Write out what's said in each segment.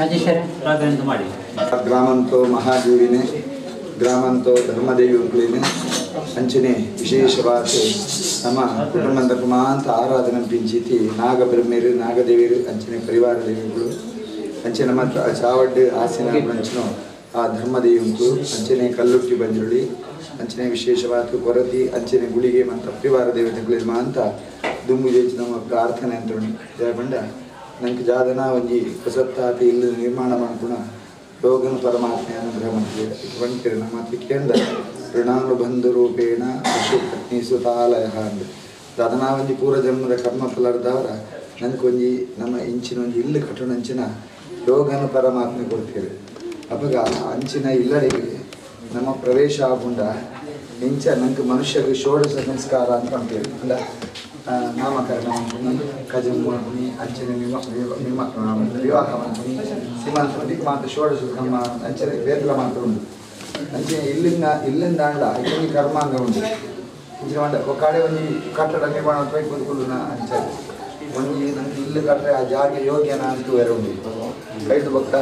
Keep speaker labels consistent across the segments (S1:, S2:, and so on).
S1: ಪ್ರಾರ್ಥನೆ ಮಾಡಿ.
S2: ಗ್ರಾಮಂತೋ ಮಹಾದೇವಿನೇ ಗ್ರಾಮಂತೋ ಧರ್ಮದೇವಿ ಉಂಕ್ಲೇನೆ ಅಂಚನೆ ವಿಶೇಷವಾದ ನಮ್ಮ ಕುಟುಂಬದ ಕುಮಾಂತ ಆರಾಧನೆ ಪಿಂಚಿತಿ ನಾಗಬ್ರಹ್ಮೇರು ನಾಗದೇವಿಯರು ಅಂಚನೆ ಪರಿವಾರ ದೇವಿಗಳು ಅಂಚೆ ನಮ್ಮ ಚಾವಡ್ಡು ಆಸಿನ ಅಂಚನೋ ಆ ಧರ್ಮದೇವಿ ಉಂಟು ಅಂಚನೆ ಕಲ್ಲುಟ್ಟಿ ಬಂಜುಳಿ ಅಂಚನೆ ವಿಶೇಷವಾದ ಕೊರತಿ ಅಂಚನೆ ಗುಳಿಗೆ ಮತ್ತು ಪರಿವಾರ ದೇವತೆಗಳು ಮಾಂತ ದುಂಬು ಜೇಚಿ ನಮ್ಮ ಪ್ರಾರ್ಥನೆ ಅಂತ ಜಯಪಂಡ ನಂಗೆ ಜಾದನ ಒಂಜಿ ಹೊಸತ್ತಾತಿ ಇಲ್ಲಿ ನಿರ್ಮಾಣ ಮಾಡ್ಕೊಣ ಯೋಗನ ಪರಮಾತ್ಮೆಯ ಅನುಗ್ರಹ ಮಾಡ್ತೀವಿ ಬಂತೀರಿ ನಮ್ಮ ಮಾತು ಕೇಂದ್ರ ಋಣಾನುಬಂಧ ರೂಪೇಣ ಪಶು ಪತ್ನಿ ಸುತಾಲಯ ಅಂದು ದಾದನಾ ಒಂಜಿ ಪೂರ್ವ ಜನ್ಮದ ಕರ್ಮ ಫಲರ್ದವರ ನಂಗೆ ಒಂಜಿ ನಮ್ಮ ಇಂಚಿನ ಒಂಜಿ ಇಲ್ಲು ಕಟ್ಟುಣಂಚಿನ ಯೋಗನ ಪರಮಾತ್ಮೆ ಕೊಡ್ತೀರಿ. ಅವಾಗ ಅಂಚಿನ ಇಲ್ಲರಿಗೆ ನಮ್ಮ ಪ್ರವೇಶ ಆಗುಂಡ ಇಂಚ ನಂಗೆ ಮನುಷ್ಯಗೆ ಷೋಡಶ ಸಂಸ್ಕಾರ ಅಂತ ಅಂತೀವಿ ಅಲ್ಲ ನಾಮಕರಣ ಮಾಡ್ತೀನಿ ಕಜಂ ಮಾಡ್ತೀನಿ ಅಂಚನೆ ವಿವಾಹ ಮಾಡ್ತೀನಿ ಸೀಮಾಂತ ಮಾತ್ರ ಷೋಡಶ ಕರ್ಮ ಅಂಚನೆ ವೇದಲ ಮಾತ್ರ ಉಂಟು ಅಂಚನೆ ಇಲ್ಲಿಂದ ಇಲ್ಲಿಂದ ಅಂಡ ಇನ್ನೊಂದು ಕರ್ಮಾಂಗ ಉಂಟು ಇಂಚಿನ ಮಂಡ ಒಕ್ಕಾಡೆ ಒಂಜಿ ಕಟ್ಟಡ ನಿರ್ಮಾಣ ಕೂತ್ಕೊಳ್ಳುನ ಅಂಚೆ ಒಂಜಿ ನಂಗೆ ಇಲ್ಲಿ ಕಟ್ಟರೆ ಆ ಜಾಗ ಯೋಗ್ಯನ ಅಂತ ಬೇರೆ ಉಂಟು. ಐದು ಬಕ್ಕ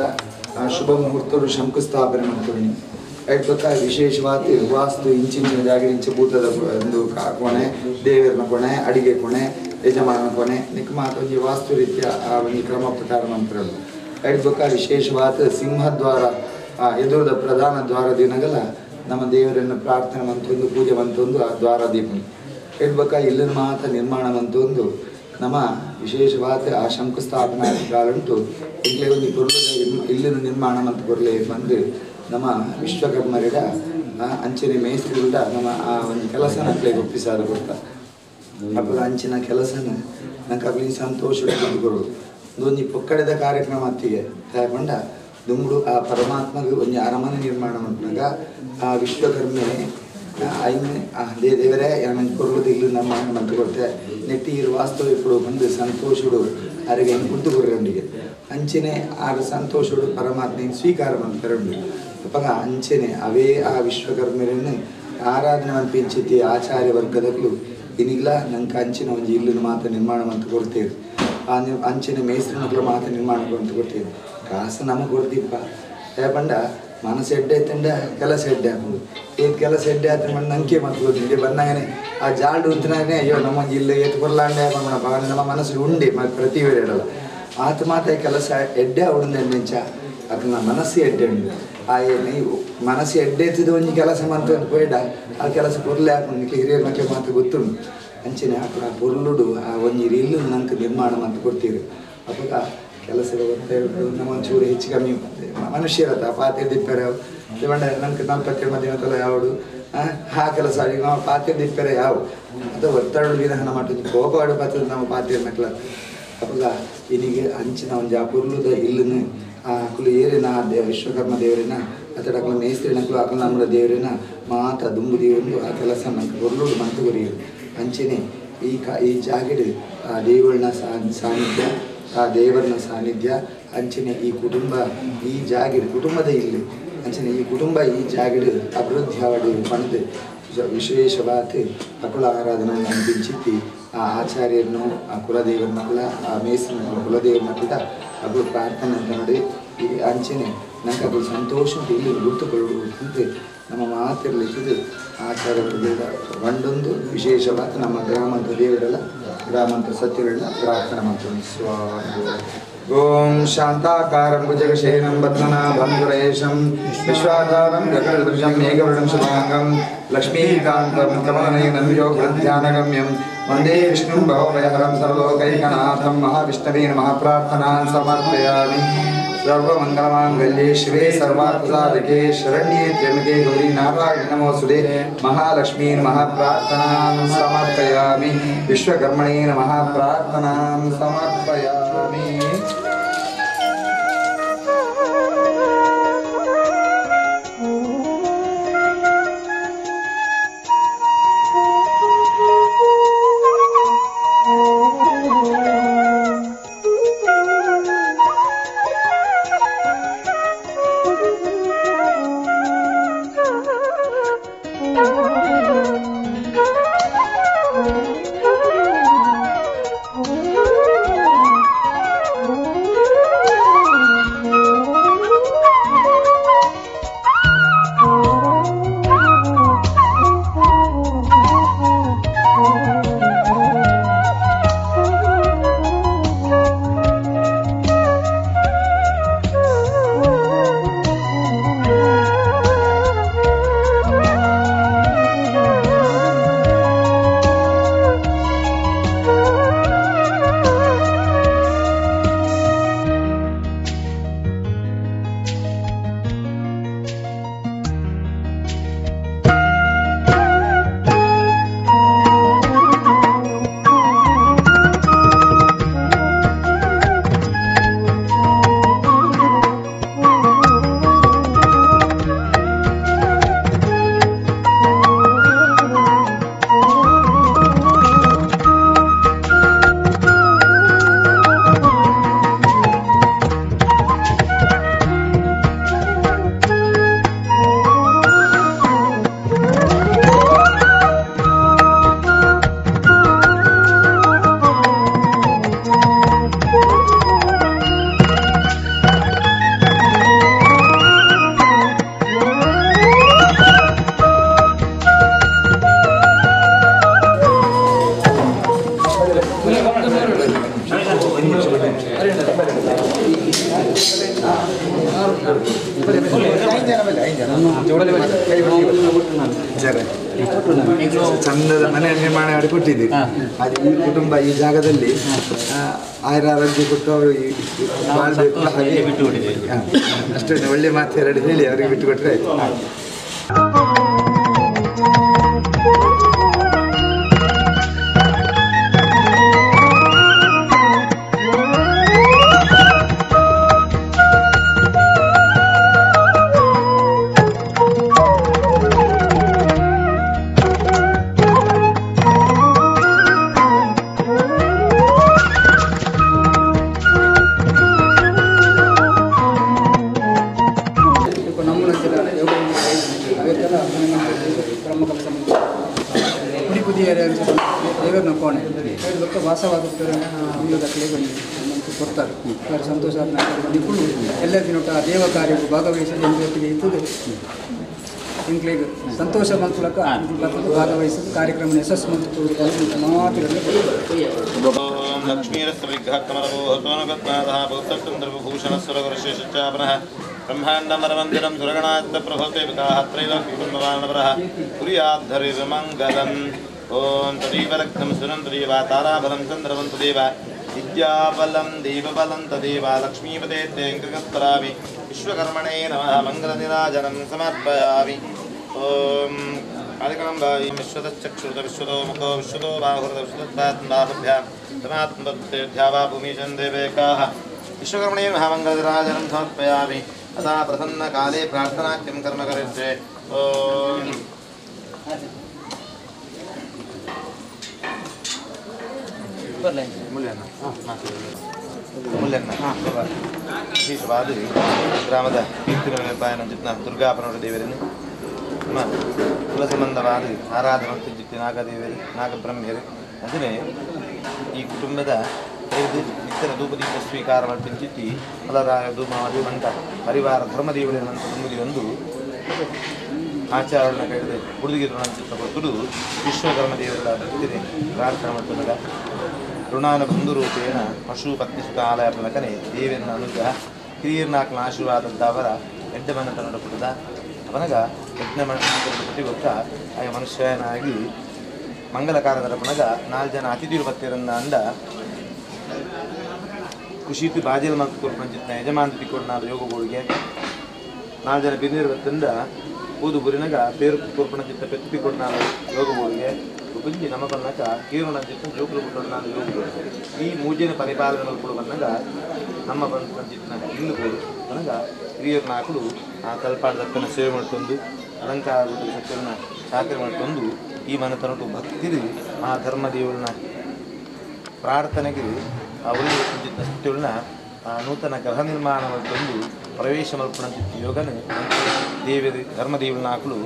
S2: ಶುಭ ಮುಹೂರ್ತರು ಶಂಕುಸ್ಥಾಪನೆ ಮಾಡ್ತೀನಿ. ಐದು ಬಕ್ಕ ವಿಶೇಷವಾದ ವಾಸ್ತು ಇಂಚಿಂಚಿನ ಜಾಗ ಇಂಚೆ ಭೂತದ ಒಂದು ಕೋಣೆ ದೇವರನ ಕೋಣೆ ಅಡಿಗೆ ಕೋಣೆ ಯಜಮಾನನ ಕೋಣೆ ನಿಕ್ಕ ಮಾತು ಒಂಜಿ ವಾಸ್ತು ರೀತಿಯ ಆ ಒಂದು ಕ್ರಮ ಪ್ರಕಾರ ಮಂತ್ರಗಳು. ಐದು ಬಕ್ಕ ವಿಶೇಷವಾದ ಸಿಂಹದ್ವಾರ ಎದುರದ ಪ್ರಧಾನ ದ್ವಾರ ದಿನಗಲ ನಮ್ಮ ದೇವರನ್ನು ಪ್ರಾರ್ಥನೆ ಮಂತೊಂದು ಪೂಜೆ ಮಂತೊಂದು ಆ ದ್ವಾರ ದೀಪ ಹೇಳ್ಬೇಕ ಇಲ್ಲಿನ ಮಾತ ನಿರ್ಮಾಣ ಮಂತೊಂದು ನಮ್ಮ ವಿಶೇಷವಾದ ಆ ಶಂಕುಸ್ಥಾಪನಾ ಕಾಲುಂಟು ಇಲ್ಲೇ ಒಂದು ಪೊರ್ಲದ ಇಲ್ಲಿನ ನಿರ್ಮಾಣ ಮಂತ ಕೊರ್ಲೆ ಬಂದು ನಮ್ಮ ವಿಶ್ವಕರ್ಮರಿಡ ಅಂಚಿನ ಮೇಸ್ತ್ರಿಗಳ ನಮ್ಮ ಆ ಒಂದು ಕೆಲಸನ ಅಕ್ಲೆಗ್ ಒಪ್ಪಿಸಾದ ಕೊಡ್ತ ಅಪ್ಪದ ಅಂಚಿನ ಕೆಲಸನ ನಂಗೆ ಅಗ್ಲಿ ಸಂತೋಷ ಕೊಡೋದು ಒಂದೊಂದು ಪೊಕ್ಕಡೆದ ಕಾರ್ಯಕ್ರಮ ಅತ್ತಿಗೆ ತಯಾರ್ಪಂಡ ದುಂಬುಡು ಆ ಪರಮಾತ್ಮಗೆ ಒಂಜಿ ಅರಮನೆ ನಿರ್ಮಾಣ ಮಲ್ಪುನಗ ಆ ವಿಶ್ವಕರ್ಮೆ ಐನ್ ದೇವರೇ ಯಾನ್ ಕೊರ್ಲುದು ಇಲ್ಲು ನಮ್ಮ ಮಂತ್ ಕೊಡ್ತೆ ನೆಟ್ಟಿ ಇರು ವಾಸ್ತವ ಇಪ್ಪಡು ಬಂದು ಸಂತೋಷಡು ಅರೆಗೆ ಕುದ್ದು ಕೊರ್ರಂಡಿಗೆ ಅಂಚನೆ ಆರು ಸಂತೋಷಡು ಪರಮಾತ್ಮ ಸ್ವೀಕಾರ ಮಲ್ಪೆರುಂಡು. ಅಪಗ ಅಂಚನೆ ಅವೇ ಆ ವಿಶ್ವಕರ್ಮರನ್ನು ಆರಾಧನೆ ಮಲ್ಪಿಂಚಿತಿ ಆಚಾರ್ಯ ವರ್ಗದಕ್ಲು ಇನಿಗ್ಲ ನಂಗೆ ಅಂಚಿನ ಒಂಜಿ ಇಲ್ಲುನು ಮಾತ ನಿರ್ಮಾಣ ಮಂತ್ ಕೊಡ್ತೇವೆ ಆ ಅಂಚಿನ ಮೇಸ್ತ್ರಿನಕ್ಲು ಮಾತ ನಿರ್ಮಾಣ ಮಂತ್ ಕೊಡ್ತೇವೆ. ಕಾಸು ನಮಗೆ ಕೊಡ್ತೀಪ್ಪ ಪಂಡ ಮನಸ್ಸು ಎಡ್ಡೆ ಆಯ್ತಂಡ ಕೆಲಸ ಎಡ್ಡೆ ಹಾಕೋದು ಏತ್ ಕೆಲಸ ಎಡ್ಡೆ ಆಯ್ತು ಮಣ್ಣು ನಂಗೆ ಮತ್ತು ನಿಮಗೆ ಬಂದಾಗನೆ ಆ ಜಾಲ್ಡು ಉಂತನಾಗನೆ ಅಯ್ಯೋ ನಮ್ಮ ಇಲ್ಲ ಏತ್ ಕೊರ್ಲಾಂಡೆ ಭಾವನೆ ನಮ್ಮ ಮನಸ್ಸು ಉಂಡೆ ಪ್ರತಿ ವೇಳೆ ಇಡಲ್ಲ ಆತ ಮಾತ ಕೆಲಸ ಎಡ್ಡೆ ಅವಡಂದ ಎಣ್ಣೆಂಚ ಅದನ್ನ ಮನಸ್ಸು ಎಡ್ಡೆ ಉಂಡು ಆ ನೀವು ಮನಸ್ಸು ಎಡ್ಡೆ ಎತ್ತಿದ ಒಂಜಿ ಕೆಲಸ ಮಂತ ಪೋಯ್ಡ ಆ ಕೆಲಸ ಪೊರ್ಲೆ ಹಾಕೊಂಡು ನಿಕ್ಕೆ ಹಿರಿಯರ ಮಕ್ಕಳು ಮಾತು ಗೊತ್ತುಂಡು ಅಂಚನೆ ಆ ಪೊರ್ಲುಡು ಆ ಒಂಜಿ ಇಲ್ಲು ನಂಗೆ ನಿರ್ಮಾಣ ಮಂತ ಕೊಡ್ತೀರಿ. ಅವಾಗ ಕೆಲಸದ ಒತ್ತಡ ನಮ್ಮ ಒಂಚೂರು ಹೆಚ್ಚು ಕಮ್ಮಿ ಮನುಷ್ಯರತ್ತ ಪಾತ್ರೆ ದಿಪ್ಪರೆ ಬಂಡ ನಂಗೆ ನಲ್ಪತ್ತೆ ಮಧ್ಯಾಹ್ನ ತಲೆ ಯಾವಡು ಆ ಕೆಲಸ ನಾವು ಪಾತ್ರೆ ದಿಪ್ಪರೆ ಯಾವ ಅದು ಒತ್ತಡ ವಿಧಾನ ಮಾಡ್ತೀವಿ ಕೋಪಾಡು ಪಾತ್ರೆ ನಮ್ಮ ಪಾತ್ರೆ ಮಕ್ಕಳ. ಅವಾಗ ಇನ್ನಿಗೆ ಅಂಚಿನ ಒಂಜಿ ಆ ಪೊರ್ಲುದ ಇಲ್ಲನ್ನು ಆ ಅಕುಲು ಏರಿನ ವಿಶ್ವಕರ್ಮ ದೇವರಿನ ಅತಡ ಅಕುಲು ಮೇಸ್ತ್ರಿನಕುಲು ಅಕುಲು ನಮ್ಮ ದೇವರಿನ ಮಾತ ದುಂಬು ದೇವರು ಆ ಕೆಲಸ ನಂಗೆ ಪೊರ್ಲುಡು ಮಂತು ಕೊರಿಯರು. ಅಂಚನೆ ಈ ಈ ಜಾಗಡು ಆ ದೇವರನ್ನ ಸಾನ್ನಿಧ್ಯ ಆ ದೇವರನ ಸಾನ್ನಿಧ್ಯ ಅಂಚನೆ ಈ ಕುಟುಂಬ ಈ ಜಾಗಿಡ್ ಕುಟುಂಬದ ಇಲ್ಲಿ ಅಂಚನೆ ಈ ಕುಟುಂಬ ಈ ಜಾಗಿಡ್ ಅಭಿವೃದ್ಧಿ ಆವಡು ಪಣದು ವಿಶೇಷವಾದ ಅಕುಲ ಆರಾಧನೆ ಅನ್ಪಿಂಚಿತ್ತಿ ಆ ಆಚಾರ್ಯರನ್ನು ಆ ಕುಲದೇವರನ್ನಕುಲ ಆ ಮೇಸ್ತ್ರನ ಕುಲದೇವರನ್ನ ಕೂಡ ಅಕುಲು ಪ್ರಾರ್ಥನೆ ಅಂತ ನೋಡಿ ಈ ಅಂಚನೆ ನಂಗೆ ಅಕುಲು ಸಂತೋಷ ಇಲ್ಲಿ ಗುರ್ತುಕೊಳ್ಳುವುದು ನಮ್ಮ ಮಾತಿರಲಿಕ್ಕಿದ್ದು ಆಚಾರ್ಯ ಒಂದೊಂದು ವಿಶೇಷವಾದ ನಮ್ಮ ಗ್ರಾಮಾಂತ ದೇವರೆಲ್ಲ ಗ್ರಾಮಾಂತ ಸತ್ಯರೆಲ್ಲ ಪ್ರಾರ್ಥನೆ ಮಾಡ್ತೀವಿ. ಸ್ವಾಮಿ ಓಂ ಶಾಂತಾಕಾರಂ ಭುಜಗಶಯನಂ ಪದ್ಮನಾಭಂ ಸುರೇಶಂ ವಿಶ್ವಾಧಾರಂ ಗಗನದೃಶಂ ಮೇಘವರ್ಣಂ ಶುಭಾಂಗಂ ಲಕ್ಷ್ಮೀಕಾಂತಂ ಕಮಲನಯನಂ ಯೋಗಧ್ಯಾನಗಮ್ಯಂ ವಂದೇ ವಿಷ್ಣುಂ ಭವಭಯಹರಂ ಸರ್ವಲೋಕೈಕನಾಥಂ ಮಹಾವಿಷ್ಣವೇ ನಮಃ. ಪ್ರಾರ್ಥನಾನ್ ಸಮರ್ಪಯಾಮಿ. ಸರ್ವಮಂಗಲಮಾಂಗಲ್ಯೆ ಶಿವೆ ಸರ್ವಾರ್ಥಸಾಧಿಕೆ ಶರಣ್ಯೇ ತ್ರ್ಯಂಬಕೆ ಗೌರಿ ನಾರಾಯಣ ನಮೋಸ್ತುತೆ. ಮಹಾಲಕ್ಷ್ಮೀ ನಮಃ. ಪ್ರಾರ್ಥನಾಂ ಸಮರ್ಪಯಾಮಿ. ವಿಶ್ವಕರ್ಮಣೇ ನಮಃ. ಪ್ರಾರ್ಥನಾಂ ಸಮರ್ಪಯಾಮಿ.
S3: Oh.
S2: ಚಂದದ ಮನೆ ನಿರ್ಮಾಣ ಮಾಡಿ ಕೊಟ್ಟಿದ್ದೀರಿ. ಅದು ಈ ಕುಟುಂಬ ಈ ಜಾಗದಲ್ಲಿ ಆಯುರ ಆರೋಗ್ಯ ಕೊಟ್ಟು ಅವರು ಬಾಳ್ಬೇಕು. ಹಾಗೆ ಅಷ್ಟೇ ಒಳ್ಳೆ ಮಾತು ಎರಡು ಹೇಳಿ ಅವರಿಗೆ ಬಿಟ್ಟು ಕೊಟ್ಟರೆ ಆಯ್ತು.
S1: ಕೊಡ್ತಾರೆ ಸಂತೋಷ ನಿಪುಣರು ಎಲ್ಲ ದಿನಟ ದೇವ ಕಾರ್ಯಕ್ಕೂ ಭಾಗವಹಿಸಿ ಜನರೊಟ್ಟಿಗೆ ಇರ್ತದೆ. ಎಂಕ್ಲೇಗ್ ಸಂತೋಷ ಮೂಲಕ ಭಾಗವಹಿಸಿದ ಕಾರ್ಯಕ್ರಮ ಯಶಸ್ಸು ಮತ್ತು
S3: ಬ್ರಹ್ಮಾಂಡಮರಮಂದಿರಂ ಸುರಗಣಾತ್ತ ಪ್ರಭುತೆ ತ್ರೈಲೋಕ್ಯಕುಂಭವಾನವರಃ ಕುರ್ಯಾದ್ಧರಿರ್ಮಂಗಲಂ. ಓಂ ತದೇವ ರಕ್ತಂ ಸುರಂ ತದೇವ ತಾರಾಬಲಂ ಚಂದ್ರವಂ ತದೇವ ವಿದ್ಯಾಬಲಂ ದೇವಬಲಂ ತದೇವ ಲಕ್ಷ್ಮೀಪದೇ ತೇಂಕೃಕಸ್ಪರಾಮಿ ವಿಶ್ವಕರ್ಮಣೇ ನಮಃ. ಮಂಗಲನಿರಾಜನಂ ಸಮರ್ಪಯಾಮಿ. ಓಂ ಕಾರ್ಯಕ್ರಮಂ ವಿಶ್ವತಶ್ಚಕ್ಷುತ ವಿಶ್ವತೋ ಮುಖೋ ವಿಶ್ವತೋ ಬಾಹುರದ ವಿಶ್ವತತ್ವಾತ್ಮಾಭ್ಯಾಂ ತಮಾತ್ಮಧ್ಯಾವಾ ಭೂಮಿಜನ್ ದೇವೇಕಾಃ. ವಿಶ್ವಕರ್ಮಣೇ ನಮಃ. ಮಂಗಲನಿರಾಜನಂ ಸಮರ್ಪಯಾಮಿ. ಅತಃ ಪ್ರಸನ್ನಕಾಲೇ ಪ್ರಾರ್ಥನಾಖ್ಯಂ ಕರ್ಮ ಕರಿಷ್ಯೆ. ಓಂ ಮುಲ್ಯನ್ನ ವಿಶೇಷವಾದ ಗ್ರಾಮದ ಕೀರ್ತಿನ ದುರ್ಗಾಪನವರ ದೇವರನ್ನು ನಮ್ಮ ಕುಲ ಸಂಬಂಧವಾದ ಆರಾಧನೆ ಜಿತ್ತಿ ನಾಗದೇವರು ನಾಗಬ್ರಹ್ಮ್ಯರು ಅಂದರೆ ಈ ಕುಟುಂಬದ ನಿತ್ಯರ ಧೂಪದೀಪ ಸ್ವೀಕಾರ ಮಾಡ್ತಿಂಚಿತ್ತಿ ಫಲರಾಯ ಧೂಮಾದಿ ಮಂತ ಪರಿವಾರ ಧರ್ಮದೇವರಿನಂತ ಒಂದು ಆಚಾರಗಳನ್ನ ಕೈದು ಹುಡುಗಿ ಚಿತ್ತ ಕೊಟ್ಟು ವಿಶ್ವಕರ್ಮ ದೇವರ ಭಕ್ತಿಗೆ ಪ್ರಾರ್ಥನೆ ಮಾಡ್ತದಾಗ ಋಣಾನ ಬಂಧುರೂಪೇಣ ಪಶು ಪತ್ನಿ ಸುತ ಆಲಯ ಪಲಕನೆ ದೇವರನ್ನ ಅನುಗ್ರಹ ಹಿರಿಯರ್ನಾಕ್ನ ಆಶೀರ್ವಾದದ್ದಾವರ ಎಡ್ಡ ಮನತನಡ ಪುಟ್ಟದ ಅವನಗ ಯಜ್ಞ ಮನ ಗೊತ್ತ ಆಯ ಮನುಷ್ಯನಾಗಿ ಮಂಗಲಕಾರದರ ಪುನಗ 4 ಜನ ಅತಿಥಿರು ಬತ್ತಿರನ್ನ ಅಂದ ಖುಷಿತು ಬಾಜಲ್ ಮತ್ತು ಕೊರ್ಪಂಚಿತ್ನ ಯಜಮಾನ ತಿಕ್ಕೊಡ್ನಾದ ಯೋಗಗಳಿಗೆ 4 ಜನ ಬಿಂದಿರು ಬತ್ತಿಂದ ಊದು ಬುರಿನಗ ಪೇರು ಕೊರ್ಪಣ ಚಿತ್ತ ಪೆತ್ತು ಕೊಡ್ನಾದ ಯೋಗಗಳಿಗೆ ಕುಂಜಿ ನಮ್ಮ ಬನ್ನಕ ಕೀರುಣ ಚಿತ್ತ ಜೋಕುಲು ಬಿಟ್ಟೊಡ್ನಾದ ಯೋಗಗಳು ಈ ಮೂಜಿನ ಪರಿಪಾಲನೆ ಕೂಡ ಬಂದಾಗ ನಮ್ಮ ಬಂದ ಚಿತ್ತನ ಇನ್ನು ಬೋಡು ನನಗ ಹಿರಿಯರ್ ನಾಕುಲು ಆ ತಲ್ಪಾಡದಪ್ಪನ ಸೇವೆ ಮಾಡ್ತಂದು ಅಲಂಕಾರ ಸತ್ಯನ ಚಾಕರಿ ಮಾಡ್ತಂದು ಈ ಮನತನಟು ಭಕ್ತಿದು ಆ ಧರ್ಮದೇವರನ್ನ ಪ್ರಾರ್ಥನೆಗೆ ಆ ಉಳಿದ ಸತ್ಯಗಳನ್ನ ಆ ನೂತನ ಗೃಹ ನಿರ್ಮಾಣ ಮಾಡ್ತಂದು ಪ್ರವೇಶ ಮಲ್ಪಣ ಯೋಗನ ದೇವಿ ಧರ್ಮದೇವರನ್ನ ಹಾಕಲು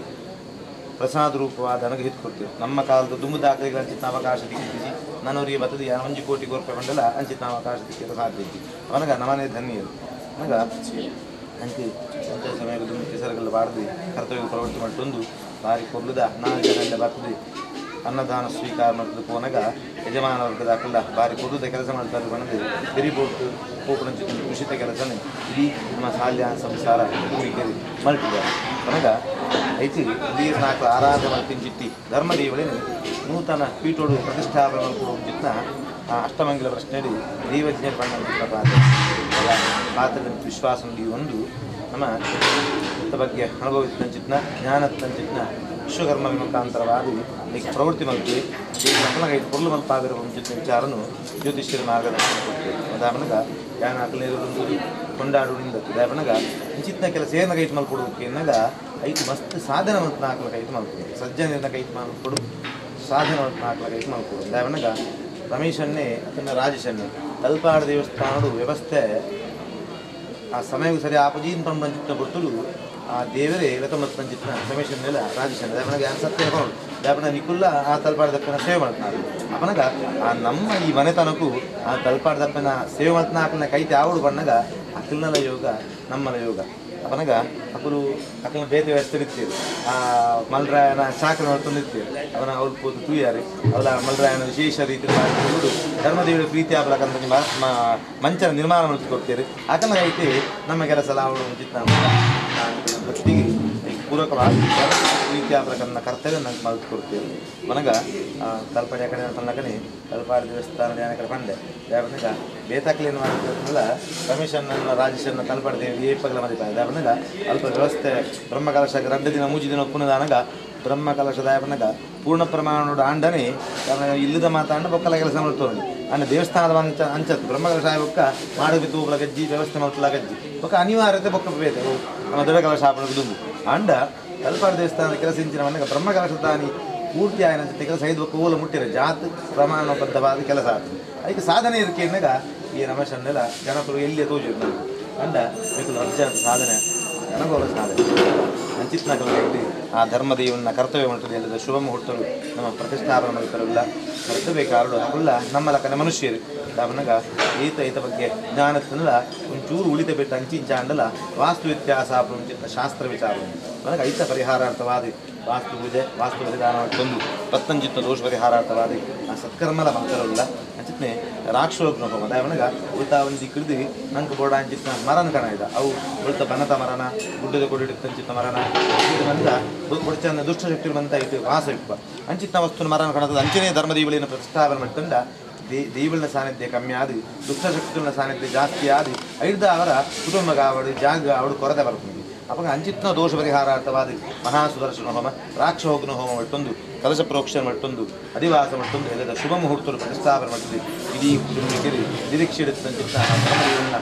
S3: ಪ್ರಸಾದ ರೂಪವಾದ ಅನುಗ್ರಹಿತ ಕೊಡ್ತೇವೆ. ನಮ್ಮ ಕಾಲದ ದುಂಬು ದಾಖಲೆಗಳ ಅಂಚಿತ ಅವಕಾಶ ದಿಕ್ಕಿಸಿ ನನ್ನವರಿಗೆ ಬರ್ತದೆ 1 ಕೋಟಿ ರೂಪಾಯಿ ಬಂಡಲ ಅಂಚಿತ ಅವಕಾಶ ದಿಕ್ಕಿರ ಸಾಧ್ಯ ಇತ್ತು. ಅವನಗ ನಮ್ಮನೆ ಧನ್ಯರು ಅವನಗ ಅಂಚೆ ಅಂಥ ಸಮಯ ದುಂಬು ಕೆಸರುಗಲ್ಲ ಬಾರದು ಕರ್ತವ್ಯ ಪ್ರವೃತ್ತಿ ಮಾಡ್ತಂದು ಬಾರಿ ಕೊಲ್ಲುದ 4 ಜನ ಬರ್ತದೆ ಅನ್ನದಾನ ಸ್ವೀಕಾರ ಮಾಡ್ತದೆ. ಪೋನಗ ಯಜಮಾನ ವರ್ಗದ ಹಾಕಲ್ಲ ಬಾರಿ ಕೊಡುದ ಕೆಲಸ ಮಾಡ್ತಾರೆ ಬಣ್ಣದು ಬೆರಿಬೋಟ್ ಪೋಪಣ ಕೃಷಿತ ಕೆಲಸನೇ ಇಡೀ ನಮ್ಮ ಶಾಲ್ಯ ಸಂಸಾರ ಭೂಮಿಗೆ ಮಲ್ಟಿದ್ದಾರೆ. ಅವನಗ ಐತಿ ನೀರ್ನಾಕು ಆರಾಧನೆ ಮಾಡ್ತೀನಿ ಧರ್ಮದೇವಳೇನು ನೂತನ ಪೀಠೋಡು ಪ್ರತಿಷ್ಠಾಪನೆ ಮಾಡ್ಕೊಡೋ ಚಿತ್ನ ಆ ಅಷ್ಟಮಂಗಲ ಪ್ರಶ್ನೆಯಲ್ಲಿ ದೈವಜ್ಞ ಬಣ್ಣ ಪಾತ್ರ ಪಾತ್ರದ ವಿಶ್ವಾಸ ಈ ಒಂದು ನಮ್ಮ ಬಗ್ಗೆ ಅನುಭವಿಸಿದ ಚಿತ್ನ ಜ್ಞಾನದ ಚಿತ್ನ ವಿಶ್ವಕರ್ಮ ಮುಖಾಂತರವಾಗಿ ಈಗ ಪ್ರವೃತ್ತಿ ಮಲ್ಪಿ ಮಕ್ಕಳ ಪೊರ್ಲು ಮಲ್ಪಾಗಿರುವ ಚಿತ್ನ ವಿಚಾರನು ಜ್ಯೋತಿಷ್ಯರ ಮಾರ್ಗದರ್ಶನ ಕೊಡ್ತೇವೆ. ಉದಾಹರಣೆಗ ಯಾನ ಹಾಕಲಿರುವುದು ಕೊಂಡಾಡುವುದಿಂದ ಉದಾಹರಣೆಗ ಚಿತ್ನ ಕೆಲಸ ಏನ ಕೈಟ್ ಮಲ್ಕೊಡುವುದಕ್ಕೆ ಎನ್ನಾಗ ಐದು ಮಸ್ತ್ ಸಾಧನೆ ಮತ್ತು ನಾಲ್ಕು ಕೈಟ್ ಮಲ್ಕೊಡು ಸಜ್ಜನಿಂದ ಕೈಟ್ ಮಲ್ಕೊಡು ಸಾಧನೆ ಮತ್ತು ನಾಲ್ಕು ಕೈಟ್ ಮಲ್ಕೊಡು. ಉದಾಹರಣೆಗ ರಮೇಶನ್ನೇ ಅಥವಾ ರಾಜೇಶನ್ನೇ ತಲ್ಪಾಡ ದೇವಸ್ಥಾನದ ವ್ಯವಸ್ಥೆ ಆ ಸಮಯಕ್ಕೂ ಸರಿ ಆಪಜೀನ್ ಪಂಚಿತ್ನ ಕೊಡ್ತಲು ಆ ದೇವರೇ ಲತಮತ್ ಪಂಚಿತ್ನ ರಮೇಶನ್ನೆಲ್ಲ ರಾಜೇಶನ್ ದಾಪಣಗ ಸತ್ಯ ಕೊಡು ದಾಪಣ ನಿಕುಲ್ಲ ಆ ತಲ್ಪಾಡದಪ್ಪನ ಸೇವೆ ಮಾಡ್ತಾನೆ. ಅಪನಗ ಆ ನಮ್ಮ ಈ ಮನೆತನಕ್ಕೂ ಆ ತಲ್ಪಾಡದಪ್ಪನ ಸೇವೆ ಮಾಡ್ತಾನ ಹಾಕಲಿನ ಕೈತೆ ಆವಡು ಬಣ್ಣಗ ಅಖಿಲ್ನಲ ಯೋಗ ನಮ್ಮಲ ಯೋಗ ಅಪನಗ ಅಕುಲು ಅಕಲ್ನ ಬೇತೆ ವ್ಯವಸ್ಥೆ ಇತ್ತೀರು ಆ ಮಲ್ರಾಯನ ಶಾಖ ನೋಡ್ಕೊಂಡಿರ್ತೀರು ಅವನ ಅವ್ರು ಪೋದು ತೂಯಾರು ಅವಳ ಮಲ್ರಾಯನ ವಿಶೇಷ ರೀತಿಯಲ್ಲಿ ಧರ್ಮದೇವಿಯ ಪ್ರೀತಿ ಆಗ್ಲಕ್ಕಂತ ಮಂಚನ ನಿರ್ಮಾಣ ಮಾಡ್ಕೊಡ್ತೀರಿ ಆಕನ ಐತಿ ನಮ್ಮ ಕೆಲಸ ಎಲ್ಲ ಅವಳು ಉಚಿತ ಭಕ್ತಿಗೆ ಪೂರಕವಾಗಿ ಪ್ರೀತಿ ಆಗ್ಲಕ್ಕನ್ನ ಕರ್ತವ್ಯ ನಂಗೆ ಮಲ್ಕೊಡ್ತೀವಿ ಮನಗ ತಲಪಾಡಿ ಆ ಕಡೆ ತನ್ನಕನೆ ತಲಪಾಡಿ ದೇವಸ್ಥಾನ ಯಾನ ಕಡೆ ಪಂಡೆ ಯಾವನಗ ಬೇತಾಕ್ಲೇನು ಮಾಡ್ತಿರಲ್ಲ ಕಮಿಷನ್ ರಾಜೇಶನ್ನ ತಲಪಾಡಿ ದೇವಿ ಏಪಗಲ ಮದಿಪಾಯ ಯಾವನಗ ಅಲ್ಪ ವ್ಯವಸ್ಥೆ ಬ್ರಹ್ಮಕಲಶ 2 ದಿನ 3 ದಿನ ಪುನದಾನಗ ಬ್ರಹ್ಮಕಲಶದ ಯಾವನಗ ಪೂರ್ಣ ಪ್ರಮಾಣದ ಆಂಡನೆ ಇಲ್ಲದ ಮಾತಾಂಡ ಬೊಕ್ಕಲ ಕೆಲಸ ಮಾಡ್ತೋಳಿ ಅಂಡ ದೇವಸ್ಥಾನದ ಅಂಚ ಅಂಚತ್ತು ಬ್ರಹ್ಮಕಲಶ ಬೊಕ್ಕ ಮಾಡಬೇಕು ತೂಬಲ ಗಜ್ಜಿ ವ್ಯವಸ್ಥೆ ಮಾಡ್ತಲ ಗಜ್ಜಿ ಬೊಕ್ಕ ಅನಿವಾರ್ಯತೆ ಬೊಕ್ಕ ಬೇತೆ ನಮ್ಮ ದೊಡ್ಡ ಕಲಶ ದುಂಬು ಅಂಡ ತಲಪಾಡಿ ದೇವಸ್ಥಾನದ ಕೆಲಸ ಇಂಚಿನ ಮನೆಗೆ ಬ್ರಹ್ಮಕಲಶ ತಾನಿ ಪೂರ್ತಿ ಆಯನ ಕೆಲಸ ಐದು ಬೊಕ್ಕ ಓಲ ಮುಟ್ಟಿರ ಜಾತ್ ಪ್ರಮಾಣಬದ್ಧವಾದ ಕೆಲಸ ಆಗ್ತದೆ ಅದಕ್ಕೆ ಸಾಧನೆ ಇರಕ್ಕೆ ಈ ರಮೇಶನ್ನೆಲ್ಲ ಜನಪರು ಎಲ್ಲಿಯೇ ತೋಜಿರು ಅಂಡ ಬೇಕು ಅರ್ಜ ಸಾಧನೆ ಜನಗೌರವ ಸಾಧನೆ ಅಂಚಿತ್ನಾಕಲ್ಲಿ ಆ ಧರ್ಮದೇವನ ಕರ್ತವ್ಯ ಮಾಡ್ತದೆ ಎಲ್ಲದ ಶುಭ ಮುಹೂರ್ತರು ನಮ್ಮ ಪ್ರತಿಷ್ಠಾಪನೆ ಮಾಡ್ತಾರಲ್ಲ ಕರ್ತವ್ಯ ಕಾರಡು ಹಾಕಲ್ಲ ನಮ್ಮ ಲಕ್ಕನ ಮನುಷ್ಯರು ದಾವನಗ ಈತ ಈತ ಬಗ್ಗೆ ಜ್ಞಾನತ್ತಲ್ಲ ಒಂಚೂರು ಉಳಿತ ಬಿಟ್ಟು ಅಂಚಿಂಚ ಅಂಡಲ್ಲ ವಾಸ್ತು ವ್ಯತ್ಯಾಸ ಶಾಸ್ತ್ರ ವಿಚಾರ ನನಗೆ ಐತ ಪರಿಹಾರಾರ್ಥವಾದಿ ವಾಸ್ತು ಪೂಜೆ ವಾಸ್ತು ಪರಿಧಾನ ತಂದು ಪತ್ತಂಜಿತ್ತ ದೋಷ ಪರಿಹಾರಾರ್ಥವಾದಿ ಆ ಸತ್ಕರ್ಮಲ ಭಕ್ತರಲ್ಲ ಅಂಚಿತ್ನೆ ರಾಕ್ಷೋಗ್ನ ಹೋಮ ದಾವನಗ ಉಳಿತ ಒಂದು ಕಿಡಿದು ನಂಗೆ ಬೋಡ ಅಂಚಿತ್ನ ಮರನ ಕಣ ಇದ್ದ ಅವು ಉಳಿತ ಬನತ ಮರನ ಗುಡ್ಡದ ಕೊಡಿಡಿತ್ತಂಚಿತ್ತ ಮರನ ಇದು ಬಂದ ಕೊಡ್ಚಂದ ದುಷ್ಟಶಕ್ತಿಗಳು ಬಂತ ಇತ್ತು ವಾಸ ಇಪ್ಪ ಅಂಚಿತ್ನ ವಸ್ತು ಮರನ ಕಾಣತದ ಅಂಚನೆ ಧರ್ಮದೇವಳಿಯನ್ನು ಪ್ರತಿಷ್ಠಾಪನೆ ಮಾಡ್ತಂಡ ದೇವಳ ಸಾನ್ನಿಧ್ಯ ಕಮ್ಮಿ ಆದಿ ದುಷ್ಟಶಕ್ತಿಗಳ ಸಾನ್ನಿಧ್ಯ ಜಾಸ್ತಿ ಆದಿ ಐದ ಅವರ ಕುಟುಂಬ ಅವಳು ಜಾಗ ಅವಳು ಕೊರತೆ ಬರ್ಕೊಂಡು ಅವಾಗ ಅಂಚಿತ್ನ ದೋಷ ಪರಿಹಾರಾರ್ಥವಾದ ಮಹಾಸುದರ್ಶನ ಹೋಮ ರಾಕ್ಷೋಗ್ನ ಹೋಮ ಮಟ್ಟೊಂದು ಕಲಶ ಪ್ರೋಕ್ಷಣ ಮಟ್ಟೊಂದು ಅಧಿವಾಸ ಮಟ್ಟೊಂದು ಎಲ್ಲದ ಶುಭ ಮುಹೂರ್ತರು ಪ್ರತಿಷ್ಠಾಪನೆ ಮಾಡ್ತದೆ ಇಡೀ ಕುಟುಂಬಕ್ಕೆ ನಿರೀಕ್ಷೆ ಇಡುತ್ತಂಚಿತ್ನ ಧರ್ಮದೇವನ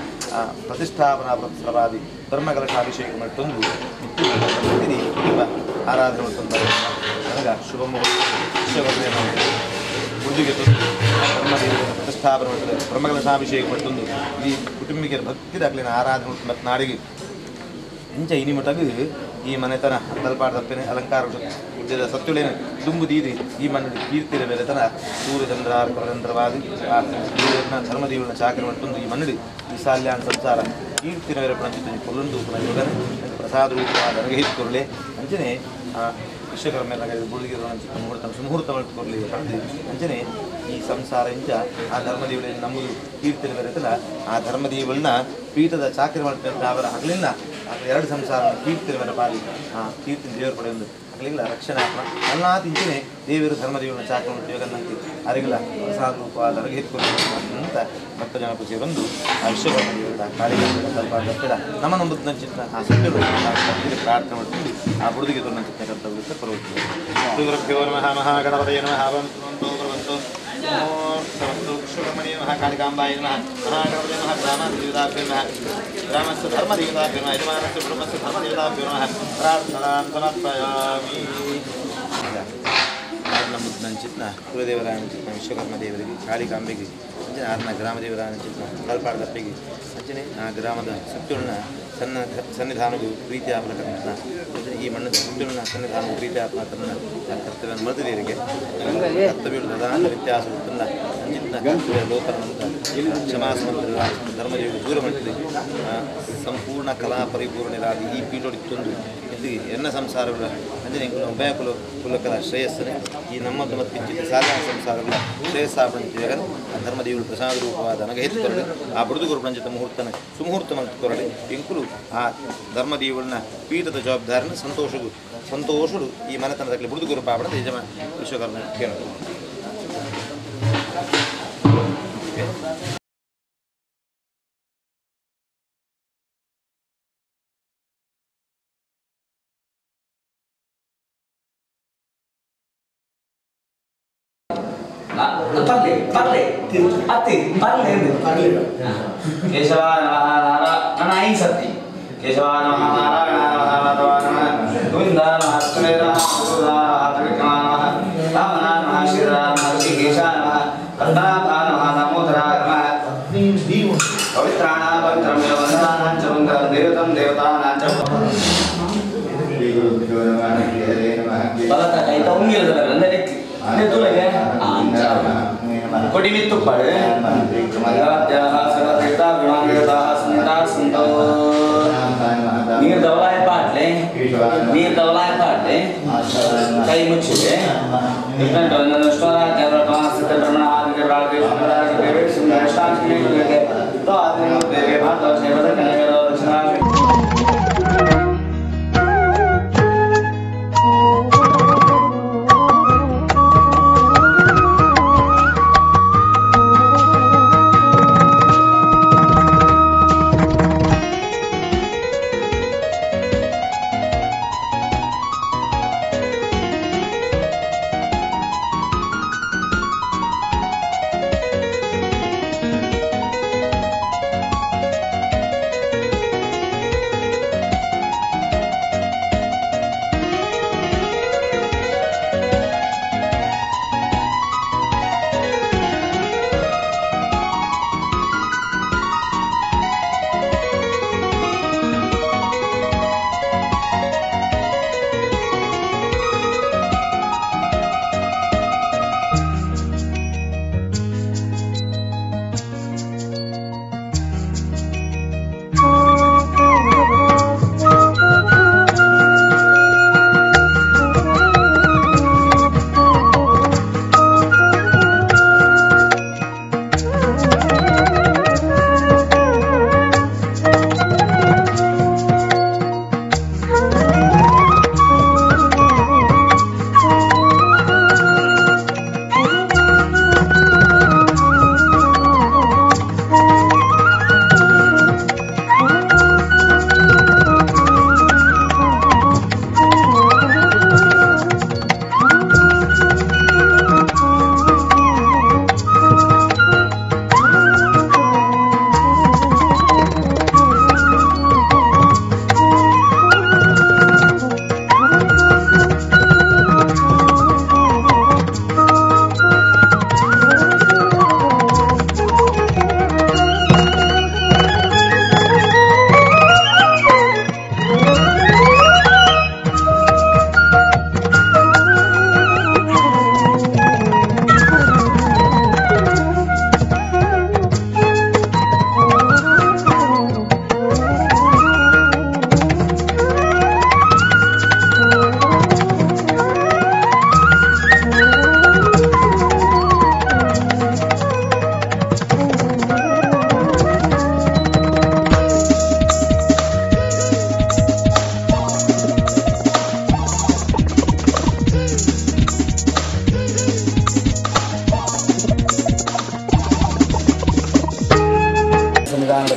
S3: ಪ್ರತಿಷ್ಠಾಪನಾ ಪುರಸ್ಸರವಾದಿ ಧರ್ಮಕಲಶಾಭಿಷೇಕ ಮಟ್ಟೊಂದು ನಿತ್ಯ ಆರಾಧನೆ ಮಟ್ಟೊಂದು ನನಗ ಶುಭ ಮುಹೂರ್ತ ಬುದ್ಧಿಗೆ ತಂದು ಧರ್ಮದೇವರ ಪ್ರತಿಷ್ಠಾಪನೆ ಮಾಡ್ತದೆ ಬ್ರಹ್ಮಕಲಶಾಭಿಷೇಕ ಮಟ್ಟೊಂದು ಈ ಕುಟುಂಬಿಕರ ಭಕ್ತಿದಾಗಲಿನ ಆರಾಧನೆ ಮತ್ತು ನಾಡಿಗೆ ಇಂಚ ಇನಿ ಮಟಗು ಈ ಮನೆತನ ತಲಪಾಡ ತಪ್ಪೇನೆ ಅಲಂಕಾರ ಗುಡ್ಡದ ಸತ್ಯುಳೇನು ದುಂಬು ದೀದಿ ಈ ಮನೆ ಕೀರ್ತಿರ ಬೆಲೆತನ ಸೂರ್ಯಚಂದ್ರಾರ್ಕಚಂದ್ರವಾದಿ ಆ ಧರ್ಮದೇವನ ಚಾಕರಿ ಮಟ್ಟೊಂದು ಈ ಮನ್ನಡಿ ಈ ಸಾಲ್ಯಾನ್ ಸಂಸಾರ ಕೀರ್ತಿನ ಬೇರೆ ಪ್ರಂಚಿತ ಕೊಲ್ಲೊಂದು ಯೋಗನೆ ಪ್ರಸಾದ ರೂಪವಾದ ಅನುಗ್ರಹಿಸಿಕೊರಲೆ ಅಂಚನೆ ಆ ವಿಶ್ವಕರ್ಮ ಬುಡುಗಿರೋ ಮುಹೂರ್ತ ಸುಮುಹೂರ್ತ ಮಾಡಿಕೊರಲಿ ಕಂಡು ಅಂಚನೆ ಈ ಸಂಸಾರ ಇಂಚ ಆ ಧರ್ಮದೇವಳನ್ನು ನಮ್ಮದು ಕೀರ್ತಿನ ಬೆರೆತಲ್ಲ ಆ ಧರ್ಮದೇವಳನ್ನ ಪೀಠದ ಚಾಕರಿ ಮಾಡ್ತಂತ ಅವರ ಹಗಲಿನ ಎರಡು ಸಂಸಾರ ಕೀರ್ತಿನ ಮೇಲೆ ಪಾಲಿ ಆ ಕೀರ್ತಿನ ದೇವರು ಪಡೆಯೊಂದು ಹಗಲಿಲ್ಲ ರಕ್ಷಣಾತ್ಮ ಅಲ್ಲ ತಿಂಚನೆ ದೇವರು ಧರ್ಮದೇವನ ಚಾಕರಿ ಮಾಡ್ತೀವಿ ನಂಗೆ ಅರಿಗಿಲ್ಲ ಪ್ರಸಾದ ರೂಪವಾದ ಅನುಗ್ರಹಿಸಿಕೊರಲಿ ಅಂತ ಭಕ್ತ ಜನ ಬಂದು ಆ ವಿಶ್ವಕರ್ಮ ದೇವರ ಕಾಳಿಗೆ ಸ್ವಲ್ಪ ದತ್ತಡ ನಮ್ಮ ನಂಬುದ ಚಿತ್ರ ಆ ಸತ್ಯಗಳು ಪ್ರಾರ್ಥನೆ ಮಾಡ್ತೀವಿ ಆ ಬುಡುದಿಗೆ ತೋರಿನ ಚಿತ್ರ ಕರ್ತವ್ಯ ಪರ್ವತ ಶ್ರೀ ಗುರುಭ್ಯೋ ನಮಃ ಮಹಾಗಣಪತಯೇ ನಮಃ ವಂತು ಪ್ರವಂತು ನಮೋ ವಿಶ್ವಕರ್ಮಣೇ ನಮಃ ಕಾಳಿಕಾಂಬಾಯ ನಮಃ ಮಹಾಗಣಪತಯೇ ನಮಃ ಗ್ರಾಮದೇವತಾಭ್ಯೋ ನಮಃ ಗ್ರಾಮಸ್ಯ ಧರ್ಮದೇವತಾಭ್ಯೋ ನಮಃ ಯಜಮಾನಸ್ಯ ಕುಟುಂಬಸ್ಯ ಧರ್ಮದೇವತಾಭ್ಯೋ ನಮಃ ಪ್ರಾರ್ಥನಾಂ ಸಮರ್ಪಯಾಮಿ. ನಂಚಿತ್ನ ಕುಲದೇವರಾಯನ ಚಿತ್ನ ವಿಶ್ವಕರ್ಮ ದೇವರಿಗೆ ಕಾಳಿಕಾಂಬೆಗೆ ಅಂಚನೆ ಆರ್ನ ಗ್ರಾಮದೇವರಾಯನ ಚಿತ್ನ ತಲಪಾಡದಪ್ಪಿಗೆ ಅಂಚನೆ ಆ ಗ್ರಾಮದ ಸತ್ಯುಳ್ನ ಸಣ್ಣ ಸನ್ನಿಧಾನಗೂ ಪ್ರೀತಿಯಾತ್ಮಕನ ಈ ಮಣ್ಣದ ಸತ್ಯುಳ್ನ ಸನ್ನಿಧಾನಗೂ ಪ್ರೀತಿಯಾತ್ಮಕನ ಕರ್ತವ್ಯ ಮೃತದೇವರಿಗೆ ಕರ್ತವ್ಯ ಪ್ರಧಾನ ವ್ಯತ್ಯಾಸ ಗೊತ್ತಲ್ಲ ಅಂಚಿತ್ನ ಕರ್ತವ್ಯ ಲೋಕನಂತ ಕ್ಷಮಾಸಮಂತ್ರ ಧರ್ಮದೇವಿ ದೂರ ಮಾಡಿದೆ ಸಂಪೂರ್ಣ ಕಲಾ ಪರಿಪೂರ್ಣರಾಗಿ ಈ ಪೀಠೊಡಿತ್ತೊಂದು ಇದು ಎನ್ನ ಸಂಸಾರಗಳ ಅಂಜನೆ ಉಭಯ ಕುಲ ಕುಲಕಲ ಶ್ರೇಯಸ್ಸನೆ ಈ ನಮ್ಮದು ಮತ್ತು ಕಿಂಚಿತ್ ಸಾಧಾರಣ ಸಂಸಾರಗಳ ಶ್ರೇಯಸ್ಸಾಪಣೆ ಧರ್ಮದೇವರು ಪ್ರಸಾದ ರೂಪವಾದ ಅನಗಹಿತ ಆ ಬುಡುದು ಗುರುಪಂಚಿತ ಮುಹೂರ್ತನ ಸುಮುಹೂರ್ತ ಮಂತ್ಕೊರಡೆ ಎಂಕುಲು ಆ ಧರ್ಮದೇವಳನ್ನ ಪೀಠದ ಜವಾಬ್ದಾರಿನ ಸಂತೋಷಗು ಸಂತೋಷಡು ಈ ಮನೆತನದಲ್ಲಿ ಬುಡುದು ಗುರು ಪಾಪಣದ ಯಜಮಾನ ವಿಶ್ವಕರ್ಮ ಕೇಳೋದು.
S4: ಪರ್ಲೆ ಪರ್ಲೆ ಅತ್ತಿ ಪರ್ಲೆ ಕೇಶವ ನಮಃ ನಾರಾಯಣ ಐದು ಸತಿ ಕೇಶವ ನಮಃ ನಾರಾಯಣ ನಮಃ ಮಾಧವ ನಮಃ ಗೋವಿಂದ ನಮಃ ಅಚ್ಯುತ ನಮಃ ತ್ರಿವಿಕ್ರಮ ನಮಃ ರಾಮನ ನಮಃ ಶ್ರೀರಾಮ ಋಷಿಕೇಶ ನಮಃ ಪದ್ಮನಾಭ ನಮಃ ದಾಮೋದರ ನಮಃ ಪವಿತ್ರಾಣ ಪವಿತ್ರಂ ವಂದನಾಂ ಚ ಮಂಗಲಂ ದೇವತಂ ದೇವತಾನಾಂ ಚ ಬಲತ ಕೈತ ಉಂಗಿರದ ಅಂದ್ರೆ ಕೊಡಿಮಿತ್ತುಪ್ಪಾಡು ನೀರು ದವಲಾಯ ಪಾಡ್ಲೆ ನೀರು ದವಲಾಯ ಪಾಡ್ಲೆ ಕೈ ಮುಚ್ಚಿದೆ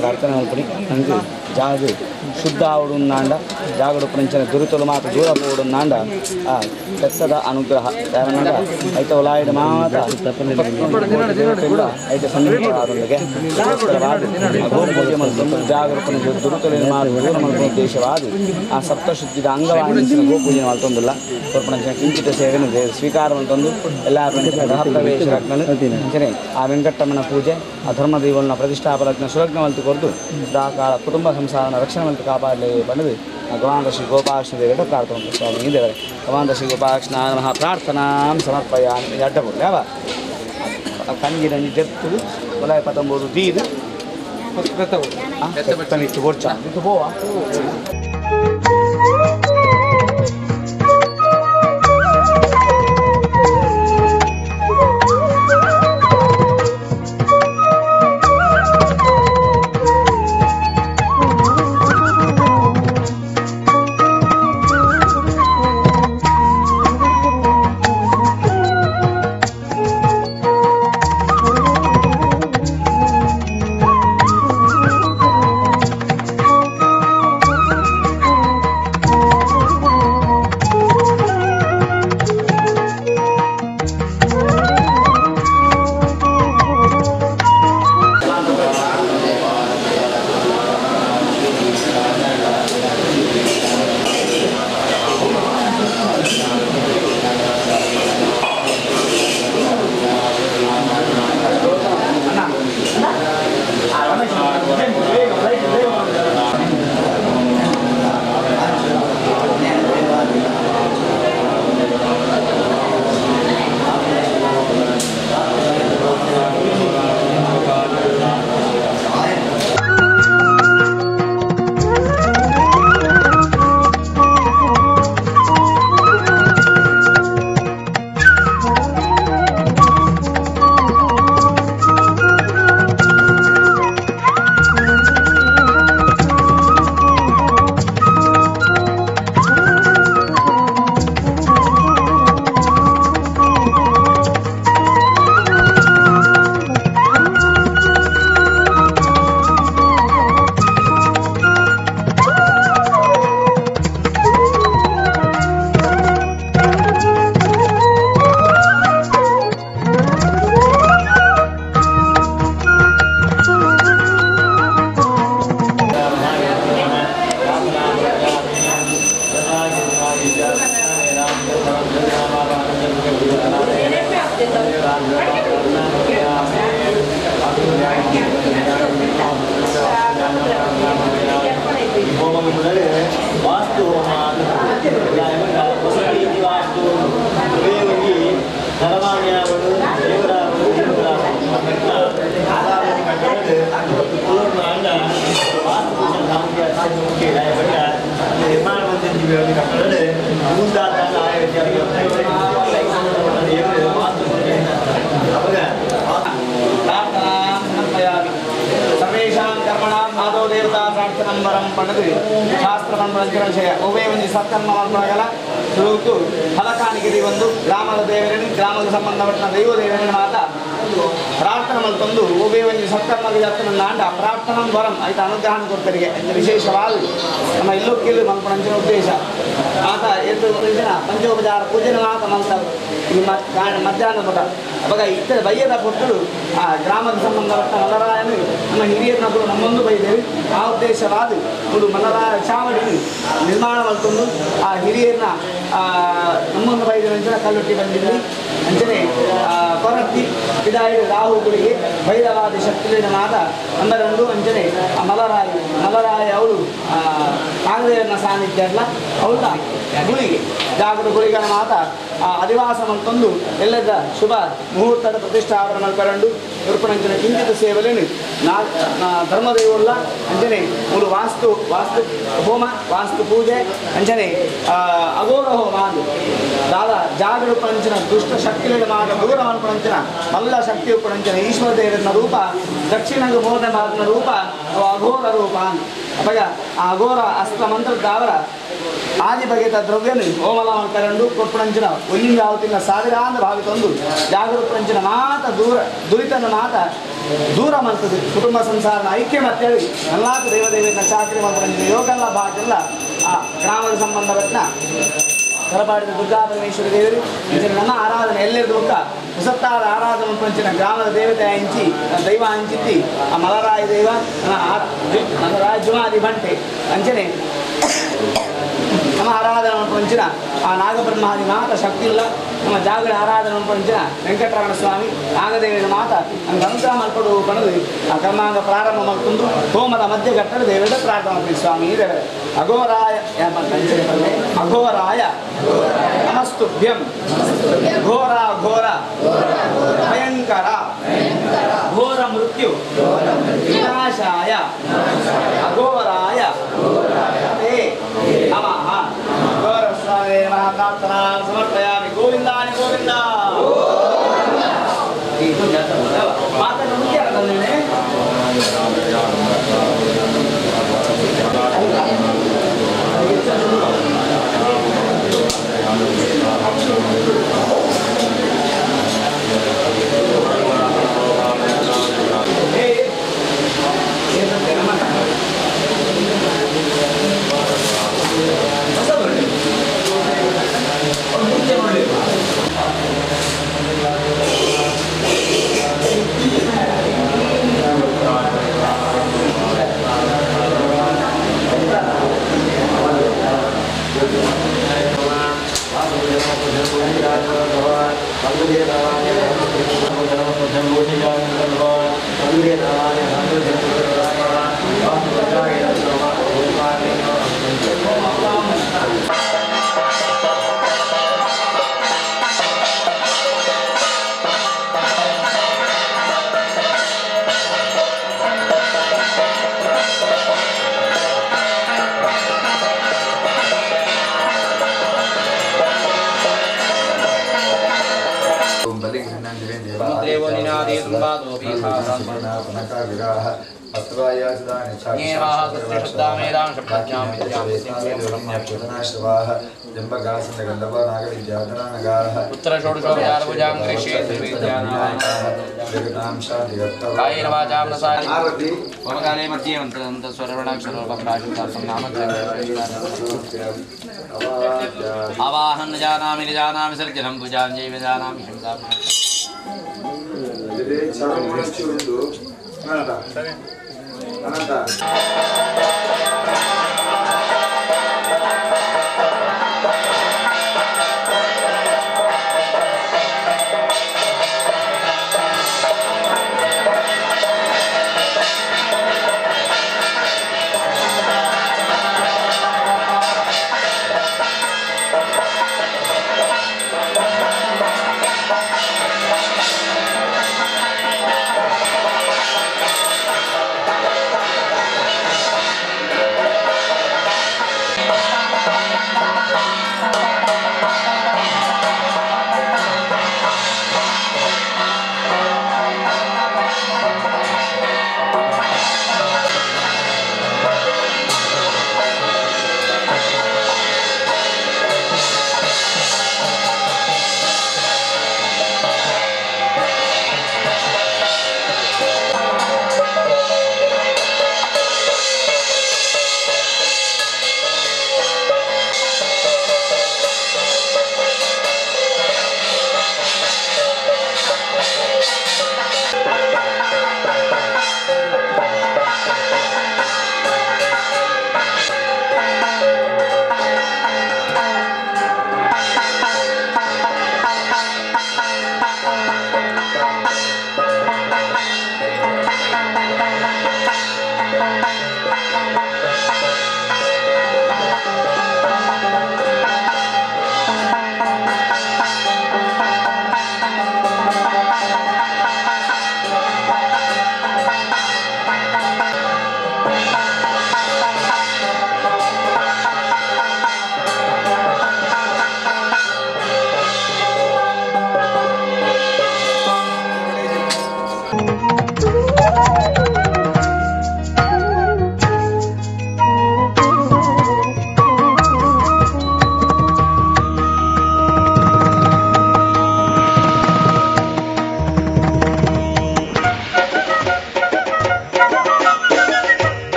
S4: ಪ್ರಾರ್ಥನೆ ಮಲ್ಪಡಿ ನಂಗೆ ಜಾಗ ಶುದ್ಧ ಆವಡುಂದಾಂಡ ಜಾಗಡು ಪುರಂಚನ ದುರುತಲು ಮಾತ ದೂರ ಪೋಡುಂದಾಂಡ ಆ ಪೆತ್ತದ ಅನುಗ್ರಹ ಯಾರನ್ನಾಂಡ ಐತ ಒಲಾಯಿಡ ಮಾತ ಐತ ಸನ್ನಿಹಿತವಾದೊಂದಿಗೆ ಗೋಪೂಜೆ ಮಲ್ಪೊಂದು ಜಾಗರೂಪನ ದುರುತಲಿನ ಮಾತ ದೂರ ಮಲ್ಪುನ ಉದ್ದೇಶವಾದ ಆ ಸಪ್ತಶುದ್ಧಿದ ಅಂಗವಾಗಿ ಗೋಪೂಜೆ ಮಲ್ತೊಂದಿಲ್ಲ ಕೊರ್ಪಣಂಚಿನ ಕಿಂಚಿತ ಸೇವೆಯನ್ನು ಸ್ವೀಕಾರ ಮಲ್ತೊಂದು ಎಲ್ಲ ಗೃಹ ಪ್ರವೇಶ ಅಂಚನೆ ಆ ವೆಂಕಟರಮಣ ಪೂಜೆ ಆ ಧರ್ಮದೇವನ ಪ್ರತಿಷ್ಠಾಪಲಗ್ನ ಸುಲಗ್ನ ಮಲ್ತು ಕೊರ್ದು ಸದಾಕಾಲ ಕುಟುಂಬ ಸಂಸಾರನ ರಕ್ಷಣೆ ಮಲ್ತು ಕಾಪಾಡಲಿ ಬಂದು ಭಗವಾನ್ ಶ್ರೀ ಗೋಪಾಲಕೃಷ್ಣ ದೇವರ ಪ್ರಾರ್ಥನೆ ಸ್ವಾಮಿ ದೇವರೇ ಭಗವಾನ್ ಶ್ರೀ ಗೋಪಾಲಕೃಷ್ಣ ನಮಃ ಪ್ರಾರ್ಥನಾಂ ಸಮರ್ಪಯಾಮಿ ಅಡ್ಡಬೋದು ಯಾವ ಕಂಜಿನ ಜೆತ್ತು ಒಲಾಯ ಪತ್ತೊಂಬತ್ತು ದೀದು ಕೊರ್ಚ ಇದು ಪೋವಾ. ಶಾಸ್ತ್ರ ಮಂತ್ರಂಚನ ಒವೇ ಒಂಜಿ ಸತ್ಕರ್ಮ ಮನ್ಪುನಗಲ ಸುರುಕು ಫಲಕಾಣಿಕೆ ಒಂದು ಗ್ರಾಮದ ದೇವರನ್ನು ಗ್ರಾಮದ ಸಂಬಂಧಪಟ್ಟ ದೈವ ದೇವರನ್ನು ಮಾತ ಪ್ರಾರ್ಥನೆ ಮಲ್ತೊಂದು ಒವೇ ಒಂಜಿ ಸತ್ಕರ್ಮ ನಾಂಡ ಪ್ರಾರ್ಥನಾ ವರಂ ಐತ ಅನುಗ್ರಹ ಕೊಡ್ತರಿಗೆ ವಿಶೇಷವಾಗಿ ನಮ್ಮ ಇಲ್ಲೊಕ್ಕಿಲು ಮನ್ಪುನಂಚಿನ ಉದ್ದೇಶ ಆತ ಏತು ಪಂಚೋಪಚಾರ ಪೂಜೆ ಮಾತ ಮಲ್ತ ಈ ಮಧ್ಯಾಹ್ನ ಪುಟ ಅವಾಗ ಇತರ ಬಯ್ಯದ ಪುಟ್ಟರು ಆ ಗ್ರಾಮದ ಸಂಬಂಧಪಟ್ಟ ಮಲರಾಯನು ನಮ್ಮ ಹಿರಿಯರನ್ನೊಬ್ಬರು ನಮ್ಮೊಂದು ಬೈದೇವಿ ಆ ಉದ್ದೇಶವಾದ ಒಂದು ಮಲರಾಯ ಚಾವಡಿ ನಿರ್ಮಾಣ ಮಲ್ತೊಂದು ಆ ಹಿರಿಯರನ್ನ ನಮ್ಮೊಂದು ಬೈದ ಕಲ್ಲುಟ್ಟಿ ಬಂದಿದ್ವಿ ಅಂಚನೆ ಕೊರತ್ತಿ ಪಿದಾಯಿಡು ರಾಹುಗಳಿಗೆ ಭೈರವಾದಿ ಶಕ್ತಿಲಿನ ಮಾತ ಅಂದರಂದು ಅಂಚನೆ ಆ ಮಲರಾಯಿ ಮಲರಾಯ ಅವಳು ನಾಗದೇವನ ಸಾನ್ನಿಧ್ಯ ಅಲ್ಲ ಅವಳ ಗುಳಿಗೆ ಜಾಗೃತ ಗುಳಿಗಳ ಮಾತ ಆ ಅಧಿವಾಸ ಮಲ್ತೊಂದು ಎಲ್ಲದ ಶುಭ ಮುಹೂರ್ತದ ಪ್ರತಿಷ್ಠಾಪನೆ ಮಲ್ಪರಂಡು ಉರ್ಪಣಂಚಿನ ಕಿಂಚಿತ ಸೇವಲೇನು ನಾ ಧರ್ಮದೈವಲ್ಲ ಅಂಚನೆ ಮೂಲು ವಾಸ್ತು ವಾಸ್ತು ಹೋಮ ವಾಸ್ತು ಪೂಜೆ ಅಂಚನೆ ಅಘೋರ ಹೋಮ ಅಂದು ದಾದ ಜಾಗರೂಪಣಂಚಿನ ದುಷ್ಟ ಶಕ್ತಿಗಳ ಮಾತ ದೂರ ಮಲ್ಪಣಂಚಿನ ಮಲ್ಲ ಶಕ್ತಿ ಉಪಣಂಚಿನ ಈಶ್ವರ ದೇವರನ ರೂಪ ದಕ್ಷಿಣಗ ಮೋದ ಮಾತನ ರೂಪ ಅಘೋರ ರೂಪ ಅಂದು ಅವಾಗ ಆ ಅಘೋರ ಅಸ್ತ್ರ ಮಂತ್ರದಾವರ ಆದಿ ಬಗೆತ ದ್ರವ್ಯನು ಓಮಲ ಮಲ್ಪರಂಡು ಕೊರ್ಪಣಂಚಿನ ಒಂಜಿಂಗಾವತಿನ ಸಾವಿರಾಂದ ಭಾವಿತೊಂದು ಜಾಗರೂಪಣಂಚಿನ ಮಾತ ದೂರ ದುರಿತನ ಮಾತ ದೂರ ಮಲ್ತದೆ ಕುಟುಂಬ ಸಂಸಾರನ ಐಕ್ಯ ಮತ್ತೇಳಿ ನಲ್ಲಾತ ದೇವದೇವಿನ ಚಾಕರಿ ಮಲ್ಪಣಂಚಿನ ಯೋಗಲ್ಲ ಭಾಗ್ಯಲ್ಲ ಆ ಗ್ರಾಮದ ಸಂಬಂಧಪಟ್ಟ ತಲಪಾಡಿದ ದುರ್ಗಾ ಪರಮೇಶ್ವರಿ ದೇವರು ಇಂಚಿನ ನಮ್ಮ ಆರಾಧನೆ ಎಲ್ಲೆದು ಬೊಕ್ಕ ಹೊಸತ್ತಾದ ಆರಾಧನೆ ಮಲ್ಪಂಚಿನ ಗ್ರಾಮದ ದೇವತೆ ಅಂಚಿ ದೈವ ಅಂಚಿತ್ತಿ ಆ ಮಲರಾಯ ದೈವ ಮಲರಾಯ ಜುಮಾದಿ ಬಂಟೆ ಅಂಚನೆ ನಮ್ಮ ಆರಾಧನೆ ಮಲ್ಪಂಚಿನ ಆ ನಾಗಬ್ರಹ್ಮಾದಿ ಮಾತ ಶಕ್ತಿ ಇಲ್ಲ ನಮ್ಮ ಜಾಗರ ಆರಾಧನೆ ಮಲ್ಪಂಚಿನ ವೆಂಕಟರಮಣ ಸ್ವಾಮಿ ನಾಗದೇವಿನ ಮಾತ ನಮ್ಗೆ ಅನುಗ್ರಹ ಮಲ್ಪಡು ಪಣದು ಆ ಕರ್ಮಾಂಗ ಪ್ರಾರಂಭ ಮಲ್ತೊಂದು ಹೋಮದ ಮಧ್ಯ ಘಟ್ಟದ ದೇವರ ಪ್ರಾರ್ಥನೆ ಮಾಡ್ತೀವಿ ಸ್ವಾಮಿ ದೇವರೇ ಅಘೋರಾಯ ಅಘೋರಾಯ ನಮಸ್ತುಭ್ಯಂ ಘೋರ ಘೋರ ಭಯಂಕರ ಘೋರ ಮೃತ್ಯು ವಿನಾಶಾಯ ಅಘೋರಾಯ ತೇ ನಮಃ. ಘೋರ ಸ್ವಾಮಿ ನಮಃ. ಪ್ರಾರ್ಥನಾ ಸಮರ್ಪಯಾಮಿ. ಗೋವಿಂದಾನಿ ಗೋವಿಂದ. ಮಾತನ್ನು ಮುಖ್ಯ ತಂದೇನೆ.
S5: आवाहन जानामि न जानामि सर्जनं पूजां जैव जानामि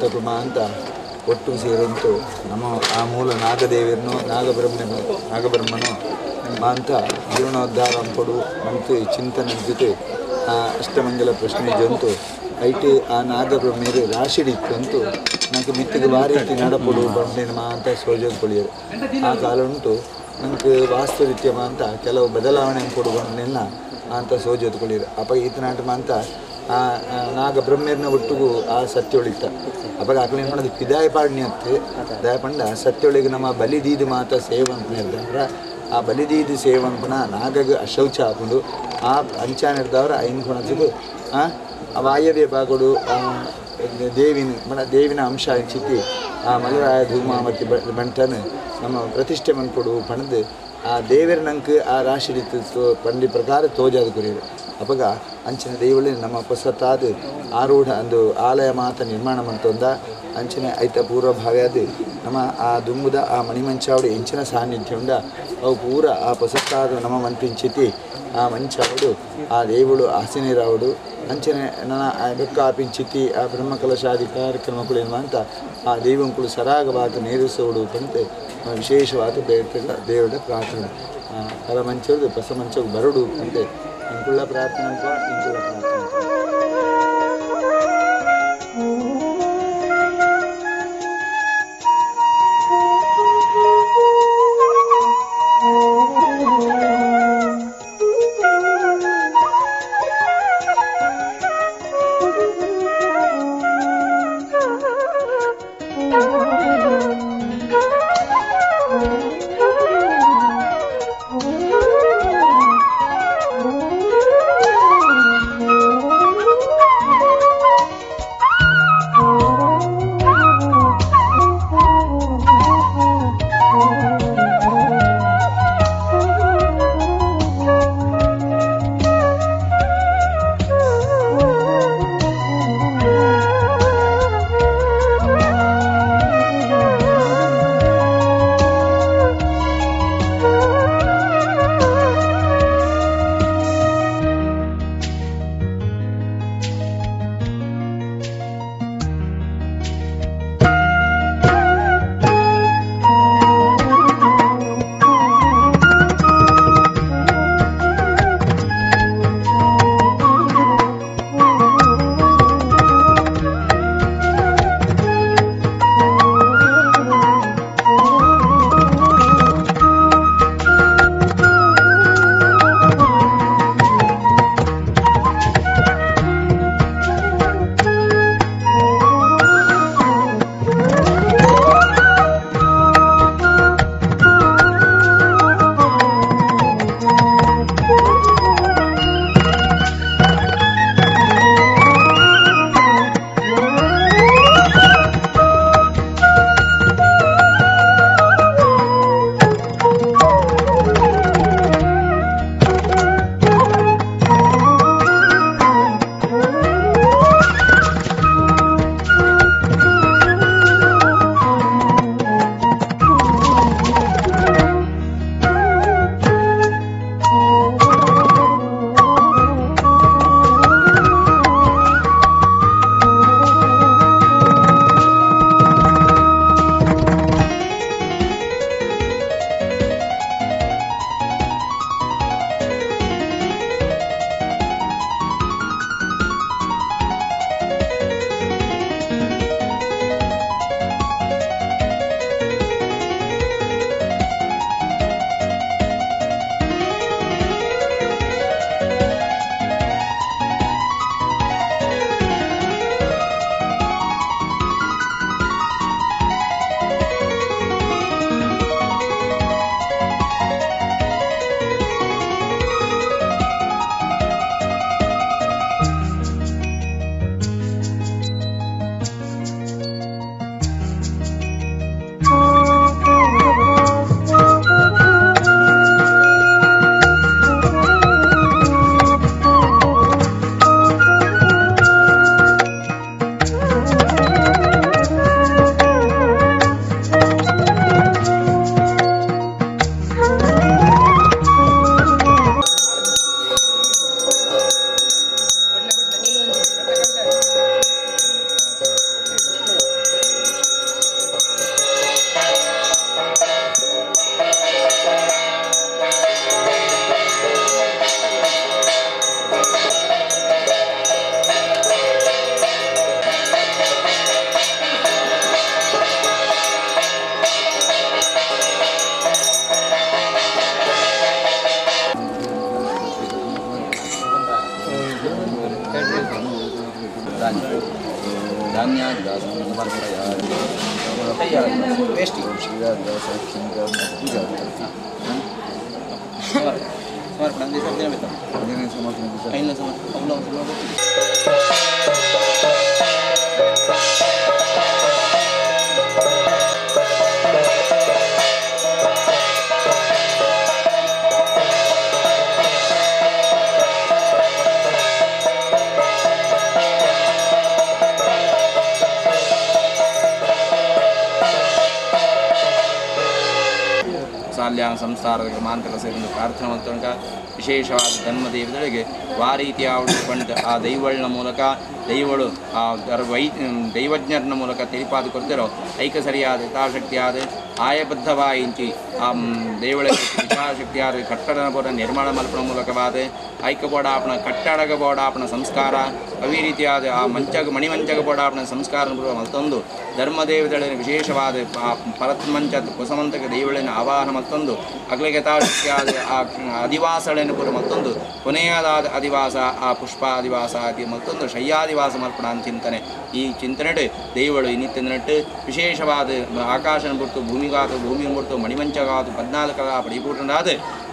S2: ಕುಟುಂಬದಕು ಅಂತ ಒಟ್ಟು ಸೇರುಂಟು ನಮ್ಮ ಆ ಮೂಲ ನಾಗದೇವಿಯನ್ನು ನಾಗಬ್ರಹ್ಮನು ಮಾಂತ ಜೀರ್ಣೋದ್ಧಾರ ಅಂಪಡು ಮಂತು ಚಿಂತನೆ ಜೊತೆ ಆ ಅಷ್ಟಮಂಗಲ ಪ್ರಶ್ನೆ ಜಂತು ಐಟ್ ಆ ನಾಗಬ್ರಹ್ಮೇರು ರಾಶಿಡಿತ್ತು ಅಂತು ನಂಗೆ ಮಿತ್ತಿಗೆ ವಾರೀತಿ ನಡಪಡು ಬಂಡಿನ ಮಾಂತ ಸೋಜೋದು ಕೊಳಿಯರು ಆ ಕಾಲ ಉಂಟು ನಂಗೆ ವಾಸ್ತುರೀತ್ಯ ಮಾಂತ ಕೆಲವು ಬದಲಾವಣೆ ಅಂಪಡು ಬಂಡಿನ ಅಂತ ಸೋಜೋದು ಕೊಳಿಯರು ಅಪ್ಪ ಈತನಾಟ ಮಾಂತ ಆ ನಾಗಬ್ರಹ್ಮೇರ್ನ ಒಟ್ಟಿಗೂ ಆ ಸತ್ಯೊಳಿತ್ತ ಅಪ್ಪ ಆಕಳ ಏನು ಮಾಡೋದು ಪಿದಾಯ ಪಾಡ್ನಿ ಅತ್ತೆ ದಾಯ ಪಂಡ ಸತ್ಯೊಳಿಗೆ ನಮ್ಮ ಬಲಿದೀದು ಮಾತ ಸೇವಂಪನ ಆ ಬಲಿದೀದು ಸೇವಂಪನ ನಾಗಗ ಅಶೌಚ ಹಾಕೊಂಡು ಆ ಅಂಚಾನಿರ್ದವ್ರ ಐನ್ ಕೊಣತಿದು ಆ ವಾಯವ್ಯ ಭಾಗಡು ದೇವಿನ ಮಣ ದೇವಿನ ಅಂಶ ಅಂಚಿತಿ ಆ ಮಲರಾಯ ಧೂಮಾವತಿ ಬಂಟನ ನಮ್ಮ ಪ್ರತಿಷ್ಠೆ ಮನ್ಪೊಡು ಪಣದು ಆ ದೇವರ ನಂಗೆ ಆ ರಾಶಿ ಪಂಡಿ ಪ್ರಕಾರ ತೋಜಾದ ಕುರಿಯರು ಅಪಗ ಅಂಚಿನ ದೇವಳಿ ನಮ್ಮ ಹೊಸತಾದ ಆರೂಢ ಅಂದು ಆಲಯ ಮಾತ ನಿರ್ಮಾಣ ಮಂತೊಂದ ಅಂಚಿನ ಐತ ಪೂರ್ವಭಾವ್ಯಾದ ನಮ್ಮ ಆ ದುಂಬುದ ಆ ಮಣಿಮಂಚಾವಡಿ ಎಂಚಿನ ಸಾನ್ನಿಧ್ಯ ಉಂಡ ಅವು ಪೂರ ಆ ಹೊಸತಾದ ನಮ್ಮ ಮಂಪಿಂಚಿತಿ ಆ ಮಂಚಾವಡು ಆ ದೇವಳು ಆಸಿನಿರಾವಡು ಅಂಚನೆ ನನ್ನ ಬೆಕ್ಕ ಪಿಂಚಿತಿ ಆ ಬ್ರಹ್ಮಕಲಶಾದಿ ಕಾರ್ಯಕ್ರಮಗಳು ಅಂತ ಆ ದೇವಂಕುಳು ಸರಾಗವಾದ ನೇರಿಸೋಡು ಪಂತೆ ವಿಶೇಷವಾದ ಬೇಡ ದೇವರ ಪ್ರಾರ್ಥನೆ ಪರ ಮಂಚೋದು ಹೊಸ ಮಂಚೋದು ಬರಡು ಅಂತೆ ಇಂಕುಳ್ಳ ಪ್ರಾರ್ಥನೆ ಅಂತ ಇಂಕುಳ್ಳ ಪ್ರಾರ್ಥನೆ.
S6: Oh.
S5: ಧಾನ್ಯ ಸಮರ್ಪಯಾಮಿ. ವೇಸ್ಟ್ ಸಮರ್ಪಣ ಸಮರ್ಪಣ. ಸಾಲ್ಯಾನ ಸಂಸಾರದ ಮಾಂತರ ಸೇರಿದ ಪ್ರಾರ್ಥನೆ ಮಾಡ್ತಂಕ ವಿಶೇಷವಾದ ಧರ್ಮದೇವತೆಗಳಿಗೆ ವಾ ರೀತಿಯ ಪಂಡ ಆ ದೈವಳನ ಮೂಲಕ ದೈವಳು ಆ ದೈವಜ್ಞರನ ಮೂಲಕ ತಿಳಿಪಾದ ಕೊಡ್ತಿರೋ ಐಕ ಸರಿಯಾದ ಯಥಾಶಕ್ತಿಯಾದ ಆಯಬದ್ಧವಾಯಿಂಚಿ ಆ ದೈವಳ ಯಥಾಶಕ್ತಿಯಾದ ಕಟ್ಟಡನ ಬೋಡ ನಿರ್ಮಾಣ ಮಲ್ಪಣ ಮೂಲಕವಾದ ಐಕ ಬೋಡಾಪಣ ಕಟ್ಟಡಗ ಬೋಡಾಪಣ ಸಂಸ್ಕಾರ ಅವೇ ರೀತಿಯಾದ ಆ ಮಂಚಗ ಮಣಿಮಂಚಗ ಬೋಡಾಪಣ ಸಂಸ್ಕಾರ ಮಲ್ತೊಂದು ಧರ್ಮದೇವತೆಗಳ ವಿಶೇಷವಾದ ಆ ಪರತ್ಮಂಚ ಕುಸಮಂತಕ ದೈವಳನ್ನು ಆವಾಹನ ಮತ್ತೊಂದು ಅಗ್ಲಿಗೆ ಯಥಾಶಕ್ತಿಯಾದ ಆ ಅಧಿವಾಸಗಳನ್ನು ಪೂರ ಮತ್ತೊಂದು ಕೊನೆಯದಾದ ಅಧಿವಾಸ ಆ ಪುಷ್ಪ ಅಧಿವಾಸ ಆದಿ ಮತ್ತೊಂದು ಶಯ್ಯಾದಿವಾಸ ಮಲ್ಪಣ ಅಂತ ಚಿಂತನೆ. ಈ ಚಿಂತನೆ ದೈವಳು ಇನ್ನಿತ್ತ ನಟ್ಟು ವಿಶೇಷವಾದ ಆಕಾಶನ ಬಿಡ್ತು ಭೂಮಿಗಾತು ಭೂಮಿಯನ್ನು ಬಿಡ್ತು ಮಣಿಮಂಚಗಾತು 14 ಪರಿಪೂರ್ಣರಾದ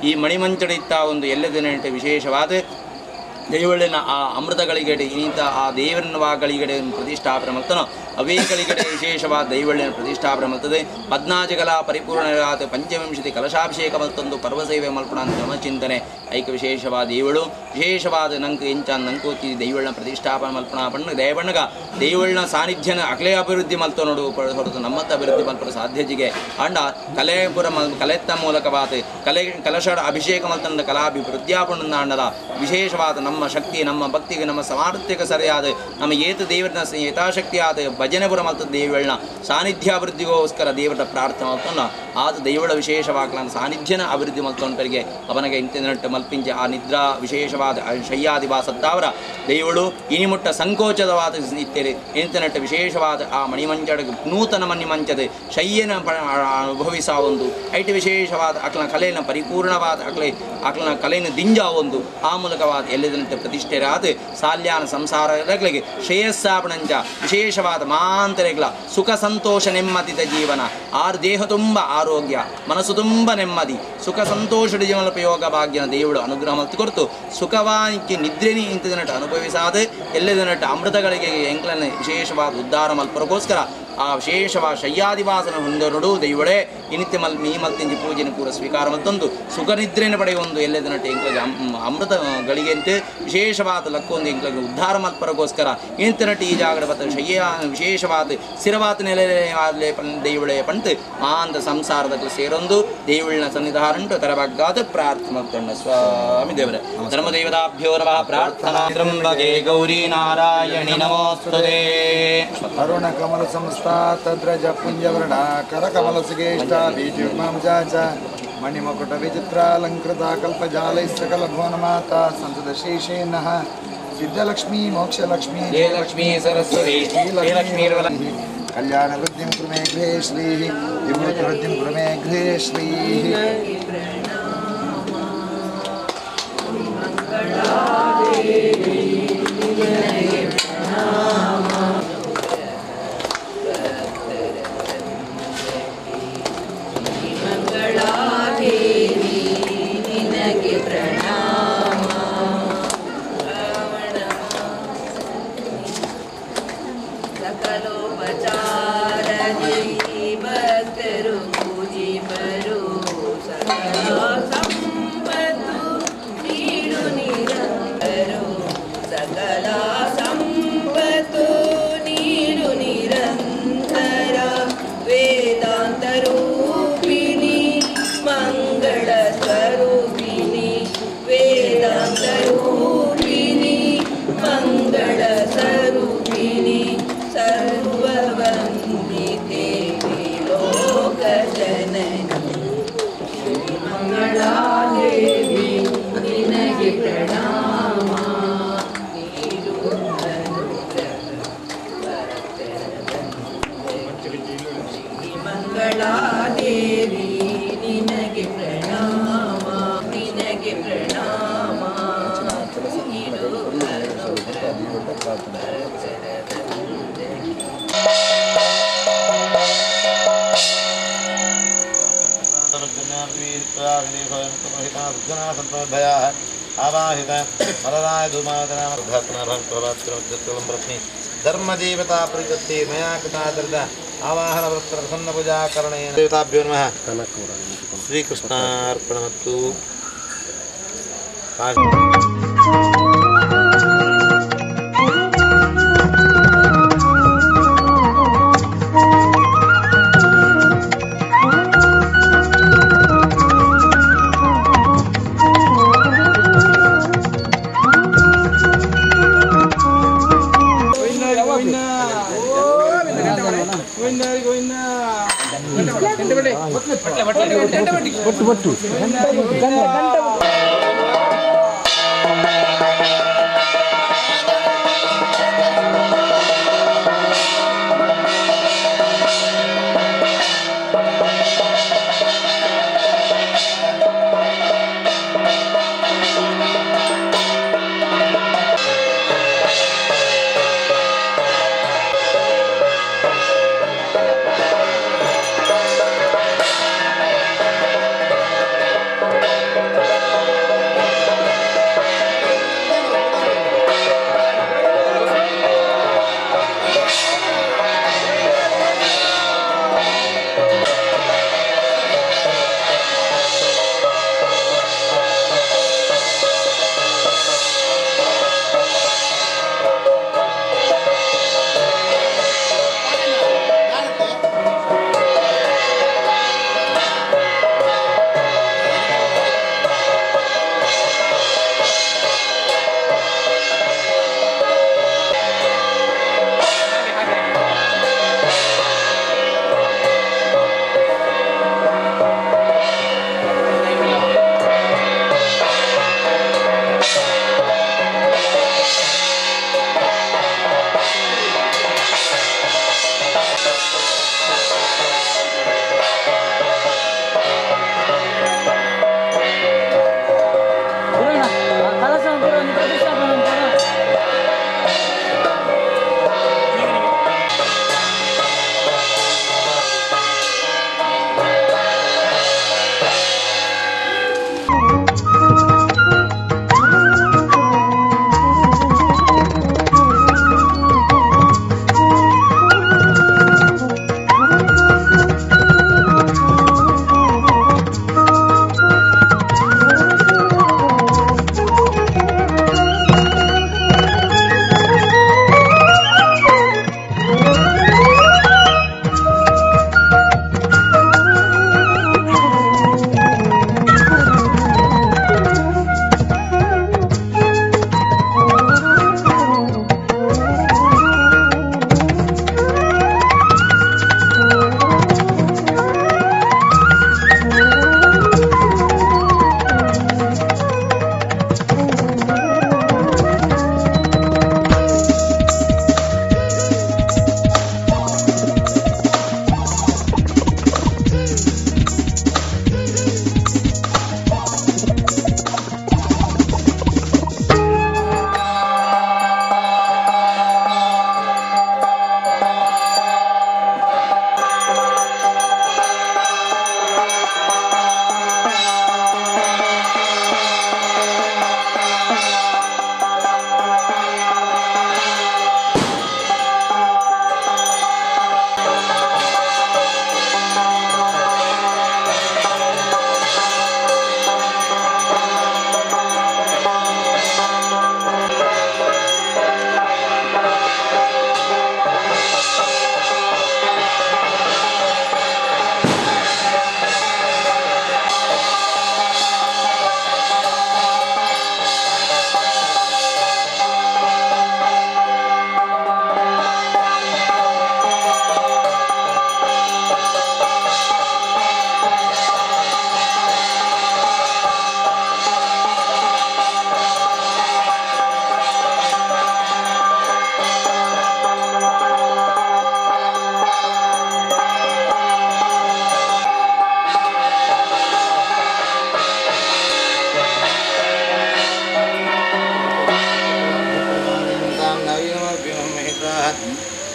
S5: ಈ ಮಣಿಮಂಚಡಿತ್ತ ಒಂದು ಎಲ್ಲದಿನ ವಿಶೇಷವಾದ ದೈವಳಿನ ಆ ಅಮೃತಗಳಿಗಡೆ ಇನ್ನಿತ ಆ ದೇವರನ್ನ ಗಳಿಗಡೆ ಪ್ರತಿಷ್ಠಾಪನೆ ಮಾಡ್ತಾನೋ ಅವೇ ಗಳಿಗಡೆ ವಿಶೇಷವಾದ ದೈವಳ್ಳಿನ ಪ್ರತಿಷ್ಠಾಪನೆ ಮಾಡ್ತದೆ. ಪದ್ನಾಜಗಲ ಪರಿಪೂರ್ಣರಾದ ಪಂಚವಿಂಶತಿ ಕಲಶಾಭಿಷೇಕ ಮತ್ತೊಂದು ಪರ್ವಸೇವೆ ಮಲ್ಪಣ ಅಂತ ನಮ್ಮ ಚಿಂತನೆ. ಐಕ ವಿಶೇಷವಾದ ದೇವಳು ವಿಶೇಷವಾದ ನಂಕು ಎಂಚ ನಂಕೋತಿ ದೈವಳನ ಪ್ರತಿಷ್ಠಾಪನೆ ಮಲ್ಪಣ ಬಣ್ಣ ದಯಬಣ್ಣಗ ದೈವಳನ ಸಾನ್ನಿಧ್ಯನ ಅಕಲೆ ಅಭಿವೃದ್ಧಿ ಮಲ್ತೋ ನೋಡು ಹೊರತು ನಮ್ಮತ್ತ ಅಭಿವೃದ್ಧಿ ಮಲ್ಪಡ ಸಾಧ್ಯಜಿಗೆ ಅಂಡ ಕಲೆಪುರ ಕಲೆತ್ತ ಮೂಲಕವಾದ ಕಲೆ ಕಲಶಡ ಅಭಿಷೇಕ ಮಲ್ತಂದ ಕಲಾಭಿವೃದ್ಧ್ಯಾಪಣ್ಣ ಅಂಡಲ ವಿಶೇಷವಾದ ನಮ್ಮ ಶಕ್ತಿ ನಮ್ಮ ಭಕ್ತಿಗೆ ನಮ್ಮ ಸಾಮರ್ಥ್ಯಕ್ಕೆ ಸರಿಯಾದ ನಮ್ಮ ಏತ ದೇವರನ್ನ ಯಥಾಶಕ್ತಿಯಾದ ಭಜನೆಪುರ ಮಲ್ತ ದೇವಳನ ಸಾನ್ನಿಧ್ಯಾಭಿವೃದ್ಧಿಗೋಸ್ಕರ ದೇವರ ಪ್ರಾರ್ಥನೆ ಮಲ್ತೊಂಡ ಆದ ದೈವಳ ವಿಶೇಷವಾಗ್ಲ ಸಾನ್ನಿಧ್ಯನ ಅಭಿವೃದ್ಧಿ ಮಲ್ತೊಂಡರಿಗೆ ಅವನಿಗೆ ಇಂತಿನಟ್ಟು ಮಲ್ಪಿಂಚೆ ಆ ನಿದ್ರಾ ವಿಶೇಷವಾದ ಶಯ್ಯಾದಿವಾಸತ್ತಾವರ ದೈವಳು ಇನಿಮುಟ್ಟ ಸಂಕೋಚದವಾದ ಇತ್ತೇರಿ ಇಂತಿನಟ್ಟು ವಿಶೇಷವಾದ ಆ ಮಣಿಮಂಚಡ ನೂತನ ಮಣಿಮಂಚದ ಶಯ್ಯನ ಅನುಭವಿಸ ಒಂದು ಐಟಿ ವಿಶೇಷವಾದ ಅಕ್ಲನ ಕಲೆಯನ್ನು ಪರಿಪೂರ್ಣವಾದ ಅಕ್ಲೆ ಅಕ್ಲನ ಕಲೆಯನ್ನು ದಿಂಜ ಒಂದು ಆ ಮೂಲಕವಾದ ಎಲ್ಲದನಟ್ಟು ಪ್ರತಿಷ್ಠೆರಾದ ಸಾಲ್ಯಾನ ಸಂಸಾರಗಳಿಗೆ ಶ್ರೇಯಸ್ಸಾಪಣಂಚ ವಿಶೇಷವಾದ ಮಾಂತರೆಗಳ ಸುಖ ಸಂತೋಷ ನೆಮ್ಮದಿದ ಜೀವನ ಆರು ದೇಹ ತುಂಬ ಆರೋಗ್ಯ ಮನಸ್ಸು ತುಂಬ ನೆಮ್ಮದಿ ಸುಖ ಸಂತೋಷದ ಜೀವನ ಉಪಯೋಗ ಭಾಗ್ಯನ ದೇವಳು ಅನುಗ್ರಹ ಮತ್ತು ಕೊರತು ಸುಖವಾನಿಕ್ಕೆ ನಿದ್ರೆನಿ ಇಂಥದನಟ್ಟು ಅನುಭವಿಸಾದ ಎಲ್ಲದನಟ್ಟು ಅಮೃತಗಳಿಗೆ ಎಂಕ್ಲನ್ನು ವಿಶೇಷವಾದ ಉದ್ಧಾರ ಮಲ್ಪರಕ್ಕೋಸ್ಕರ ಆ ವಿಶೇಷವಾದ ಶಯ್ಯಾದಿವಾಸನ ಹೊಂದರಡು ದೈವಳೇ ಇನಿತ್ಯ ಮಲ್ ಮೀ ಮಲ್ತಿಂಜಿ ಪೂಜೆನ ಪೂರ ಸ್ವೀಕಾರ ಮತ್ತೊಂದು ಸುಖ ನಿದ್ರೆಯನ್ನು ಪಡೆಯುವ ಎಲ್ಲದನಟ್ಟು ಎಂಕ್ಲಗೆ ಅಮೃತ ಗಳಿಗೆಂತೆ ವಿಶೇಷವಾದ ಲಕ್ಕೊಂದು ಎಂಕ್ಲಗೆ ಉದ್ಧಾರ ಮಲ್ಪರಕ್ಕೋಸ್ಕರ ಇಂತನಟ್ಟು ಈ ಜಾಗಡ ಬತ್ತ ಶಯ್ಯ ವಿಶೇಷವಾದ ಸ್ಥಿರವಾದ ನೆಲೆ ದೈವಳೆ ಪಂತು ಮಾಂತ ಸಂಸಾರದ ಸೇರೊಂದು ದೇವಳಿನ ಸನ್ನಿಧಾರಂಟು ತರಬಗ್ಗಾದ ಪ್ರಾರ್ಥನೆ ಸ್ವಾಮಿ ದೇವರೇ ಧರ್ಮದೇವತಾಭ್ಯೋ ನಮಃ. ಪ್ರಾರ್ಥನಾ ತ್ರಂಬಕೆ ಗೌರಿ ನಾರಾಯಣಿ ನಮೋಸ್ತುತೇ.
S2: ಅರುಣ ಕಮಲ ಸಂಸ್ಥಾ ತದ್ರಜ ಪುಂಜವರ್ಣ ಕರಕಮಲ ಸುಗೇಷ್ಟ ಬೀಜುಗ್ಮಾಂಜಾಚ ಮಣಿಮಕುಟ ವಿಚಿತ್ರಾಲಂಕೃತ ಕಲ್ಪಜಾಲೈ ಸಕಲ ಭುವನಮಾತಾ ಸಂತತ ಶ್ರೀಶೇನಃ ಸಿದ್ಧಲಕ್ಷ್ಮೀ ಮೋಕ್ಷಲಕ್ಷ್ಮೀ
S5: ಜಯಲಕ್ಷ್ಮೀ ಸರಸ್ವತಿ ಜಯಲಕ್ಷ್ಮೀ
S2: ಕಲ್ಯಾಣ ವೃದ್ಧಿಂ ಕುರು ಮೇ ಗೃಹೇ ಶ್ರೀ ವಿಮೃತಿ ವೃದ್ಧಿಂ ಕುರು ಮೇ ಗೃಹೇ ಶ್ರೀ.
S6: सकलोपचारदी भक्तरु पूजी बरु सकलो।
S5: ಪ್ರಾರ್ಥನೆ.
S3: ಆವಾಹಿತ ವರದಾಯ ಧರ್ಮದೇವತಾ ಪರಿತತ್ತಿ ಮಯಾ ಕೃತಾಚರಿತ ಆವಾಹನ ವೃತ್ತ ಪ್ರಸನ್ನ ಪೂಜಾ ಕರಣೇನ ದೇವತಾಭ್ಯೋ ನಮಃ. ಶ್ರೀಕೃಷ್ಣಾರ್ಪಣಮಸ್ತು.
S1: ಒಟ್ಟು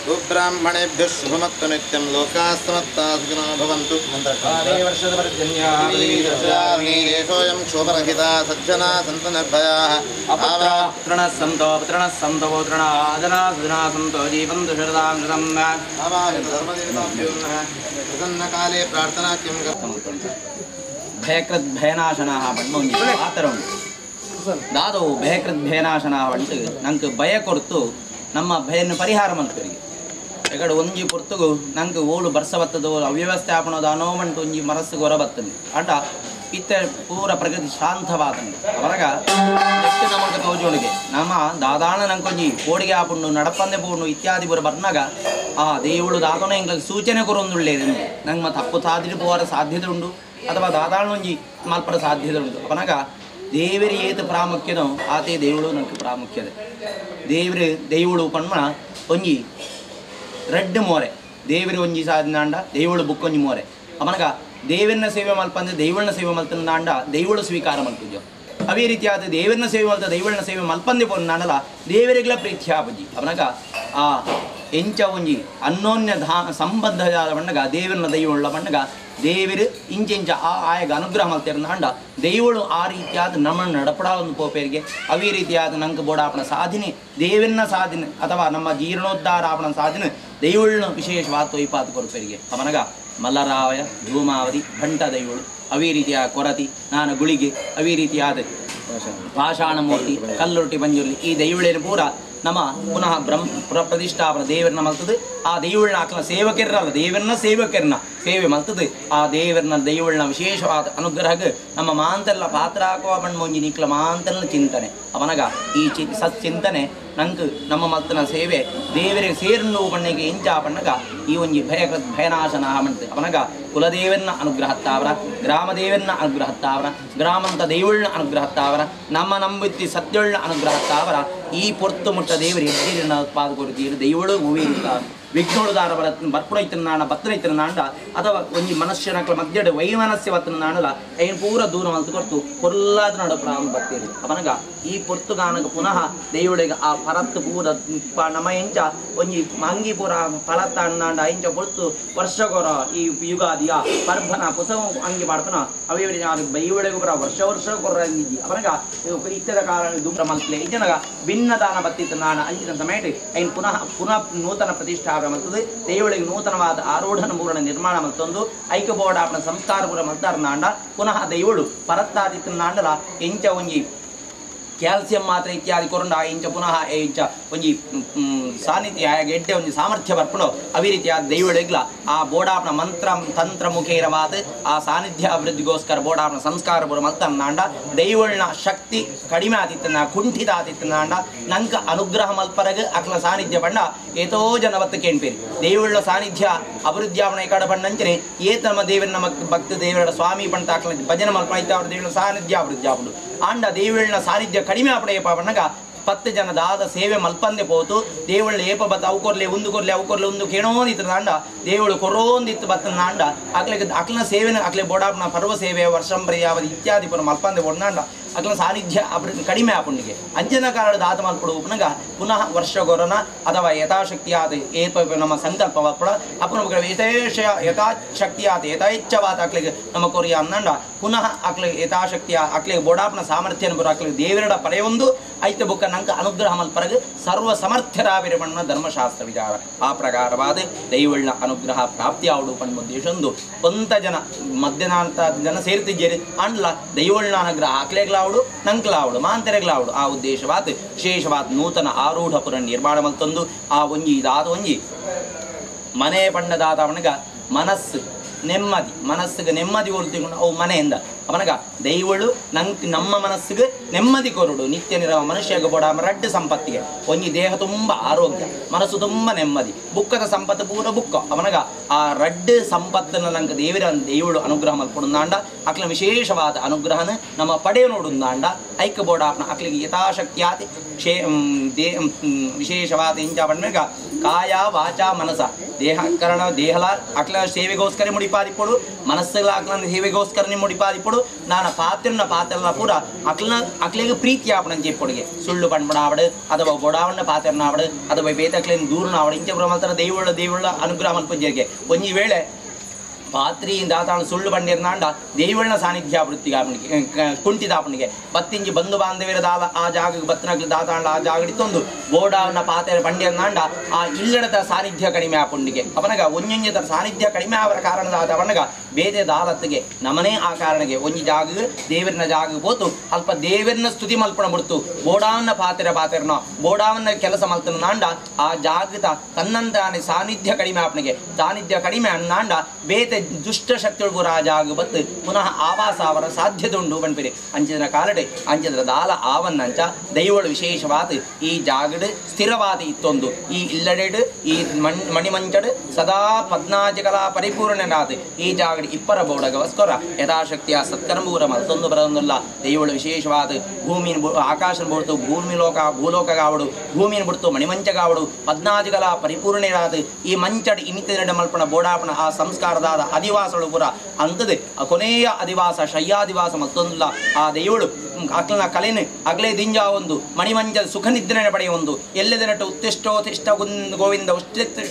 S3: गोब्राह्मणेभ्यः शुभमस्तु नित्यं लोकाः समस्ताः सुखिनो भवन्तु। देशोऽयं क्षोभरहिता सज्जना सन्तु निर्भयाः।
S5: अपुत्रणः सन्तो पुत्रणः सन्तो पौत्रणः जना सुजना सन्तो जीवन्तु शरदां शतं।
S3: धर्मदेवताभ्यो नमः। प्रसन्नकाले प्रार्थना किं
S5: ಭಯಕೃತ್ ಭಯನಾಶನಾಹ ಪಂಡ ಒಂಜಿ ಪಾತ್ರ ಉಂಟು. ದಾದವು ಭಯಕೃತ್ ಭಯನಾಶನಾಹ ಪಂಡ ನಂಗೆ ಭಯ ಕೊರ್ತು ನಮ್ಮ ಭಯನ ಪರಿಹಾರ ಮಲ್ಪರಿಗೆ. ಎಕಡೆ ಒಂಜಿ ಪೊರ್ತುಗು ನಂಗೆ ಓಳು ಬರ್ಸ ಬತ್ತದ ಅವ್ಯವಸ್ಥೆ ಆಪಣೋದು ಅನೋ ಮಂಟು ಒಂಜಿ ಮನಸ್ಸುಗೆ ಹೊರ ಬತ್ತಂದು ಆಂಡ ಇತ್ತ ಪೂರ ಪ್ರಗತಿ ಶಾಂತವಾತಂದು ಅವರಗ ನೆಕ್ಸ್ಟ್ ನಮಗ ತೋಜೋಳಿಗೆ ನಮ್ಮ ದಾದಾಣ ನಂಕೊಂಜಿ ಕೋಡಿಗೆ ಆಪುಂಡು ನಡಪಂದೆ ಪೋಂಡು ಇತ್ಯಾದಿ ಪೂರ ಬರ್ನಾಗ ಆ ದೇವಳು ದಾದನ ಎಂಗ್ಲಿಗೆ ಸೂಚನೆ ಕೊರೊಂದುಳ್ಳೇದು ನಂಗೆ ಮತ್ತು ತಪ್ಪು ಸಾಧ್ಯತೆ ಪೋವರ ಸಾಧ್ಯತೆ ಉಂಡು ಅಥವಾ ದಾದಾಣ ಒಂಜಿ ಮಲ್ಪರ ಸಾಧ್ಯತೆ ಉಂಟು. ಅವನಾಗ ದೇವರಿ ಏತು ಪ್ರಾಮುಖ್ಯನೋ ಆತೇ ದೇವಳು ನಂಗೆ ಪ್ರಾಮುಖ್ಯತೆ. ದೇವರು ದೇವಳು ಪಣ್ಮ ಒಂಜಿ ರೆಡ್ ಮೋರೆ ದೇವರು ಒಂಜಿ ಸಾಧನಾಂಡ ದೇವಳು ಬುಕ್ಕೊಂಜಿ ಮೋರೆ ಅವನಗ ದೇವರನ್ನ ಸೇವೆ ಮಲ್ಪಂದ್ರೆ ದೈವಳನ್ನ ಸೇವೆ ಮಲ್ತನಾಂಡ ದೈವಳು ಸ್ವೀಕಾರ ಮಲ್ಪುಜ. ಅವೇ ರೀತಿಯಾದ ದೇವರನ್ನ ಸೇವೆ ಮಲ್ತ ದೈವಳನ್ನ ಸೇವೆ ಮಲ್ಪಂದೆ ಪೊನ್ನಾಂಡಲ ದೇವರಿಗಳ ಪ್ರೀತ್ಯಾಪುಜಿ. ಅವನಗ ಆ ಎಂಚ ಒಂಜಿ ಅನ್ಯೋನ್ಯ ಧಾ ಸಂಬಂಧ ಬಣ್ಣಗ ದೇವರನ್ನ ದೈವಳ ಬಣ್ಣಗ ದೇವರು ಇಂಚೆಂಚ ಆ ಆಯಗ ಅನುಗ್ರಹ ಮಲ್ತಿರ್ನಾಂಡ ದೈವಳು ಆ ರೀತಿಯಾದ ನಮ್ಮನ್ನು ನಡಪಡ ಒಂದು ಪೋಪೇರಿಗೆ ಅವೇ ರೀತಿಯಾದ ನಂಗೆ ಬೋಡಾಪಣ ಸಾಧನೆ ದೇವರನ್ನ ಸಾಧನೆ ಅಥವಾ ನಮ್ಮ ಜೀರ್ಣೋದ್ಧಾರ ಆಪಣ ಸಾಧನೆ ದೈವಳನ್ನು ವಿಶೇಷವಾದ ತೊಯ್ಪಾದ ಕೊರಪೇರಿಗೆ. ಅವನಗ ಮಲ್ಲರಾಯ ಧೂಮಾವತಿ ಭಂಟ ದೈವಳು ಅವೇ ರೀತಿಯ ಕೊರತಿ ನಾನು ಗುಳಿಗೆ ಅವೇ ರೀತಿಯಾದ ಪಾಷಾಣಮೂರ್ತಿ ಕಲ್ಲುರೊಟ್ಟಿ ಬಂಜುರ್ಲಿ ಈ ದೈವಳೇನು ಪೂರ ನಮ್ಮ ಪುನಃ ಬ್ರಹ್ಮ ಪ್ರತಿಷ್ಠಾಪನ ದೇವರನ್ನ ಮಲ್ತದೆ. ಆ ದೈವಳನ್ನ ಆಕಲ ಸೇವಕರಲ್ಲ ದೇವರನ್ನ ಸೇವಕರನ್ನ ಸೇವೆ ಮಲ್ತದೆ. ಆ ದೇವರನ್ನ ದೈವಳನ್ನ ವಿಶೇಷವಾದ ಅನುಗ್ರಹಕ್ಕೆ ನಮ್ಮ ಮಾಂತೆಲ್ಲ ಪಾತ್ರ ಹಾಕುವ ಬಣ್ಣ ಒಂಜಿ ನಿಕ್ಲ ಮಾಂತೆಲ್ಲ ಚಿಂತನೆ. ಅವನಗ ಈ ಸಚ್ಚಿಂತನೆ ನಂಗೆ ನಮ್ಮ ಮಲ್ತನ ಸೇವೆ ದೇವರಿಗೆ ಸೇರನ್ನು ಬಣ್ಣಿಗೆ ಇಂಚ ಬಣ್ಣಗ ಈ ಒಂಜಿ ಭಯ ಭಯನಾಶನ ಮಂತೆ. ಅವನಗ ಕುಲದೇವನ್ನ ಅನುಗ್ರಹತ್ತಾವರ ಗ್ರಾಮದೇವನ್ನ ಅನುಗ್ರಹತ್ತಾವರ ಗ್ರಾಮಂತ ದೈವಳನ್ನ ಅನುಗ್ರಹತ್ತಾವರ ನಮ್ಮ ನಂಬುತ್ತಿ ಸತ್ಯೊಳ್ಳ ಅನುಗ್ರಹತ್ತಾವರ ಈ ಪೊರ್ತು ಮುಟ್ಟ ದೇವರು ಎದ್ದಿರನ್ನ ಪಾದ ಕೊಡ್ತೀರಿ ದೈವಳು ಹೂವಿರುತ್ತ ವಿಘ್ನೋಳುದಾರ ಬರ ಬರ್ಪುಣೈತನಾಣ ಬತ್ತನೈತನಾಂಡ ಅಥವಾ ಒಂಜಿ ಮನುಷ್ಯನ ಮಧ್ಯೆ ವೈಮನಸ್ಯ ಬತ್ತನಾಣಲ ಐನ್ ಪೂರ ದೂರ ಮಲ್ತು ಕೊರ್ತು ಕೊಲ್ಲಾದ ನಡಪುರ ಬರ್ತೀರಿ. ಅವನಗ ಈ ಪೊರ್ತುಗಾನಗ ಪುನಃ ದೈವಳಿಗೆ ಆ ಫರತ್ತು ಪೂರ ನಮ್ಮ ಎಂಚ ಒಂಜಿ ಮಂಗಿ ಪೂರ ಫಲತ್ತ ಅಣ್ಣಾಂಡ ಇಂಚ ಪೊರ್ತು ವರ್ಷಗೊರ ಈ ಯುಗಾದಿಯ ಪರ್ಬನ ಪುಸ ಅಂಗಿ ಮಾಡ್ತಾನ ಅವೇ ದೈವಳಿಗೆ ಪುರ ವರ್ಷ ವರ್ಷ ಕೊರ ಅವನಗ ಇತ್ತದ ಕಾಲ ದೂರ ಮಲ್ತ್ಲೆ ಇಜನಗ ಭಿನ್ನದಾನ ಬತ್ತಿತ್ತ ನಾಣ ಅಂಚಿನ ಸಮಯಟ್ ಐನ್ ಪುನಃ ಪುನಃ ನೂತನ ಪ್ರತಿಷ್ಠಾ ಮಲ್ತದೆ. ದೈವಳಿಗೆ ನೂತನವಾದ ಆರೂಢನ ಮೂರನ ನಿರ್ಮಾಣ ಮಲ್ತೊಂದು ಐಕ್ಯ ಬೋರ್ಡ್ ಆಪಣ ಸಂಸ್ಕಾರ ಪೂರ ಮಲ್ತಾರ ನಾಂಡ ಪುನಃ ದೈವಳು ಪರತ್ತಾದಿತ್ತ ನಾಂಡಲ ಎಂಚ ಒಂಜಿ ಕ್ಯಾಲ್ಸಿಯಂ ಮಾತ್ರ ಇತ್ಯಾದಿ ಕೊರಂಡ ಇಂಚ ಪುನಃ ಇಂಚ ಒಂಜಿ ಸಾನ್ನಿಧ್ಯ ಎಡ್ಡೆ ಒಂಜಿ ಸಾಮರ್ಥ್ಯ ಬರ್ಪಣೋ ಅವೇ ರೀತಿಯಾದ ದೈವಳಿಗ್ಲ ಆ ಬೋಡಾಪನ ಮಂತ್ರ ತಂತ್ರ ಮುಖೇರವಾದ ಆ ಸಾನ್ನಿಧ್ಯ ಅಭಿವೃದ್ಧಿಗೋಸ್ಕರ ಬೋಡಾಪನ ಸಂಸ್ಕಾರ ಪೂರ ಮಲ್ತನಾಂಡ ದೈವಳನ ಶಕ್ತಿ ಕಡಿಮೆ ಆತಿತ್ತನ ಕುಂಠಿತ ಆತಿತ್ತನಾಂಡ ನಂಕ ಅನುಗ್ರಹ ಮಲ್ಪರಗ ಅಕ್ಲ ಸಾನ್ನಿಧ್ಯ ಬಣ್ಣ ಏತೋ ಜನವತ್ತು ಕೇಳ್ಪೇರಿ ದೈವಳ ಸಾನ್ನಿಧ್ಯ ಅಭಿವೃದ್ಧಿ ಕಡ ಬಣ್ಣಂಚನೆ ಏತ ನಮ್ಮ ದೇವರ ನಮ್ಮ ಭಕ್ತ ದೇವರ ಸ್ವಾಮಿ ಪಂತ ಅಕ್ಲ ಭಜನೆ ಮಲ್ಪ ಐತ ಅವ್ರ ದೇವಳ ಸಾನ್ನಿಧ್ಯ ಅಭಿವೃದ್ಧಿ ಆಪುಂಡು. ಆಂಡ ದೇವಳನ ಸಾನ್ನಿಧ್ಯ ಕಡಿಮೆ ಆಪಡೆ ಏಪ ಬಣ್ಣಗ 10 ಜನ ದಾದ ಸೇವೆ ಮಲ್ಪಂದೆ ಪೋತು ದೇವಳ ಏಪ ಬತ್ತ ಅವು ಕೊರ್ಲೆ ಒಂದು ಕೊರ್ಲೆ ಅವು ಕೊರ್ಲೆ ಒಂದು ಕೇಣೋದಿತ್ತು ನಾಂಡ ದೇವಳು ಕೊರೋಂದಿತ್ತು ಬತ್ತ ನಾಂಡ ಅಕ್ಲೆಗೆ ಅಕ್ಲನ ಸೇವೆನ ಅಕ್ಲೆ ಬೋಡಾಪನ ಪರ್ವ ಸೇವೆ ವರ್ಷಂಪ್ರಿಯಾವಧಿ ಇತ್ಯಾದಿ ಪುರ ಮಲ್ಪಂದೆ ಒಡ್ನಾಂಡ ಅಕ್ಲನ ಸಾನ್ನಿಧ್ಯ ಅಭಿವೃದ್ಧಿ ಕಡಿಮೆ ಆಪುಂಡಿಗೆ ಅಂಜನ ಕಾಲದ ದಾತ ಮಲ್ಪಡು ಉಪನಗ ಪುನಃ ವರ್ಷಗೊರನ ಅಥವಾ ಯಥಾಶಕ್ತಿಯಾದ ಏಪ ನಮ್ಮ ಸಂಕಲ್ಪ ಮಲ್ಪಡ ಅಪ್ಪನ ವಿಶೇಷ ಯಥಾಶಕ್ತಿಯಾದ ಯಥೇಚ್ಛವಾದ ಅಕ್ಲಿಗೆ ನಮ್ಮ ಕೊರಿಯ ಅನ್ನಂಡ ಪುನಃ ಅಕ್ಲಿಗೆ ಯಥಾಶಕ್ತಿಯ ಅಕ್ಲಿಗೆ ಬೋಡಾಪನ ಸಾಮರ್ಥ್ಯನ ಬರೋ ಅಕ್ಲಿಗೆ ದೇವರಡ ಪರೆಯೊಂದು ಐತ ಬುಕ್ಕ ನಂಕ ಅನುಗ್ರಹ ಮಲ್ಪರಗ ಸರ್ವ ಸಮರ್ಥರಾವಿರಮಣ್ಣ ಧರ್ಮಶಾಸ್ತ್ರ ವಿಚಾರ ಆ ಪ್ರಕಾರವಾದ ದೈವಳ್ಳ ಅನುಗ್ರಹ ಪ್ರಾಪ್ತಿ ಆವಡು ಪಣ್ಣ ಉದ್ದೇಶೊಂದು ಕೊಂತ ಜನ ಮಧ್ಯನಾಂತ ಜನ ಸೇರ್ತಿದ್ದೀರಿ ಅಂಡ್ಲ ದೈವಳ್ಳ ಅನುಗ್ರಹ ಆಕ್ಲೆಗ್ಲಾವಡು ನಂಕ್ಲಾವಡು ಮಾಂತರೆಗ್ಲಾವಡು ಆ ಉದ್ದೇಶವಾದ ವಿಶೇಷವಾದ ನೂತನ ಆರೂಢಪುರ ನಿರ್ಮಾಣ ಮಲ್ತೊಂದು ಆ ಒಂಜಿ ಇದಾದ ಒಂಜಿ ಮನೆ ಪಣ್ಣದಾದ ಅವನಿಗ ಮನಸ್ಸು ನೆಮ್ಮದಿ ಮನಸ್ಸಿಗೆ ನೆಮ್ಮದಿ ಕೊಡ್ತಿಕೊಂಡು ಅವು ಮನೆಯಿಂದ ಅವನಗ ದೈವಳು ನಂಗೆ ನಮ್ಮ ಮನಸ್ಸಿಗೆ ನೆಮ್ಮದಿ ಕೊರಡು ನಿತ್ಯ ನಿರವ ಮನುಷ್ಯಗೆ ಬೋಡ ರಡ್ಡು ಸಂಪತ್ತಿಗೆ ಒಂಜಿ ದೇಹ ತುಂಬ ಆರೋಗ್ಯ ಮನಸ್ಸು ತುಂಬ ನೆಮ್ಮದಿ ಬುಕ್ಕದ ಸಂಪತ್ತು ಪೂರ ಬುಕ್ಕ ಅವನಗ ಆ ರಡ್ಡು ಸಂಪತ್ತನ್ನು ನಂಗೆ ದೇವರ ದೈವಳು ಅನುಗ್ರಹ ಮಲ್ಪಡುಂದಾಂಡ ಅಕ್ಲ ವಿಶೇಷವಾದ ಅನುಗ್ರಹನ ನಮ್ಮ ಪಡೆಯ ನೋಡುಂದಾಂಡ ಐಕ್ಯ ಬೋಡ ಅಪ್ನ ಅಕ್ಲಿಗೆ ಯಥಾಶಕ್ತಿಯಾತಿ ಕ್ಷೇ they ವಿಶೇಷವಾದ ಇಂಚ ಪಣ್ಮೇಗ ಕಾಯ ವಾಚ ಮನಸ ದೇಹ ಕರಣ ದೇಹಲ ಅಕ್ಲ ಸೇವೆಗೋಸ್ಕರ ಮುಡಿಪಾದಿಪ್ಪಡು ಮನಸ್ಸುಗಳ ಅಕ್ಲ ಸೇವೆಗೋಸ್ಕರನೇ ಮುಡಿಪಾದಿಪ್ಪಡು. ಇಪ್ಪಡು ನಾನ ಪಾತ್ರನ ಪಾತ್ರನ ಪೂರ ಅಕ್ಲನ ಅಕ್ಲೆಗ್ ಪ್ರೀತಿ ಆಪಣಂಚ ಇಪ್ಪೊಡುಗೆ ಸುಳ್ಳು ಪಣ್ಪಣ ಆವಡು ಅಥವಾ ಬೊಡಾವಣ್ಣ ಪಾತ್ರನ ಆವಡು ಅಥವಾ ಬೇತಕ್ಲೇನ್ ದೂರನ ಆವಡು ಇಂಚ ಪೂರ ಮಲ್ತನ ದೈವಳ ದೈವಳ ಅನುಗ್ರಹ ಮಲ್ಪುಂಜೆರ್ಗೆ ಒಂಜಿ ವೇಳೆ ಪಾತ್ರಿ ದಾತಾಳು ಸುಳ್ಳು ಬಂಡಿರ್ನಾಂಡ ದೇವಳ್ನ ಸಾನ್ನಿಧ್ಯ ವೃತ್ತಿಗಾಪಣಿಗೆ ಕುಂಟಿದಾಪಣಿಗೆ ಬತ್ತಿಂಜಿ ಬಂಧು ಬಾಂಧವ್ಯರ ದಾಲ ಆ ಜಾಗಕ್ಕೆ ಬತ್ತನಗ್ಲು ದಾತಾಂಡ ಆ ಜಾಗಡಿ ತೊಂದು ಬೋಡಾವನ ಪಾತೆರ ಬಂಡಿರ್ನಾಂಡ ಆ ಇಲ್ಲಡದ ಸಾನ್ನಿಧ್ಯ ಕಡಿಮೆ ಆಪುಂಡಿಗೆ ಅವನಗ ಒಂಜೊಂಜದ ಸಾನ್ನಿಧ್ಯ ಕಡಿಮೆ ಅವರ ಕಾರಣದಾದ ಅವನಗ ಬೇರೆ ದಾಲತ್ತಿಗೆ ನಮನೇ ಆ ಕಾರಣಗೆ ಒಂಜಿ ಜಾಗ ದೇವರನ ಜಾಗ ಪೋತು ಅಲ್ಪ ದೇವರನ್ನ ಸ್ತುತಿ ಮಲ್ಪಣ ಬಿಡ್ತು ಬೋಡಾವನ್ನ ಪಾತೆರ ಪಾತೆರನ ಬೋಡಾವನ್ನ ಕೆಲಸ ಮಲ್ತನ ನಾಂಡ ಆ ಜಾಗದ ತನ್ನಂತಾನೆ ಸಾನ್ನಿಧ್ಯ ಕಡಿಮೆ ಆಪಣಿಗೆ ಸಾನ್ನಿಧ್ಯ ಕಡಿಮೆ ಅನ್ನಾಂಡ ಬೇತೆ ದುಷ್ಟ ಶಕ್ತಿಗಳು ಆ ಜಾಗ ಬತ್ತು ಪುನಃ ಆವಾಸ ಅವರ ಸಾಧ್ಯತೆ ಉಂಡು ಬನ್ಪಿರಿ ಅಂಚಿನ ಕಾಲಡೆ ಅಂಚಿನ ದಾಲ ಆವನ್ನಂಚ ದೈವಳು ವಿಶೇಷವಾದ ಈ ಜಾಗಡ್ ಸ್ಥಿರವಾದ ಇತ್ತೊಂದು ಈ ಇಲ್ಲಡೆಡು ಈ ಮಣಿಮಂಚಡು ಸದಾ ಪದ್ನಾಜಕಲಾ ಪರಿಪೂರ್ಣನಾದ ಈ ಜಾಗಡ್ ಇಪ್ಪರ ಬೋಡಗವಸ್ಕರ ಯಥಾಶಕ್ತಿಯ ಸತ್ಕರ್ಮೂರ ಮತ್ತೊಂದು ಬರೊಂದಿಲ್ಲ ದೈವಳು ವಿಶೇಷವಾದ ಭೂಮಿನ ಆಕಾಶನ ಬಿಡ್ತು ಭೂಮಿ ಲೋಕ ಭೂಲೋಕಗಾವಡು ಭೂಮಿನ ಬಿಡ್ತು ಮಣಿಮಂಚಗಾವಡು ಪದ್ನಾಜಕಲಾ ಪರಿಪೂರ್ಣರಾದ ಈ ಮಂಚಡ್ ಇನಿತ ಮಲ್ಪಣ ಬೋಡಾಪಣ ಆ ಸಂಸ್ಕಾರದಾದ ಅಧಿವಾಸಳು ಪುರ ಅಂತದೆ ಆ ಕೊನೆಯ ಅಧಿವಾಸ ಶಯ್ಯಾಧಿವಾಸ ಮತ್ತೊಂದಿಲ್ಲ ಆ ದೈವಳು ಅಕ್ಲನ ಕಲೆನು ಅಗ್ಲೇ ದಿಂಜ ಒಂದು ಮಣಿಮಂಜ ಸುಖ ನಿದ್ರಣೆ ಪಡೆಯುವೊಂದು ಎಲ್ಲೆದನಟ್ಟು ಉತ್ತಿಷ್ಟೋತಿಷ್ಟ ಗೋವಿಂದ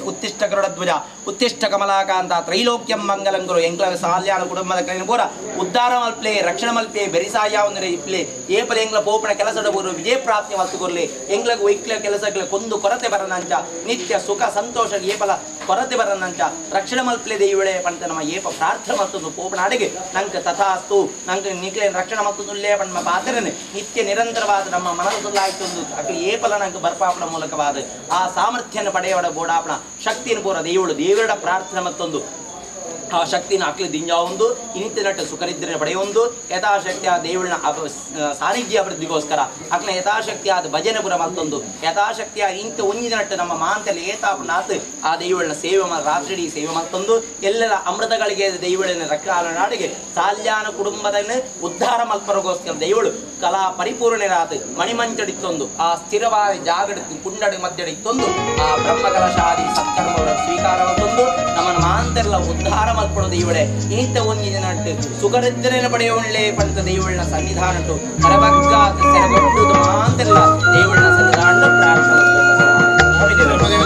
S5: ಉತ್ತಿಷ್ಟ ಗರುಡಧ್ವಜ ಉತ್ತಿಷ್ಟ ಕಮಲಾಕಾಂತ ತ್ರೈಲೋಕ್ಯಂ ಮಂಗಲಂಗುರು ಎಂಕ್ಲ ಸಾಲ್ಯಾನ ಕುಟುಂಬದ ಕಲೆನ ಪೂರ ಉದ್ಧಾರ ಮಲ್ಪ್ಲೆ ರಕ್ಷಣೆ ಮಲ್ಪೆ ಬೆರಿಸಾಯ ಒಂದು ಇಪ್ಲೆ ಏಪಲೆ ಎಂಗ್ಲ ಪೋಪಣ ಕೆಲಸದ ಪೂರ್ವ ವಿಜಯ ಪ್ರಾಪ್ತಿ ಮಲ್ತುಕೊರ್ಲೆ ಎಂಗ್ಲಗ್ ಒಯ್ಕ್ಲ ಕೆಲಸಗಳ ಕೊಂದು ಕೊರತೆ ಬರನಂಚ ನಿತ್ಯ ಸುಖ ಸಂತೋಷ ಏಪಲ ಕೊರತೆ ಬರನಂಚ ರಕ್ಷಣೆ ಮಲ್ಪ್ಲೆ ದೈವಳೆ ಪಂತ ನಮ್ಮ ಏಪ ಪ್ರಾರ್ಥನೆ ಮತ್ತೊಂದು ಪೋಪಣ ಅಡಿಗೆ ನಂಗೆ ತಥಾಸ್ತು ನಂಗೆ ನಿಕ್ಲೆ ರಕ್ಷಣೆ ಮತ್ತೊಂದುಲ್ಲೇ ಪಣ್ಮ ಪಾತ್ರನೆ ನಿತ್ಯ ನಿರಂತರವಾದ ನಮ್ಮ ಮನಸ್ಸುಲ್ಲಾಯ್ತೊಂದು ಅಕ್ಲಿ ಏಪಲ ನಂಗೆ ಬರ್ಪಾಪಣ ಮೂಲಕವಾದ ಆ ಸಾಮರ್ಥ್ಯನ ಪಡೆಯವಡ ಬೋಡಾಪಣ ಶಕ್ತಿಯನ್ನು ಪೂರ ದೇವಳು ದೇವರ ಪ್ರಾರ್ಥನೆ ಮತ್ತೊಂದು ಆ ಶಕ್ತಿನ ಅಕ್ಲಿ ದಿಂಜ ಒಂದು ಇನ್ನಿತ್ಯ ನಟ್ಟು ಸುಖನಿದ್ರೆ ಪಡೆಯೊಂದು ಯಥಾಶಕ್ತಿಯ ದೇವಳನ ಸಾನ್ನಿಧ್ಯ ಅಭಿವೃದ್ಧಿಗೋಸ್ಕರ ಅಕ್ಲ ಯಥಾಶಕ್ತಿಯಾದ ಭಜನೆ ಪುರ ಮತ್ತೊಂದು ಯಥಾಶಕ್ತಿಯ ಇಂತ ಒಂಜಿನ ನಟ್ಟು ನಮ್ಮ ಮಾಂತಲ್ಲಿ ಏತಾಪನಾಥ್ ಆ ದೇವಳನ ಸೇವೆ ರಾತ್ರಿ ಸೇವೆ ಮತ್ತೊಂದು ಎಲ್ಲರ ಅಮೃತಗಳಿಗೆ ದೇವಳನ ರಕ್ಷಾಲ ನಾಡಿಗೆ ಸಾಲ್ಯಾನ ಕುಟುಂಬದನ್ನು ಉದ್ಧಾರ ಮಲ್ಪರಗೋಸ್ಕರ ದೇವಳು ಕಲಾ ಪರಿಪೂರ್ಣರಾತ್ ಮಣಿಮಂಚಡಿತ್ತೊಂದು ಆ ಸ್ಥಿರವಾದ ಜಾಗಡ ಕುಂಡಡಿ ಮಧ್ಯಡಿತ್ತೊಂದು ಆ ಬ್ರಹ್ಮಕಲಶಾದಿ ಸತ್ಕರ್ಮವರ ಸ್ವೀಕಾರ ಮತ್ತೊಂದು ನಮ್ಮನ ಮಾಂತೆಲ್ಲ ಉದ್ಧಾರ ಮಲ್ಪಡೋದು ಇವಳೆ ಈತ ಒಂಜಿ ನಟ್ಟು ಸುಖರಿದ್ದರೇನ ಪಡೆಯುವಳ್ಳೆ ಪಂತ ದೇವಳನ ಸನ್ನಿಧಾನಟು ಕರಬಗ್ಗಾದ ಸೆರಗೊಟ್ಟುದು ಮಾಂತೆಲ್ಲ ದೇವಳನ ಸನ್ನಿಧಾನ ಪ್ರಾರ್ಥನೆ ಗೋವಿಂದ.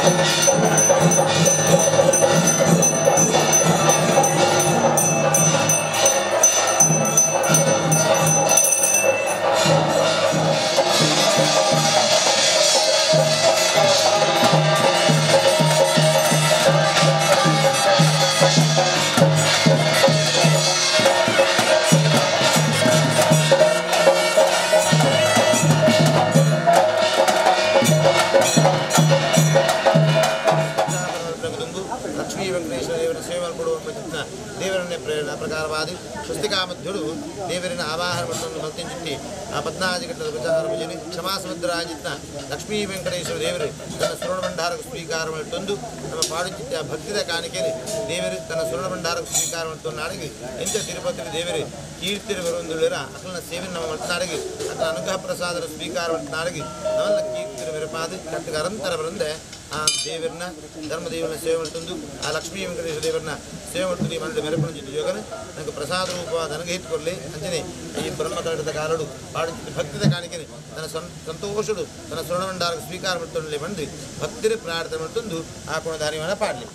S4: Thank you.
S3: ವೇದಿಕಾ ಮಧ್ಯಡು ದೇವರಿನ ಆವಾಹನ ಮಟ್ಟವನ್ನು ಮಲ್ತಿಂಚಿತ್ತಿ ಆ ಪದ್ನಾಜಿ ಗಂಟದ ಪ್ರಚಾರ ಭಜನೆ ಕ್ಷಮಾ ಸಮುದ್ರಾಜಿತ್ನ ಲಕ್ಷ್ಮೀ ವೆಂಕಟೇಶ್ವರ ದೇವರು ತನ್ನ ಸುವರ್ಣ ಭಂಡಾರಕ್ಕೆ ಸ್ವೀಕಾರ ಮಾಡಿತಂದು ನಮ್ಮ ಪಾಡುಚಿತ್ತ ಭಕ್ತಿದ ಕಾಣಿಕೆಯನ್ನು ದೇವರು ತನ್ನ ಸುವರ್ಣ ಭಂಡಾರಕ್ಕೆ ಸ್ವೀಕಾರ ಮಾಡ್ತು ನಾಡಿಗೆ ಎಂತ ತಿರುಪತಿ ದೇವರು ಕೀರ್ತಿರು ಬರುವಂದುಳ್ಳರ ಅಕಲನ ಸೇವೆ ನಮ್ಮ ಮಲ್ತನಾಡಿಗೆ ಅಕಲ ಅನುಗ್ರಹ ಪ್ರಸಾದರ ಸ್ವೀಕಾರ ನಾಡಿಗೆ ನವಲ್ಲ ಕೀರ್ತಿರು ಮೆರಪಾದು ಕಟ್ಟಿಗೆ ಅರಂತರ ಬರಂದೆ ಆ ದೇವರನ್ನ ಧರ್ಮದೇವರನ್ನ ಸೇವೆ ಮಾಡ್ತಂದು ಆ ಲಕ್ಷ್ಮೀ ವೆಂಕಟೇಶ್ವರ ದೇವರನ್ನ ಸೇವೆ ಮಾಡ್ತಂದು ಈ ಮನದ ಮೆರಪಣ ಜೊತೆ ಯೋಗನ ನನಗೆ ಪ್ರಸಾದ ರೂಪವಾದ ಅನುಗ್ರಹಿತ ಕೊರಲಿ ಅಂಚನೆ ಈ ಬ್ರಹ್ಮಕರಡದ ಕಾಲಡು ಪಾಡುಚಿತ್ತ ಭಕ್ತಿದ ಕಾಣಿಕೆನೆ ತನ್ನ ಸಂತೋಷಡು ತನ್ನ ಸುವರ್ಣಭಂಡಾರಕ್ಕೆ ಸ್ವೀಕಾರ ಮಾಡ್ತೊಂಡಲೇ ಬಂದು ಭಕ್ತಿರ ಪ್ರಾರ್ಥನೆ ಮಾಡ್ತಂದು ಆ ಕೋಣಧಾರಿವನ್ನ ಪಾಡಲಿ.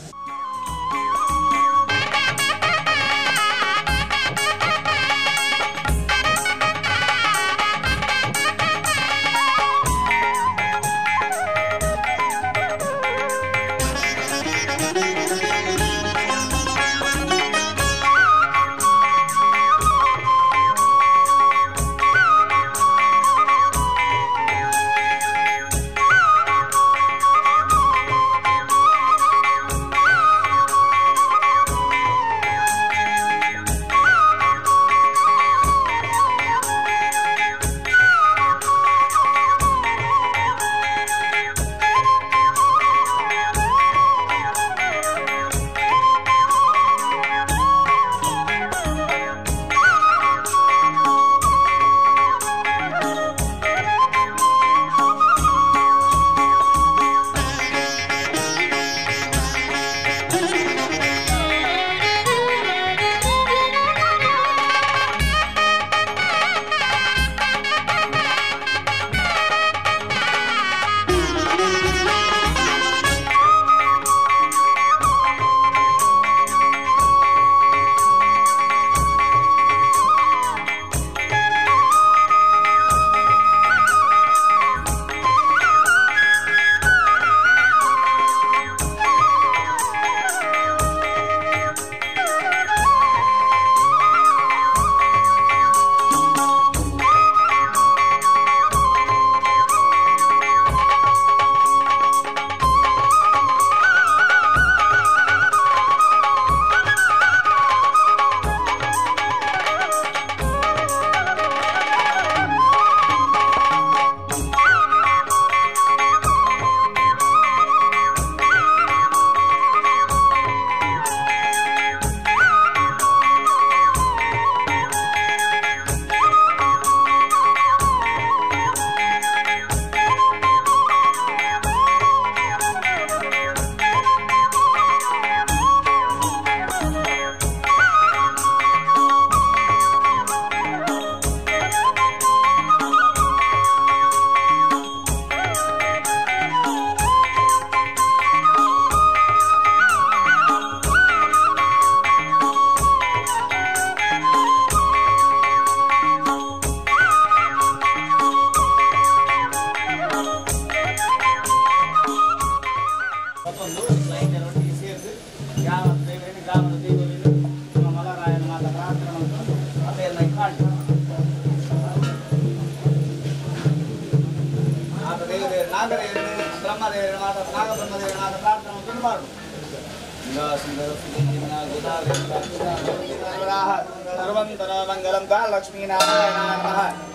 S4: लक्ष्मी नारायण नमः।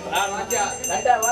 S6: Thank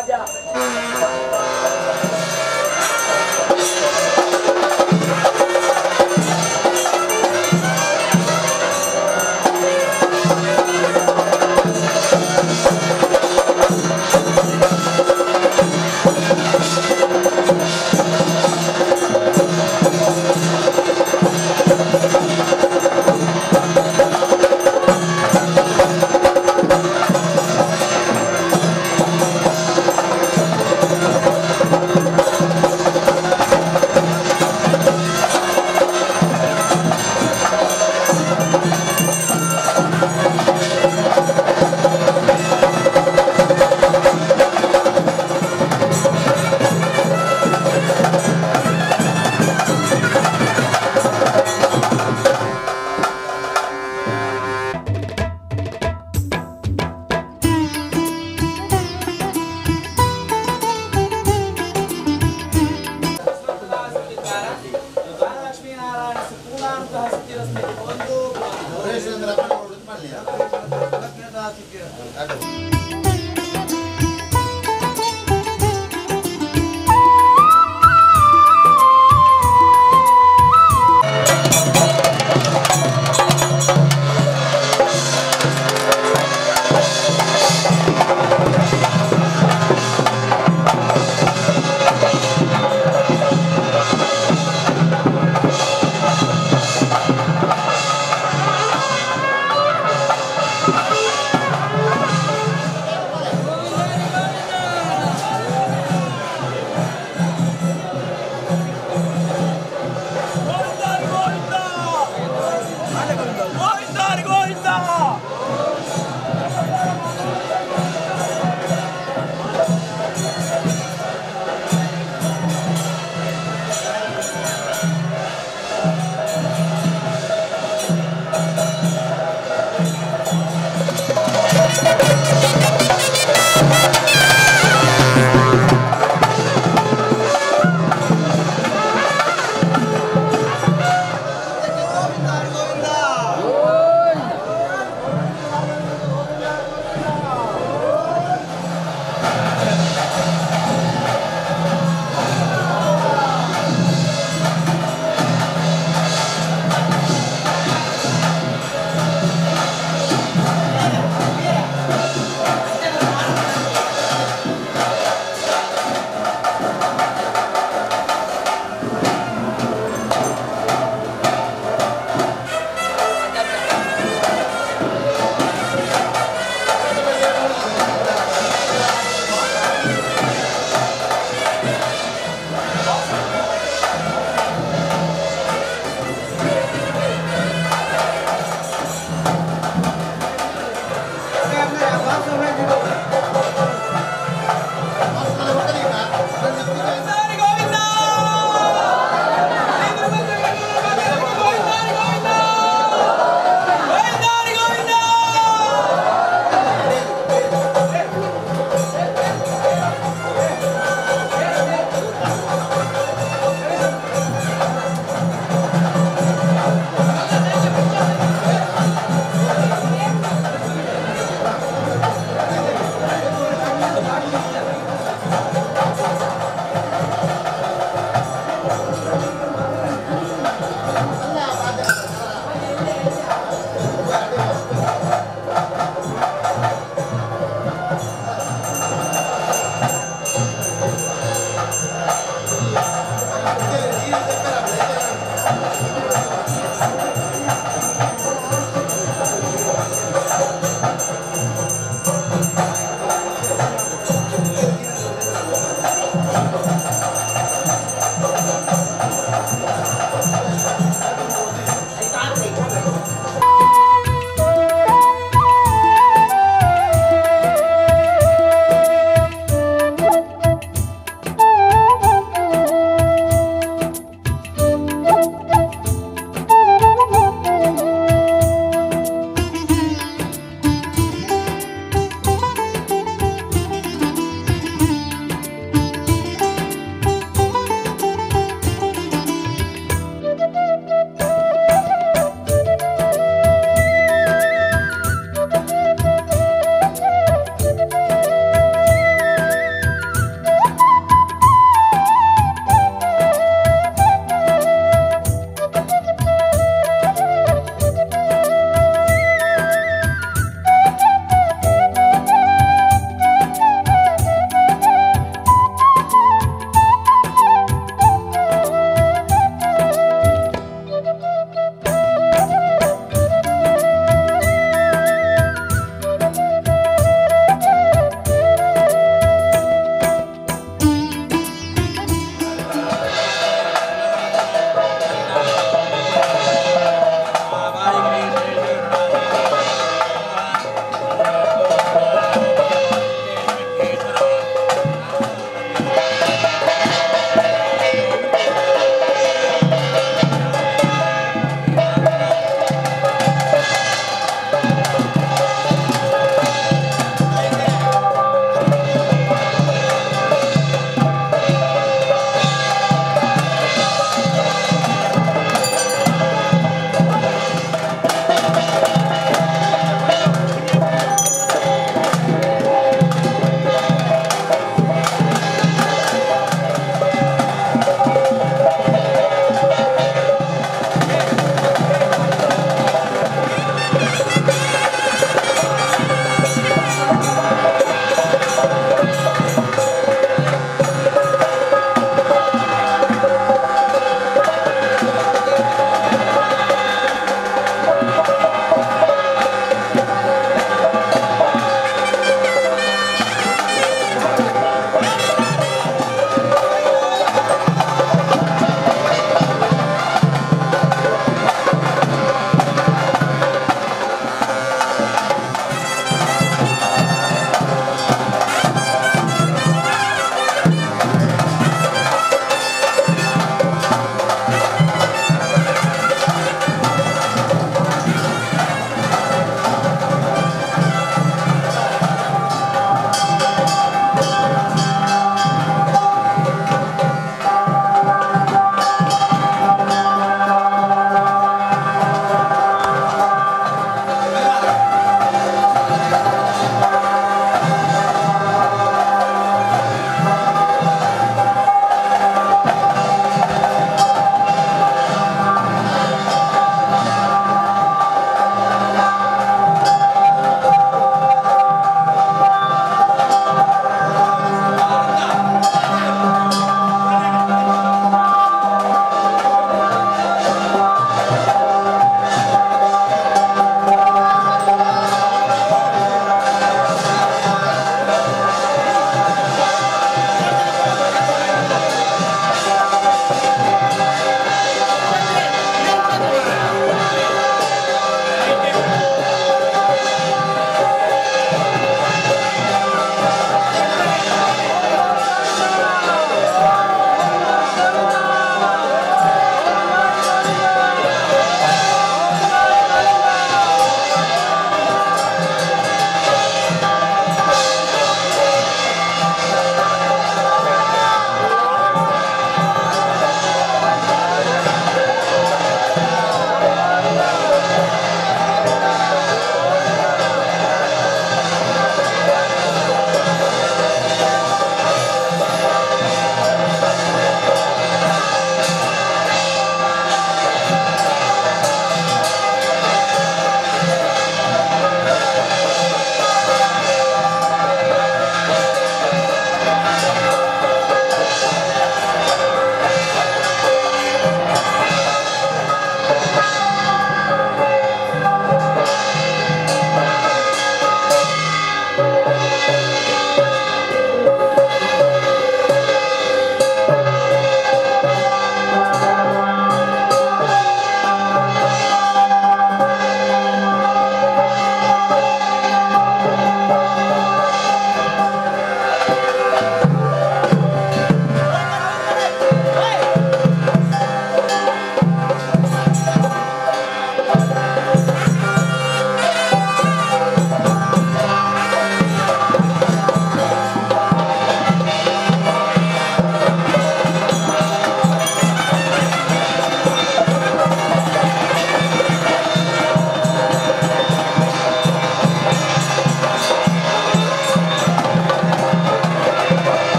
S3: ಸಿದ್ಧಿರಸ್ತು.
S6: Thank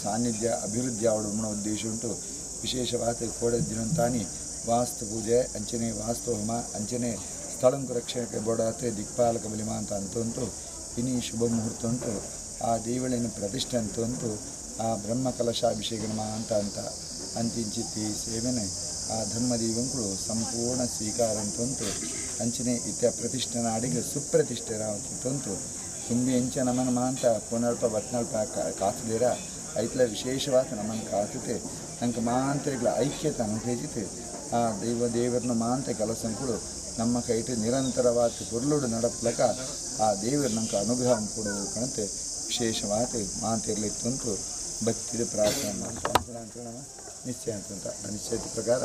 S2: ಸಾನ್ನಿಧ್ಯ ಅಭಿವೃದ್ಧಿ ಆವಡ ಉದ್ದೇಶ ಉಂಟು. ವಿಶೇಷವಾದ ಕೋಡೆ ದಿನಂತಾನಿ ವಾಸ್ತು ಪೂಜೆ ಅಂಚನೆ ವಾಸ್ತು ಹೋಮ ಅಂಚನೆ ಸ್ಥಳಂಕು ರಕ್ಷಣೆ ಬೋಡಾತೆ ದಿಕ್ಪಾಲಕ ಬಲಿಮ ಅಂತ ಅಂತುಂಟು. ಇನಿ ಶುಭ ಮುಹೂರ್ತ ಉಂಟು. ಆ ದೇವಳಿನ ಪ್ರತಿಷ್ಠೆ ಅಂತ ಉಂಟು. ಆ ಬ್ರಹ್ಮ ಕಲಶಾಭಿಷೇಕ ಅಂತ ಅಂತ ಅಂತಿಂಚಿತಿ ಸೇವೆನೆ ಆ ಧರ್ಮದೀವಂಕುಳು ಸಂಪೂರ್ಣ ಸ್ವೀಕಾರ ಅಂತುಂಟು. ಅಂಚನೆ ಇತ್ಯ ಪ್ರತಿಷ್ಠೆ ನಾಡಿಗೆ ಸುಪ್ರತಿಷ್ಠೆ ಅಂತುಂಟು. ತುಂಬಿ ಎಂಚ ನಮನ ಮಾಂತ ಪುನಲ್ಪ ಬತ್ನಲ್ಪ ಕಾಸುದೇರ ಐತ್ಲ ವಿಶೇಷವಾದ ನಮ್ಮನ್ನು ಕಾಸುತ್ತೆ. ನಂಗೆ ಮಾಂತ್ರಿಗಳ ಐಕ್ಯತೆ ಅನುಭವಿಸಿತೆ. ಆ ದೈವ ದೇವರನ್ನ ಮಾಂತ ಕೆಲಸಂಕುಳು ನಮ್ಮ ಕೈಟು ನಿರಂತರವಾದ ಕೊರ್ಲುಡು ನಡಪ್ಲಕ ಆ ದೇವರು ನಂಗೆ ಅನುಗ್ರಹ ಕೊಡು ಕಣತೆ ವಿಶೇಷವಾದ ಮಾಂತಿರ್ಲಿತ್ತುಂಟು. ಭಕ್ತಿದ ಪ್ರಾರ್ಥನೆ ಅಂತ ನಮ್ಮ ನಿಶ್ಚಯ ಅಂತಂತ ಆ ನಿಶ್ಚಯದ ಪ್ರಕಾರ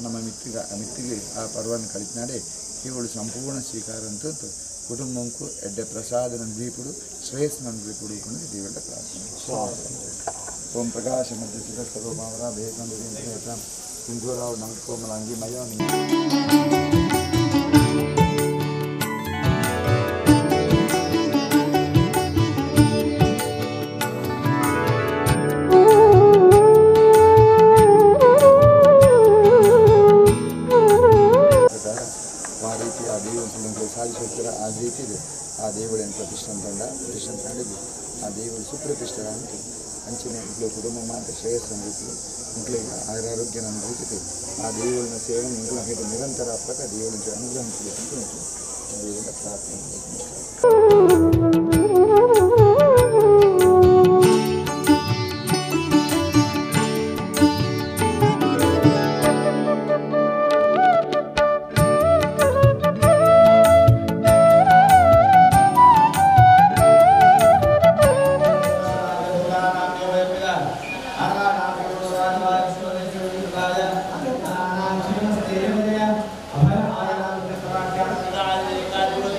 S2: ನಮ್ಮ ಮಿತ್ತಿಗೆ ಆ ಪರ್ವನ ಕಳಿತನಾಡೆ ಇವಳು ಸಂಪೂರ್ಣ ಸ್ವೀಕಾರ ಅಂತಂತು. ಕುಟುಂಬಕ್ಕೂ ಎಡ್ಡೆ ಪ್ರಸಾದ ದ್ವೀಪುಡು ಶ್ರೇಯಸ್ ದ್ವೀಪುಡು ದೇವರ ಪ್ರಾರ್ಥನೆ. ಓಂ ಪ್ರಕಾಶ ಮಧ್ಯ ಸರ್ವಮಾವರ ಬೇಕಂದ್ರೆ ಸಿಂಧೂರಾವ್ ನಂಕೋಮಲಾಂಗಿ ಮಯ. ಆ ರೀತಿ ಇದೆ ಆ ದೇವಳನ್ನು ಪ್ರತಿಷ್ಠಾನ ತಂಡ ಪ್ರತಿಷ್ಠಾನ ತಂಡಿದ್ದು ಆ ದೇವರು ಸುಪ್ರತಿಷ್ಠ ಉಂಟು. ಅಂಚಿನ ಇಂಕ್ಲೆ ಕುಟುಂಬ ಮಾತ್ರ ಶ್ರೇಯಸ್ ಅನುಭವಿಸಿದೆ. ಇಂಕ್ಲೆ ಆರೋಗ್ಯ ಅನುಭವಿಸಿದೆ. ಆ ದೇವಳನ್ನ ಸೇವೆ ಇಂಕ್ಲ ನಿರಂತರ ಪ್ರಕಾರ ದೇವಳ ಅನುಗ್ರಹ ಅಂತ ಉಂಟು. ದೇವರ ಪ್ರಾರ್ಥನೆ.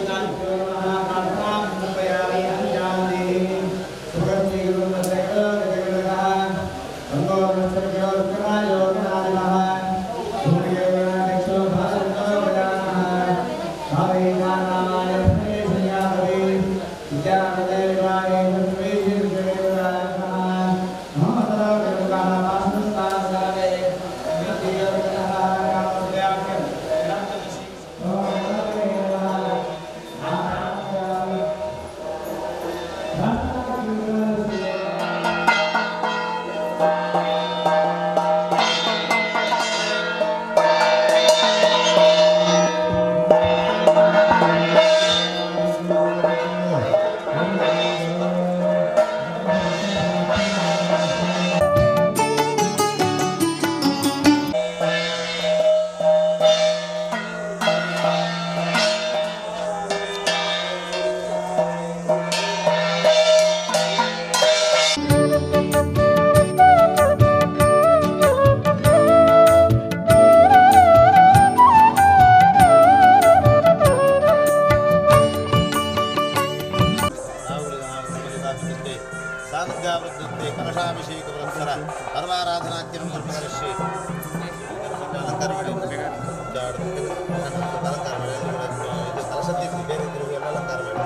S3: Thank you.
S6: ಪಟ್ಟಾಭಿಷೇಕ ಪುರಸ್ಸರ ಪರ್ವಾರಾಧನಾಖ್ಯಂ ಕರ್ಮಕರಿಷ್ಯೆ. ಅಲಂಕಾರ ಮಾಡಿ, ಅಲಂಕಾರ ಮಾಡಿ, ಇದು ಕಲಶದ್ದು ಬೇರೆ ಇದ್ರೆ ಎಲ್ಲ ಅಲಂಕಾರ ಮಾಡಿ.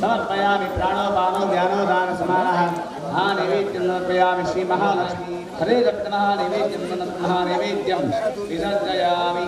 S7: समर्पयामि प्राणोपानो ध्यानोदान समानः महानैवेद्यं समर्पयामि श्री महालक्ष्मी हरे महानैवेद्यं महानैवेद्यं विसर्जयामि।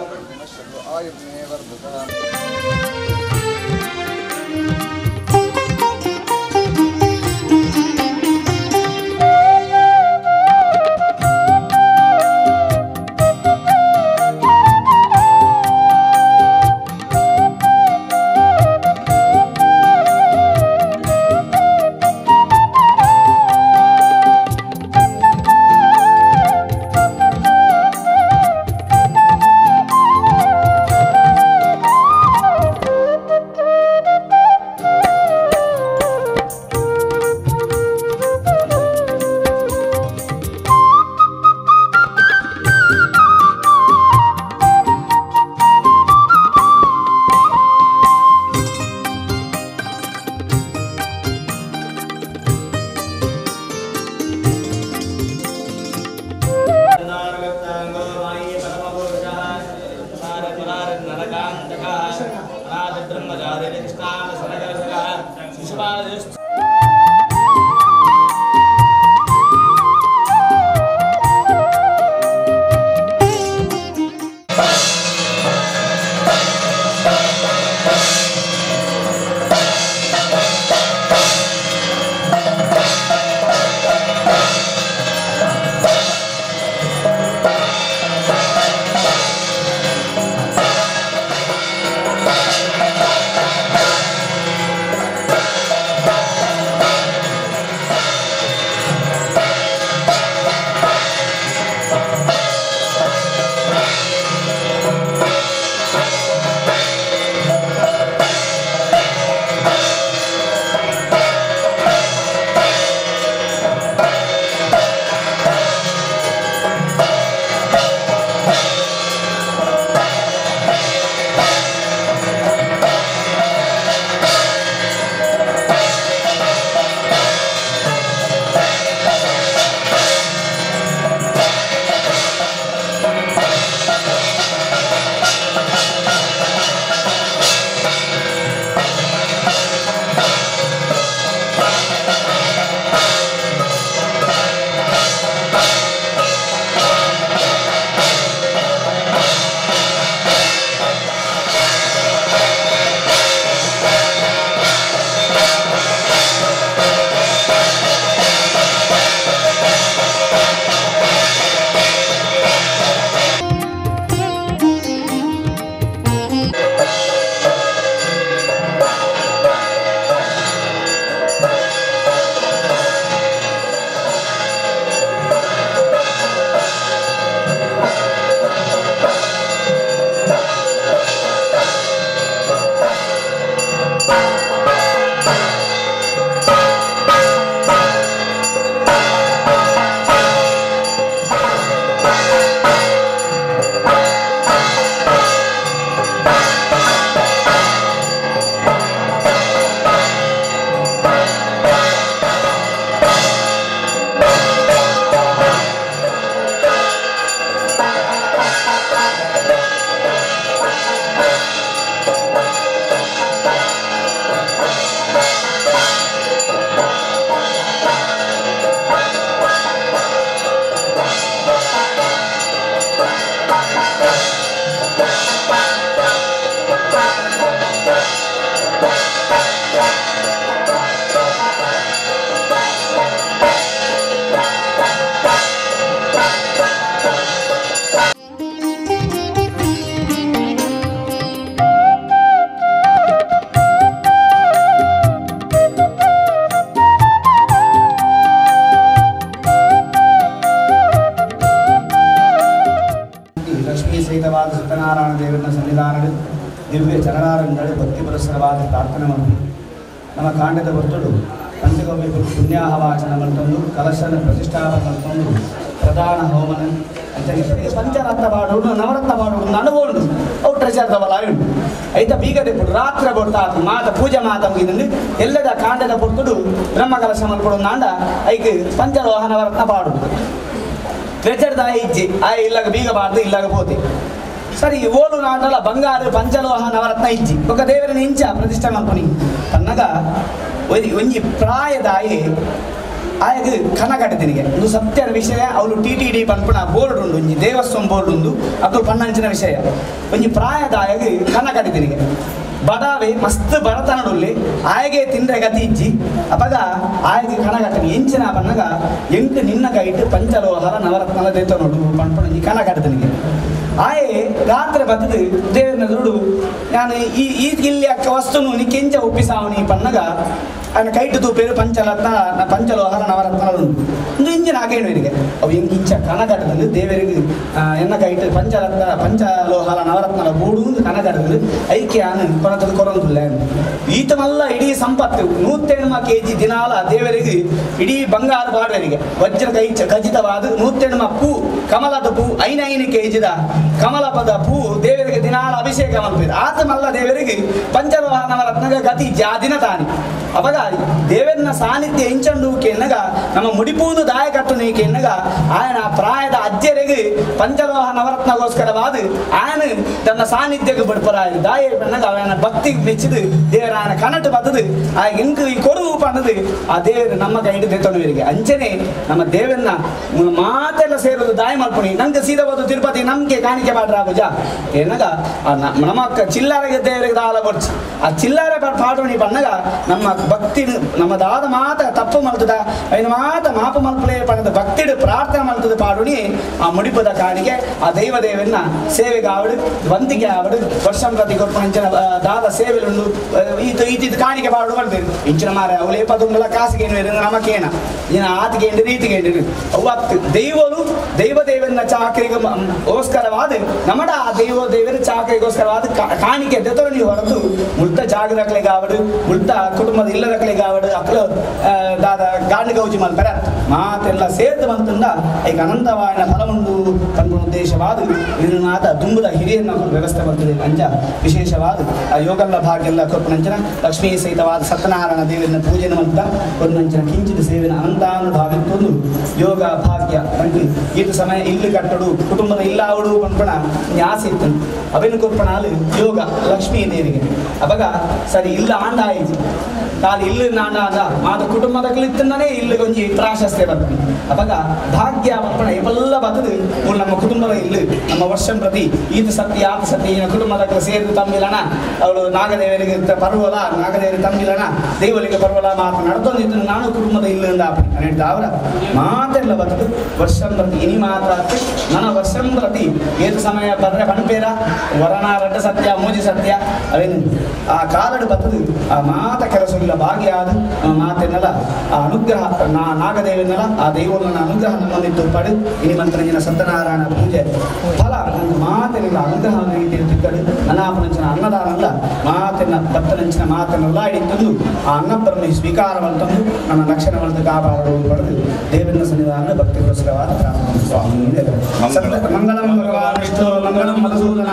S7: ಸತ್ಯನಾರಾಯಣ ದೇವರನ್ನ ಸನ್ನಿಧಾನಗಳು ದಿವ್ಯ ಚರಣಾರಂಗಳು ಭಕ್ತಿ ಪುರಸ್ಸರವಾದ ಪ್ರಾರ್ಥನೆ ಮಾಡಿ ನಮ್ಮ ಕಾಂಡದ ಭಕ್ತರು ಪಂಚಗವ್ಯ ಪುಣ್ಯಾಹವಾಚನ ಮಲ್ತೊಂದು ಕಲಶನ ಪ್ರತಿಷ್ಠಾಪನೆ ಮಲ್ತೊಂದು ಪ್ರಧಾನ ಹೋಮನ ಅಂತ ಪಂಚರತ್ನ ಮಾಡೋಡು ನವರತ್ನ ಮಾಡೋಡು ನಡವೋಡು ಅವು ಟ್ರೆಜರ್ ದವಲ ಉಂಟು ಐತ ಬೀಗದೆ ಪುಡು ರಾತ್ರಿ ಕೊಡ್ತಾ ಮಾತ ಪೂಜೆ ಮಾತ ಮುಗಿದಂದು ಎಲ್ಲದ ಕಾಂಡದ ಪೊರ್ತುಡು ಬ್ರಹ್ಮ ಕಲಶ ಮಲ್ಪಡು ನಾಂಡ ಐಕ್ ಪಂಚಲೋಹ ನವರತ್ನ ಪಾಡುದು ಟ್ರೆಜರ್ ದಾಯ ಇಜ್ಜಿ ಆಯ್ ಇಲ್ಲಾಗ ಬೀಗ ಬಾರ್ದು ಇಲ್ಲಾಗ ಪೋತೆ ಸರಿ ಓಲು ನಾಡಲ ಬಂಗಾರ ಪಂಚಲೋಹ ನವರತ್ನ ಇಜ್ಜಿ ಬೊಕ ದೇವರನ ಇಂಚ ಪ್ರತಿಷ್ಠೆ ಮಲ್ಪುನಿ ಪನ್ನಗ ಒಂಜಿ ಪ್ರಾಯದಾಯಿ ಆಯಗ್ ಕನ ಕಟ್ಟದಿನಿಗೆ ಒಂದು ಸತ್ಯದ ವಿಷಯ ಅವಳು T T D ಪನ್ಪುನ ಬೋರ್ಡ್ ಉಂಡು ಒಂಜಿ ದೇವಸ್ಥಾನ ಬೋರ್ಡ್ ಉಂಡು ಅದು ಪನ್ನಂಚಿನ ವಿಷಯ ಒಂಜಿ ಪ್ರಾಯದಾಯಗ್ ಕನ ಕಟ್ಟದಿನಿಗೆ ಬಡಾವೆ ಮಸ್ತ್ ಬಡತನಡುಲ್ಲಿ ಆಯಗೆ ತಿಂದ್ರೆ ಗತಿ ಇಜ್ಜಿ ಅಪಗ ಆಯಗೆ ಕನ ಕಟ್ಟನಿ ಎಂಚಿನ ಪನ್ನಗ ಎಂಕ್ ನಿನ್ನ ಕೈಟ್ ಪಂಚಲೋಹರ ನವರತ್ನಲ ದೇತನೋಡು ಪನ್ಪುನ ಒಂಜಿ ಕನ ಕಟ್ಟದಿನಿಗೆ ಆಯೆ ರಾತ್ರಿ ಬತ್ತದು ದೇವರನ ದುಡು ನಾನು ಈ ಈ ಇಲ್ಲಿ ಅಕ್ಕ ವಸ್ತುನು ನಿಕ್ಕೆಂಚ ಒಪ್ಪಿಸಾವನಿ ಪನ್ನಗ ఆయన ಕೈಟು ತೂಪೇರು ಪಂಚರತ್ನ ಪಂಚಲೋಹರ ನವರತ್ನಗಳು ಒಂದು ಇಂಜಿನ್ ಆಗೇನು ಇವನಿಗೆ ಅವು ಎಂಕ್ ಇಂಚ ಕನ ಕಟ್ಟದಂದು ದೇವರಿಗೆ ಎನ್ನ ಕೈಟು ಪಂಚರತ್ನ ಪಂಚಲೋಹರ ನವರತ್ನಲ ಬೂಡು ಕನ ಕಟ್ಟದಂದು ಐಕ್ಯ ಕೊರತದ ಕೊರಂದುಲ್ಲ ಈತ ಮಲ್ಲ ಇಡೀ ಸಂಪತ್ತು 108 ಕೆಜಿ ದಿನಾಲ ದೇವರಿಗೆ ಇಡೀ ಬಂಗಾರ ಬಾಡುವರಿಗೆ ವಜ್ರ ಕೈ ಖಚಿತವಾದ 108 ಪೂ ಕಮಲದ ಪೂ 5 ಕೆಜಿದ ಕಮಲಪದ ಪೂ ದೇವರಿಗೆ ದಿನಾಲ ಅಭಿಷೇಕ ಮಲ್ಪೇರು ಆತ ಮಲ್ಲ ದೇವರಿಗೆ ಪಂಚಲೋಹ ನವರತ್ನಗ ಗತಿ ಜಾದಿನ ತಾನಿ ಅವಾಗ ದೇವರನ ಸಾನ್ನಿಧ್ಯ ಇಂಚಂಡು ಕೆನ್ನಗ ನಮ್ಮ ಮುಡಿಪೂದು ದಾಯಕಟ್ಟು ಕೆನ್ನಗ ಆಯನ ಪ್ರಾಯದ ಅಜ್ಜರಿಗೆ ಪಂಚಲೋಹ ನವರತ್ನಗೋಸ್ಕರವಾದ ಆಯನ ತನ್ನ ಸಾನ್ನಿಧ್ಯಕ್ಕೆ ಬಿಡ್ಪರಾಯ ದಾಯ ಪನ್ನಗ ಅವನ ಭಕ್ತಿ ಮೆಚ್ಚಿದು ದೇವರ ಆಯನ ಕನಟು ಬತ್ತದು ಆ ಇಂಕು ಈ ಕೊಡು ಪನ್ನದು ಆ ದೇವರು ನಮ್ಮ ಕೈಡು ದೇತೊಂಡುವರಿಗೆ ಅಂಚನೆ ನಮ್ಮ ದೇವರನ್ನ ಮಾತೆಲ್ಲ ಸೇರೋದು ದಾಯ ಮಲ್ಪುಣಿ ನಂಗೆ ಸೀದಾ ತಿರುಪತಿ ನಮ್ಗೆ ಕಾಣಿಕೆ ಮಾಡ್ರ ಪೂಜ ಏನಗ ನಮ್ಮ ಚಿಲ್ಲಾರೆಗೆ ದೇವರಿಗೆ ದಾಲ ಕೊಡ್ಚಿ ಆ ಚಿಲ್ಲಾರೆ ಪಾಡೋಣಿ ಪನ್ನಗ ನಮ್ಮ ಭಕ್ತಿ ನಮ್ಮ ದಾದ ಮಾತ ತಪ್ಪು ಮಲ್ತದ ಐನ ಮಾತ ಮಾಪ ಮಲ್ಪಲೇ ಪಣದ ಭಕ್ತಿಡು ಪ್ರಾರ್ಥನೆ ಮಲ್ತದ ಪಾಡುಣಿ ಆ ಮುಡಿಪದ ಕಾಣಿಕೆ ಆ ದೈವ ದೇವನ್ನ ಸೇವೆಗೆ ಆವಡು ವಂತಿಗೆ ಆವಡು ವರ್ಷಂ ಪ್ರತಿ ಕೊರ್ಪಂಚಿನ ದಾದ ಸೇವೆಲುಂಡು ಈತ ಈತ ಕಾಣಿಕೆ ಪಾಡು ಮಾಡ್ತೇವೆ ಇಂಚಿನ ಮಾರೆ ಅವಳೇ ಪದುಂಬಲ ಕಾಸಿಗೆ ನಮಕೇನ ಇನ್ನು ಆತಿಗೆ ರೀತಿಗೆ ಅವತ್ತು ದೈವನು ದೈವ ದೇವನ ಚಾಕರಿಗೆ ಗೋಸ್ಕರವಾದ ನಮ್ಮಡ ಆ ದೈವ ದೇವರ ಚಾಕರಿಗೋಸ್ಕರವಾದ ಕಾಣಿಕೆ ದೆತೊರಣಿ ಹೊರತು ಮುಲ್ತ ಜಾಗದಕ್ಲೆಗೆ ಆವಡು ಮುಲ್ತ ಕುಟುಂಬದ ಇಲ್ಲದಕ್ಲೆಗೆ ಆವಡು ಅಕ್ಲು ದಾದ ಗಾಂಡಿ ಗೌಜಿ ಮಲ್ಪರ ಮಾತೆಲ್ಲ ಸೇರ್ದು ಬಂತಂದ ಈಗ ಅನಂತವಾಯನ ಫಲವುಂಡು ತನ್ನ ಉದ್ದೇಶವಾದ ಇದನ್ನಾದ ದುಂಬುದ ಹಿರಿಯನ್ನ ವ್ಯವಸ್ಥೆ ಬರ್ತದೆ ಅಂಜ ವಿಶೇಷವಾದ ಆ ಯೋಗಲ್ಲ ಭಾಗ್ಯಲ್ಲ ಕೊಪ್ಪನಂಚನ ಲಕ್ಷ್ಮೀ ಸಹಿತವಾದ ಸತ್ಯನಾರಾಯಣ ದೇವರನ್ನ ಪೂಜೆನ ಅಂತ ಕೊನ್ನಂಚನ ಕಿಂಚಿತ ಸೇವೆನ ಅನಂತಾನುಭಾವಿತ್ತೊಂದು ಯೋಗ ಭಾಗ್ಯ ನಂಗೆ ಈತ ಸಮಯ ಇಲ್ಲಿ ಕಟ್ಟಡು ಕುಟುಂಬದ ಇಲ್ಲ ಅವಳು ಪನ್ಪಣ ಆಸೆ ಇತ್ತು ಅವೇನು ಕೊಪ್ಪಣಾಲು ಯೋಗ ಲಕ್ಷ್ಮೀ ದೇವಿಗೆ ಅವಾಗ ಸರಿ ಇಲ್ಲ ಆಂಡ ಆಯ್ತು ತಾನು ಇಲ್ಲಿ ನಾನಾದ ಮಾತ ಕುಟುಂಬದ ಇತ್ತಂದಾನೆ ಇಲ್ಲಿ ಕೊಂಚ ಪ್ರಾಶಸ್ತ್ಯ ಬರ್ತದೆ ಅವಾಗ ಭಾಗ್ಯ ಮಕ್ಕಳ ಇವೆಲ್ಲ ಬರ್ತದೆ ನಮ್ಮ ಕುಟುಂಬದ ಇಲ್ಲಿ ನಮ್ಮ ವರ್ಷಂ ಪ್ರತಿ ಈತ ಸತ್ಯ ಆತ ಸತ್ಯ ಈನ ಕುಟುಂಬದ ಸೇರಿದು ತಮ್ಮಿಲನ ಅವಳು ನಾಗದೇವರಿಗೆ ಪರ್ವಲ ನಾಗದೇವರಿಗೆ ತಮ್ಮಿಲನ ದೇವರಿಗೆ ಪರ್ವಲ ಮಾತು ನಡ್ದೊಂದಿದ್ದು ನಾನು ಕುಟುಂಬದ ಇಲ್ಲಿಂದ ಹೇಳ್ತಾ ಅವರ ಮಾತೆಲ್ಲ ಬರ್ತದೆ ವರ್ಷಂ ಪ್ರತಿ ಇನಿ ಮಾತ್ರ ನನ್ನ ವರ್ಷಂ ಪ್ರತಿ ಏತ ಸಮಯ ಬರ್ರೆ ಪಣಪೇರ ವರಣ ರಡ್ಡ ಸತ್ಯ ಮೂಜಿ ಸತ್ಯ ಅವೇನು ಆ ಕಾಲಡು ಬರ್ತದೆ ಆ ಮಾತ ಕೆಲಸ ಇಲ್ಲ ಭಾಗ್ಯ ಆದ ಮಾತೆನ್ನಲ್ಲ ಆ ಅನುಗ್ರಹ ನಾಗದೇವನಲ್ಲ ಆ ದೈವನ ಅನುಗ್ರಹ ನಮ್ಮಲ್ಲಿದ್ದು ಪಡು ಇನಿ ಮಂತ್ರಂಜನ ಸತ್ಯನಾರಾಯಣ ಪೂಜೆ ಫಲ ನನ್ನ ಮಾತೆನಿಲ್ಲ ಅನುಗ್ರಹ ರೀತಿಯಲ್ಲಿ ತಿಕ್ಕಡು ಅನಾಪನಂಚಿನ ಅನ್ನದಾನಲ್ಲ ಮಾತಿನ ಭಕ್ತನಂಚಿನ ಮಾತನ್ನೆಲ್ಲ ಹಿಡಿತಂದು ಆ ಅನ್ನಬ್ರಹ್ಮ ಸ್ವೀಕಾರವಂತಂದು ನನ್ನ ಲಕ್ಷಣವಂತ ಕಾಪಾಡಲು ಪಡೆದು ದೇವನ ಸನ್ನಿಧಾನ ಭಕ್ತಿಗೋಸ್ಕರವಾದ ಸ್ವಾಮಿ ಮಂಗಳಂ ಭಗವಾನ್ ವಿಷ್ಣು ಮಂಗಳಂ ಮಧುಸೂದನ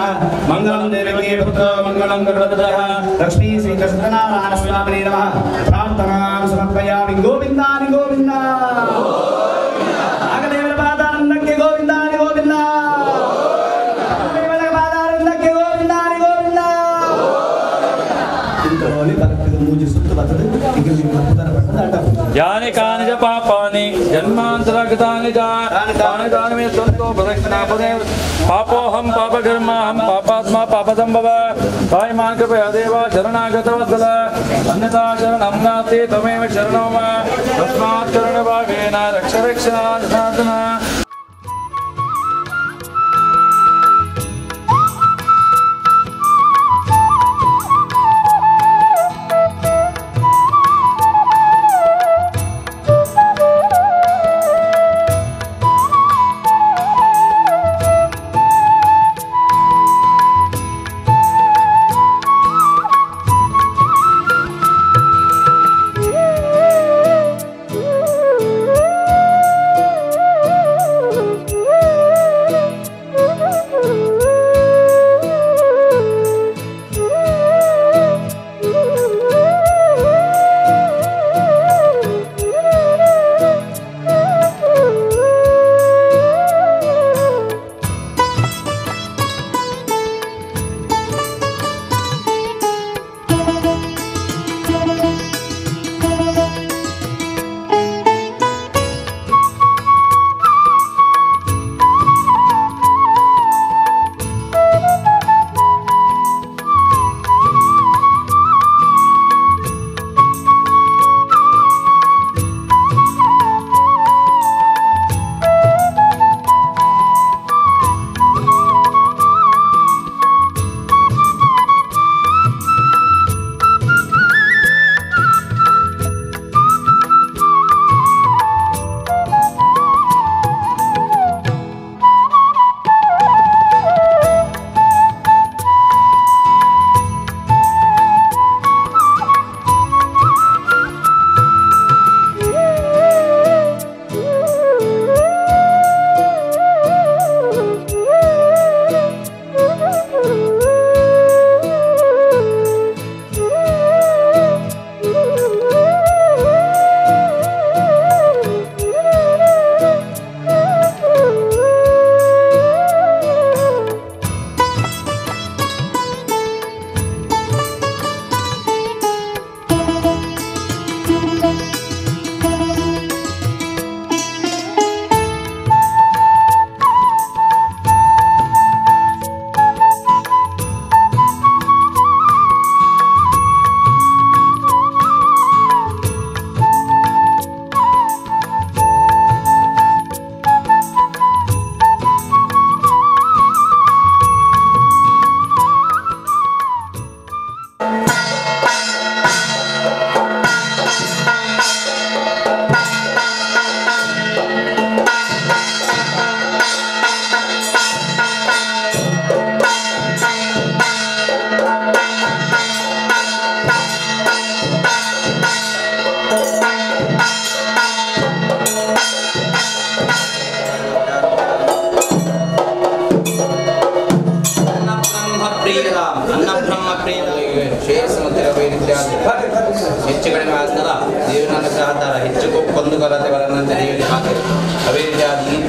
S7: ಮಂಗಳಂ ದೇವಕೀ ಪುತ್ರ ಮಂಗಳಂ ಗರುಡಧ್ವಜಃ ಲಕ್ಷ್ಮೀ ಸಹಿತ ಸತ್ಯನಾರಾಯಣ ಸ್ವಾಮಿನೇ ನಮಃ. ಪ್ರಾರ್ಥನಾ ಸಮರ್ಪಯಾಮಿ. ಗೋವಿಂದಾನಿ ಗೋವಿಂದ ನಾಗದೇವರ ಪಾದಾನಂದಕ್ಕೆ ಗೋವಿಂದಾನಿ ಗೋವಿಂದ ದೇವರ ಪಾದಾನಂದಕ್ಕೆ ಗೋವಿಂದಾನಿ ಗೋವಿಂದ. ಇಂಥವಲ್ಲಿ ಭಕ್ತಿಗೆ ಮೂಜಿ ಸುತ್ತು ಬರ್ತದೆ
S8: ಯಾನಿ ಕಾನಿ ಚ ಪಾಪಾನಿ ಜನ್ಮಾಂತರಗತಾನಿ ಚ ತಾನಿ ತಾನಿ ಮೇ ಸಂತೋ ಪ್ರದಕ್ಷಿಣಾಪದೇ ಪಾಪೋಹಂ ಪಾಪಕರ್ಮಾಹಂ ಪಾಪಾತ್ಮ ಪಾಪಸಂಭವ ತಾಯಿಮಾನ್ ಕೃಪಯಾ ದೇವ ಶರಣಾಗತವತ್ಸಲ ಅನ್ಯಥಾ ಶರಣಂ ನಾಸ್ತಿ ತ್ವಮೇವ ಶರಣೋ ಮಮ ತಸ್ಮಾತ್ ಕರುಣಭಾವೇನ ರಕ್ಷ ರಕ್ಷ ಸನಾತನ.
S9: Ooh.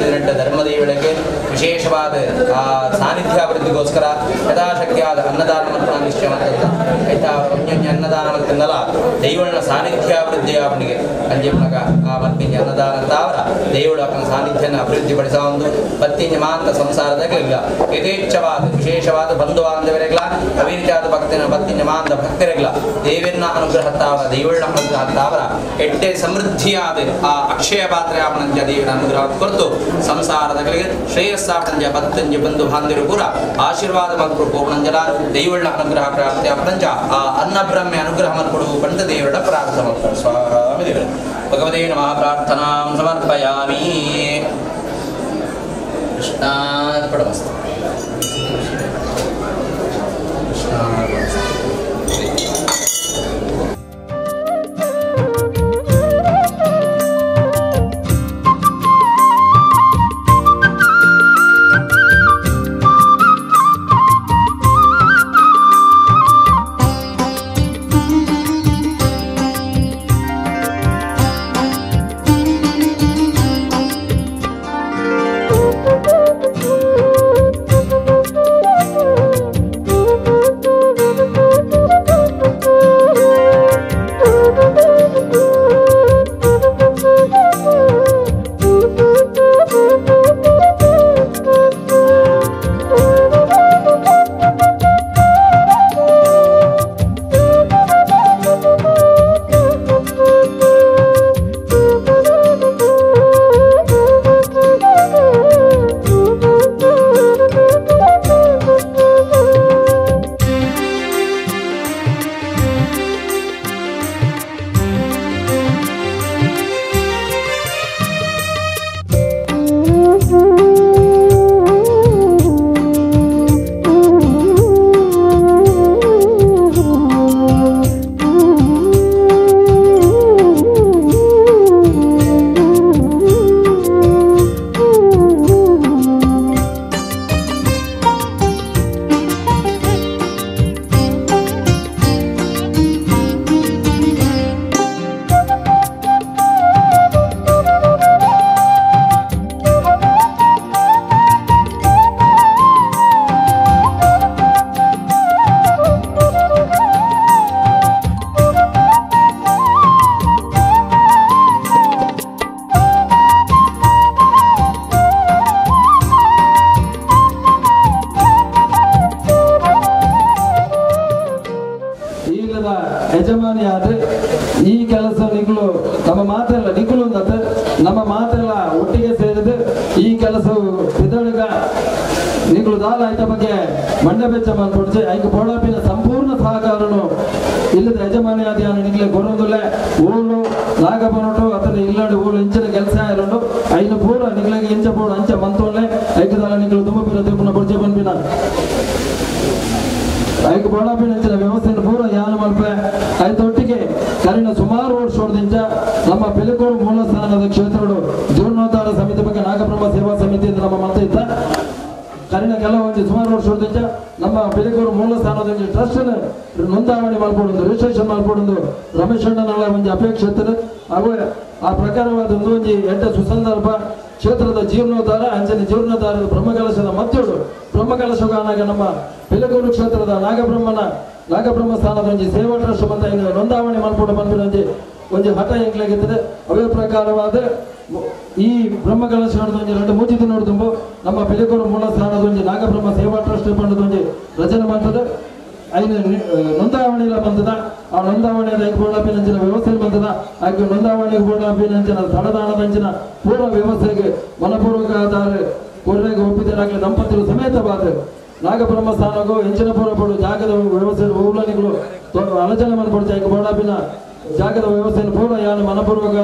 S5: ದಿನಟ್ಟ ಧರ್ಮದೇವಳಿಗೆ ವಿಶೇಷವಾದ ಆ ಸಾನ್ನಿಧ್ಯ ಅಭಿವೃದ್ಧಿಗೋಸ್ಕರ ಯಥಾಶಕ್ತಿಯಾದ ಅನ್ನದಾನ ಮತ್ತು ನಿಶ್ಚಯ ಮಾಡ್ತದ ಆಯ್ತಾ ಒಂಜೊಂಜಿ ಅನ್ನದಾನ ಮಾಡ್ತಂದಲ್ಲ ದೈವಳ ಸಾನ್ನಿಧ್ಯ ಅಭಿವೃದ್ಧಿ ಅವನಿಗೆ ಅಂಜಮ್ಮಗ ಆ ಮತ್ತಿಂಜ ಅನ್ನದಾನ ತಾವರ ದೈವಳು ಅಕ್ಕನ ಸಾನ್ನಿಧ್ಯನ ಅಭಿವೃದ್ಧಿಪಡಿಸ ಒಂದು ಬತ್ತಿಂಜ ಮಾಂತ ಸಂಸಾರದಾಗಲಿಲ್ಲ ಯಥೇಚ್ಛವಾದ ವಿಶೇಷವಾದ ಬಂಧು ಬಾಂಧವರಿಗಲ ಅವಿರಿತಾದ ಭಕ್ತಿನ ಬತ್ತಿಂಜ ಮಾಂತ ಭಕ್ತರಿಗಲ ದೇವನ ಅನುಗ್ರಹ ತಾವರ ದೈವಳ ಅನುಗ್ರಹ ತಾವರ ಎಡ್ಡೆ ಸಮೃದ್ಧಿಯಾದ ಆ ಅಕ್ಷಯ ಪಾತ್ರೆ ಆಪಣಂಜ ದೇವನ ಅನುಗ್ರಹ ಕೊರತು ಸಂಸಾರದಗಳಿಗೆ ಶ್ರೇಯಸ್ಸಾಪಣಂಜ ಬತ್ತಂಜ ಬಂಧು ಬಾಂಧವರು ಪೂರ ಆಶೀರ್ವಾದ ಮಲ್ಪು ಪೋಪಣಂಜಲ ದೈವಳ್ಳ ಅನುಗ್ರಹ ಪ್ರಾಪ್ತಿ ಆಪಣಂಜ ಆ ಅನ್ನಬ್ರಹ್ಮೆ ಅನುಗ್ರಹ ಮಲ್ಪಡು ಪಂಡ ದೇವರ ಪ್ರಾರ್ಥನೆ ಮಲ್ಪಡು. ಸ್ವಾಮಿ ದೇವರ ಭಗವತೇ ನಮಃ ಪ್ರಾರ್ಥನಾಂ ಸಮರ್ಪಯಾಮಿ. ಕೃಷ್ಣಾರ್ಪಣಮಸ್ತು. ಕೃಷ್ಣಾರ್ಪಣಮಸ್ತು.
S8: ಯಜಮಾನಿ ಆದ್ರೆ ಈ ಕೆಲಸ ನಿಗುಲು ನಮ್ಮ ಮಾತೆಲ್ಲ ನಿಗುಲು ಅಂತ ನಮ್ಮ ಮಾತೆಲ್ಲ ಒಟ್ಟಿಗೆ ಸೇರಿದು ಈ ಕೆಲಸವು ಬಿದಳಿಗ ನಿಗುಲು ದಾಲ ಆಯ್ತ ಬಗ್ಗೆ ಮಂಡ ಬೆಚ್ಚ ಮಾಡ್ಕೊಡ್ಸಿ ಐಕ್ ಬೋಡಾಪಿನ ಸಂಪೂರ್ಣ ಸಹಕಾರನು ಇಲ್ಲದ ಯಜಮಾನಿ ಆದ ನಿಗ್ಲೆ ಕೊರೊಂದುಲ್ಲೆ ಊಳು ನಾಗಬನಟು ಅತನ ಇಲ್ಲಾಡು ಊಳು ಇಂಚಿನ ಕೆಲಸ ಇರೋಡು ಐನು ಪೂರ ನಿಗ್ಲೆಗೆ ಇಂಚ ಪೋಡು ಅಂಚ ಮಂತೊಲ್ಲೆ ಐಕದಾಲ ನಿಗ್ಲು ತುಂಬಪಿನ ತಿರುಪುನ ಬೊಡ್ಚೆ ಬಂದ್ಬಿನ ಐಕ್ ಬೋಡಾಪಿನ ಇಂಚಿನ ವ್ಯವಸ್ಥೆಯನ್ನು ಪೂರ ಯಾನು ಮಲ್ಪೆ ಐತೊಟ್ಟಿಗೆ ಕರಿನ ಸುಮಾರು ವರ್ಷದಿಂದ ನಮ್ಮ ಪಿಲಿಕೂರು ಮೂಲಸ್ಥಾನದ ಕ್ಷೇತ್ರಗಳು ಜೀರ್ಣೋದ್ಧಾರ ಸಮಿತಿ ಬಗ್ಗೆ ನಾಗಬ್ರಹ್ಮ ಸೇವಾ ಸಮಿತಿ ಅಂತ ನಮ್ಮ ಮತ ಇತ್ತ ಕರಿನ ಕೆಲವೊಂದು ಸುಮಾರು ವರ್ಷದಿಂದ ನಮ್ಮ ಪಿಲಿಕೂರು ಮೂಲಸ್ಥಾನದ ಒಂದು ಟ್ರಸ್ಟ್ ನೋಂದಾವಣಿ ಮಾಡ್ಕೊಡೋದು ರಿಜಿಸ್ಟ್ರೇಷನ್ ಮಾಡ್ಕೊಡೋದು ರಮೇಶ್ ಅಣ್ಣನ ಒಂದು ಅಪೇಕ್ಷೆ ಇರ್ತದೆ. ಹಾಗೂ ಆ ಪ್ರಕಾರವಾದ ಒಂದು ಎಡ್ಡ ಸುಸಂದರ್ಭ ಕ್ಷೇತ್ರದ ಜೀರ್ಣೋದ್ಧಾರ ಅಂಚನೆ ಜೀರ್ಣೋದ್ಧಾರದ ಬ್ರಹ್ಮಕಲಶದ ಮಧ್ಯಡು ಬ್ರಹ್ಮಕಲಶಗಾನಾಗ ನಮ್ಮ ಪಿಲಕೂರು ಕ್ಷೇತ್ರದ ನಾಗಬ್ರಹ್ಮ ಸ್ಥಾನದ ಒಂಜಿ ಸೇವಾ ಟ್ರಸ್ಟ್ ಬಂದ ನೋಂದಾವಣಿ ಮಲ್ಪೊಡು ಪನ್ಪಿನ ಒಂಜಿ ಒಂಜಿ ಹಠ ಎಂಕ್ಲಾಗಿರ್ತದೆ. ಅವೇ ಪ್ರಕಾರವಾದ ಈ ಬ್ರಹ್ಮಕಲಶ ಒಂಜಿ ಎರಡು ಮೂಜಿ ದಿನ ತುಂಬ ನಮ್ಮ ಪಿಲಿಕೂರು ಮೂಲ ಸ್ಥಾನದ ಒಂಜಿ ನಾಗಬ್ರಹ್ಮ ಸೇವಾ ಟ್ರಸ್ಟ್ ಪಂಡದ ಒಂಜಿ ರಚನೆ ಮಾಡ್ತದೆ. ಐನು ನೋಂದಾವಣಿಲ ಬಂದದ ಆ ನೋಂದಾವಣಿ ಬೋಡಾಪಿನಂಚಿನ ವ್ಯವಸ್ಥೆ ಬಂದದ ಹಾಗೆ ನೋಂದಾವಣಿ ಬೋಡಾಪಿನಂಚಿನ ಸ್ಥಳದಾನದಂಚಿನ ಪೂರ್ವ ವ್ಯವಸ್ಥೆಗೆ ಮನಪೂರ್ವಕ ಕೊರ್ರೆಗೆ ಒಪ್ಪಿದರಾಗಲಿ ದಂಪತಿಗಳು ಸಮೇತವಾದ ನಾಗಬ್ರಹ್ಮ ಸ್ಥಾನಕ್ಕೂ ಹೆಂಚಿನ ಪೂರ್ವ ಜಾಗದ ವ್ಯವಸ್ಥೆ ಊಲನಿಗಳು ಆಲೋಚನೆ ಮಾಡ್ಕೊಡ್ತಾ ಬೋಡಾಪಿನ ಜಾಗದ ವ್ಯವಸ್ಥೆಯನ್ನು ಪೂರ್ವ ಯಾನು ಮನಪೂರ್ವಕ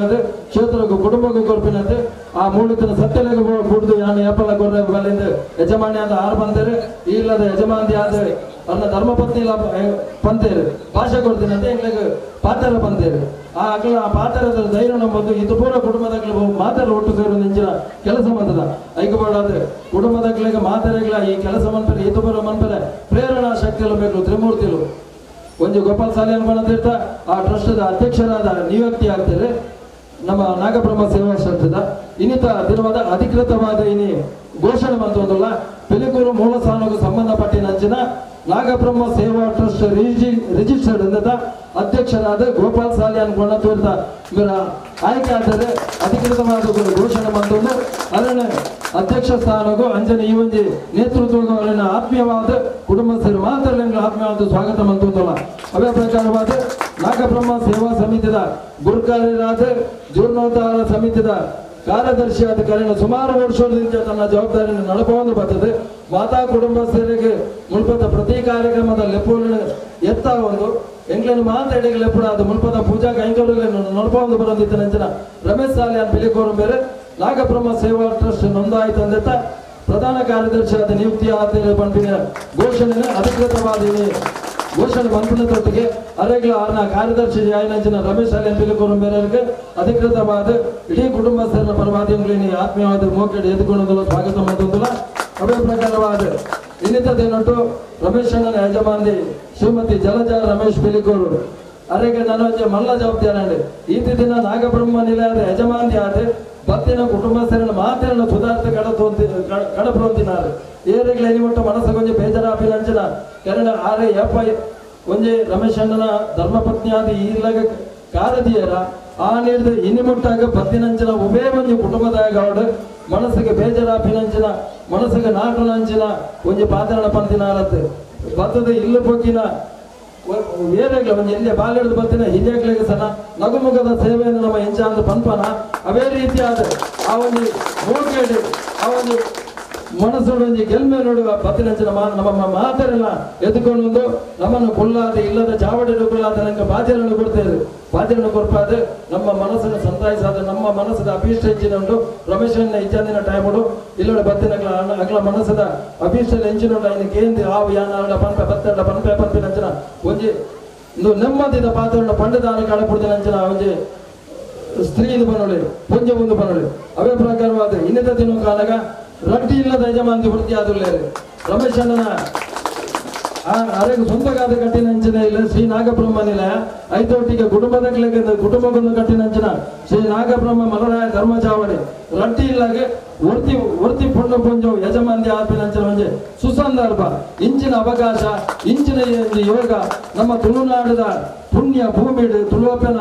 S8: ಕ್ಷೇತ್ರಕ್ಕೂ ಕುಟುಂಬಕ್ಕೂ ಕೊರ್ಪಿನಂತೆ ಆ ಮೂಲಿತನ ಸತ್ಯಲೆಗೆ ಕೂಡುದು ಯಾನು ಏಪಲ ಕೊರ್ರೆ ಬಲಿಂದ ಯಜಮಾನಿ ಆದ ಆರು ಬಂದರೆ ಇಲ್ಲದ ಯಜಮಾನಿ ಆದ ಅನ್ನ ಧರ್ಮಪತ್ನಿ ಪಂತೇರು ಭಾಷೆ ಕೊಡ್ತೀನಂತೆ ಎಂಗ್ಲಿಗೆ ಪಾತ್ರ ಪಂತೇರು ಆ ಅಗಲ ಆ ಪಾತ್ರದ ಧೈರ್ಯ ನಂಬುದು ಇದು ಪೂರ ಕುಟುಂಬದಾಗಲಿ ಮಾತಾಡ ಒಟ್ಟು ಸೇರುವ ಇಂಚಿನ ಕೆಲಸ ಬಂದದ ಐಕಬೇಡಾದ್ರೆ ಕುಟುಂಬದಾಗಲಿಗೆ ಮಾತಾಡಗ್ಲ ಈ ಕೆಲಸ ಮನ್ಪರೆ ಇದು ಪೂರ ಮನ್ಪರೆ ಪ್ರೇರಣಾ ಶಕ್ತಿಗಳು ಬೇಕು ತ್ರಿಮೂರ್ತಿಗಳು ಒಂದು ಗೋಪಾಲ್ ಸಾಲಿಯನ್ ಬಣತೀರ್ಥ ಆ ಟ್ರಸ್ಟದ ಅಧ್ಯಕ್ಷರಾದ ನಿಯುಕ್ತಿ ಆಗ್ತಾರೆ. ನಮ್ಮ ನಾಗಬ್ರಹ್ಮ ಸೇವಾ ಸಂಸ್ಥೆದ ಇನ್ನಿತ ದಿನವಾದ ಅಧಿಕೃತವಾದ ಇನಿ ಘೋಷಣೆ ಮಂತೊಂದುಲ್ಲ ಪಿಲಿಕೂರು ಮೂಲಸ್ಥಾನಕ್ಕೂ ಸಂಬಂಧಪಟ್ಟಿನ ಅಂಚಿನ ನಾಗಬ್ರಹ್ಮ ಸೇವಾ ಟ್ರಸ್ಟ್ ರಿಜಿಸ್ಟರ್ಡ್ ಅಂದ ಅಧ್ಯಕ್ಷರಾದ ಗೋಪಾಲ್ ಸಾಲಿಯಾನ್ ಕೊಂಡ ತೋರಿದ ಇವರ ಆಯ್ಕೆ ಆದರೆ ಅಧಿಕೃತವಾದ ಘೋಷಣೆ ಮಂತೊಂದು ಅದನ್ನು ಅಧ್ಯಕ್ಷ ಸ್ಥಾನಕ್ಕೂ ಅಂಜನ ಈ ಒಂಜಿ ನೇತೃತ್ವ ಅವರನ್ನ ಆತ್ಮೀಯವಾದ ಕುಟುಂಬಸ್ಥರು ಮಾತ್ರ ಆತ್ಮೀಯವಾದ ಸ್ವಾಗತ ಮಂತೊಂದುಲ್ಲ. ಅದೇ ಪ್ರಕಾರವಾದ ನಾಗಬ್ರಹ್ಮ ಸೇವಾ ಸಮಿತಿದ ಗುರುಕಾರ್ಯರಾದ ಜೀರ್ಣೋದ್ಧಾರ ಸಮಿತಿದ ಕಾರ್ಯದರ್ಶಿಯಾದ ಕರೆನ ಸುಮಾರು ವರ್ಷದಿಂದ ತನ್ನ ಜವಾಬ್ದಾರಿಯನ್ನು ನಡಪವನ್ನು ಬರ್ತದೆ. ಮಾತಾ ಕುಟುಂಬಸ್ಥರಿಗೆ ಮುಲ್ಪದ ಪ್ರತಿ ಕಾರ್ಯಕ್ರಮದ ಲೆಪ್ಪುಗಳನ್ನು ಎತ್ತ ಒಂದು ಎಂಗ್ಲನ್ನು ಮಾತಾಡಿಗೆ ಲೆಪ್ಪುಡಾದ ಮುಲ್ಪದ ಪೂಜಾ ಕೈಂಕರ್ಯಗಳನ್ನು ನಡಪವನ್ನು ಬರೋದಿತ್ತ ನಂಚಿನ ರಮೇಶ್ ಸಾಲಿಯಾನ್ ಪಿಲಿಕೋರು ಬೇರೆ ನಾಗಬ್ರಹ್ಮ ಸೇವಾ ಟ್ರಸ್ಟ್ ನೋಂದಾಯಿತಂದೆತ್ತ ಪ್ರಧಾನ ಕಾರ್ಯದರ್ಶಿಯಾದ ನಿಯುಕ್ತಿ ಆದ ಪಂಪಿನ ಘೋಷಣೆ ಅಧಿಕೃತವಾದ ಘೋಷಣೆ ಮಂತ್ರಿನೊಟ್ಟಿಗೆ ಅರೆಗಳ ಆರ್ನ ಕಾರ್ಯದರ್ಶಿ ಆಯ್ನಂಚಿನ ರಮೇಶ್ ಸಾಲಿಯಾನ್ ಪಿಲಿಕೋರು ಮೇರೆಗೆ ಅಧಿಕೃತವಾದ ಇಡೀ ಕುಟುಂಬಸ್ಥರ ಪರವಾದಿಗಳಿಗೆ ಆತ್ಮೀಯವಾದ ಮೋಕೆಡೆ ಎದುಕೊಂಡು ಸ್ವಾಗತ ಮಂತೊಂದುಲ್ಲ. ಅದೇ ಪ್ರಕಾರವಾದ ಇನ್ನಿತದೇನೊಟ್ಟು ರಮೇಶ್ ಅಣ್ಣನ ಯಜಮಾನಿ ಶ್ರೀಮತಿ ಜಲಜ ರಮೇಶ್ ಪಿಲಿಕೋರು ಅರೆಗೆ ನಾನು ಮಲ್ಲ ಜವಾಬ್ದಾರಿ ಈತಿ ದಿನ ನಾಗಬ್ರಹ್ಮ ನಿಲಯದ ಯಜಮಾನಿ ಆದ ಬತ್ತಿನ ಕುಟುಂಬಸ್ಥರನ್ನು ಮಾತೆಯನ್ನು ಸುಧಾರಿತ ಕಡಪ್ರೋಂತಿನಾರು ಏರೆಗಳ ಎನಿಮುಟ್ಟ ಮನಸ್ಸು ಕೊಂಚ ಬೇಜಾರಾಪಿನಂಚಿನ ಕನ್ನಡ ಆರೆ ಎಫ್ I ಒಂಜಿ ರಮೇಶ್ ಅಣ್ಣನ ಧರ್ಮಪತ್ನಿಯಾದ ಈ ಕಾರದಿಯರ ಆ ನೀಡಿದ ಇನಿಮುಟ್ಟಾಗ ಬತ್ತಿನಂಚಿನ ಉಭಯ ಒಂಜಿ ಕುಟುಂಬದಾಗ ಅವಡು ಮನಸ್ಸಿಗೆ ಬೇಜಾರಾಪಿನಂಚಿನ ಮನಸ್ಸಿಗೆ ನಾಟನಂಚಿನ ಒಂಜಿ ಪಾತ್ರಣ ಪಂತಿನಾರತ್ತೆ ಬತ್ತದ ಇಲ್ಲು ಪೊಕ್ಕಿನ ಬೇರೆಗಳ ಒಂದು ಎಲ್ಲಿ ಬಾಲ್ಯದ ಬತ್ತಿನ ಹಿರಿಯಗಳಿಗೆ ಸಹ ನಗುಮುಖದ ಸೇವೆಯನ್ನು ನಮ್ಮ ಹೆಂಚಾಂದ ಪನ್ಪನ ಅವೇ ರೀತಿಯಾದ ಆ ಒಂದು ಮೂಕೇಡು ಆ ಒಂದು ಮನಸ್ಸು ಒಂಜಿ ಗೆಲ್ಮೆ ನೋಡುವ ಬತ್ತಿನಂಚಿನ ನಮ್ಮ ಮಾತರೆಲ್ಲ ಎದ್ದುಕೊಂಡು ನಮ್ಮನ್ನು ಕೊಲ್ಲಾದ ಇಲ್ಲದ ಚಾವಡಿ ಕೊಲ್ಲಾದ ನಂಗೆ ಬಾಧ್ಯರನ್ನು ಕೊಡ್ತೇವೆ. ಬಾಧ್ಯರನ್ನು ಕೊರ್ಪಾದ ನಮ್ಮ ಮನಸ್ಸನ್ನು ಸಂತಾಯಿಸಾದ ನಮ್ಮ ಮನಸ್ಸದ ಅಭೀಷ್ಟ ಹೆಚ್ಚಿನ ಉಂಟು. ರಮೇಶನ ಇಚ್ಛಂದಿನ ಟೈಮುಡು ಇಲ್ಲೋಡ ಬತ್ತಿನ ಅಗಲ ಮನಸ್ಸದ ಅಭೀಷ್ಟ ಹೆಂಚಿನ ಉಂಟು. ಐನು ಕೇಂದ್ರ ಆವು ಯಾನ ಪನ್ಪೆ ಬತ್ತಡ ಪನ್ಪೆ ಪನ್ಪಿನಂಚಿನ ಒಂಜಿ ಇಂದು ನೆಮ್ಮದಿದ ಪಾತ್ರವನ್ನು ಪಂಡದಾನ ಕಾಣಪುಡ್ದಿನಂಚಿನ ಒಂಜಿ ಸ್ತ್ರೀ ಇದು ಬನ್ನೊಳಿ ಪುಂಜ ಒಂದು ಬನ್ನೊಳಿ. ಅವೇ ಪ್ರಕಾರವಾದ ಇನ್ನಿತ ದಿನ ಕಾಲಾಗ ರಡ್ಡಿ ಇಲ್ಲದ ಯಜಮಾನಿ ವೃತ್ತಿ ಆದುಲ್ಲೇರು ರಮೇಶ್ ಅಣ್ಣನ ಅರೆಗೆ ಸ್ವಂತಗಾದ ಕಟ್ಟಿನಂಚಿನ ಇಲ್ಲ ಶ್ರೀ ನಾಗಬ್ರಹ್ಮ ನಿಲಯ ಐತೊಟ್ಟಿಗೆ ಕುಟುಂಬದ ಕುಟುಂಬವನ್ನು ಕಟ್ಟಿನಂಚಿನ ಶ್ರೀ ನಾಗಬ್ರಹ್ಮ ಮಲರಾಯ ಧರ್ಮಚಾವಡಿ ರಡ್ಡಿ ಇಲ್ಲಾಗೆ ವೃತ್ತಿ ವೃತ್ತಿ ಪುಣ್ಯ ಪುಂಜು ಯಜಮಾನಿ ಆಪಿನಂಚಿನ ಒಂಜಿ ಸುಸಂದರ್ಭ ಇಂಚಿನ ಅವಕಾಶ ಇಂಚಿನ ಯೋಗ ನಮ್ಮ ತುಳುನಾಡದ ಪುಣ್ಯ ಭೂಮಿ ತುಳುವಪ್ಪನ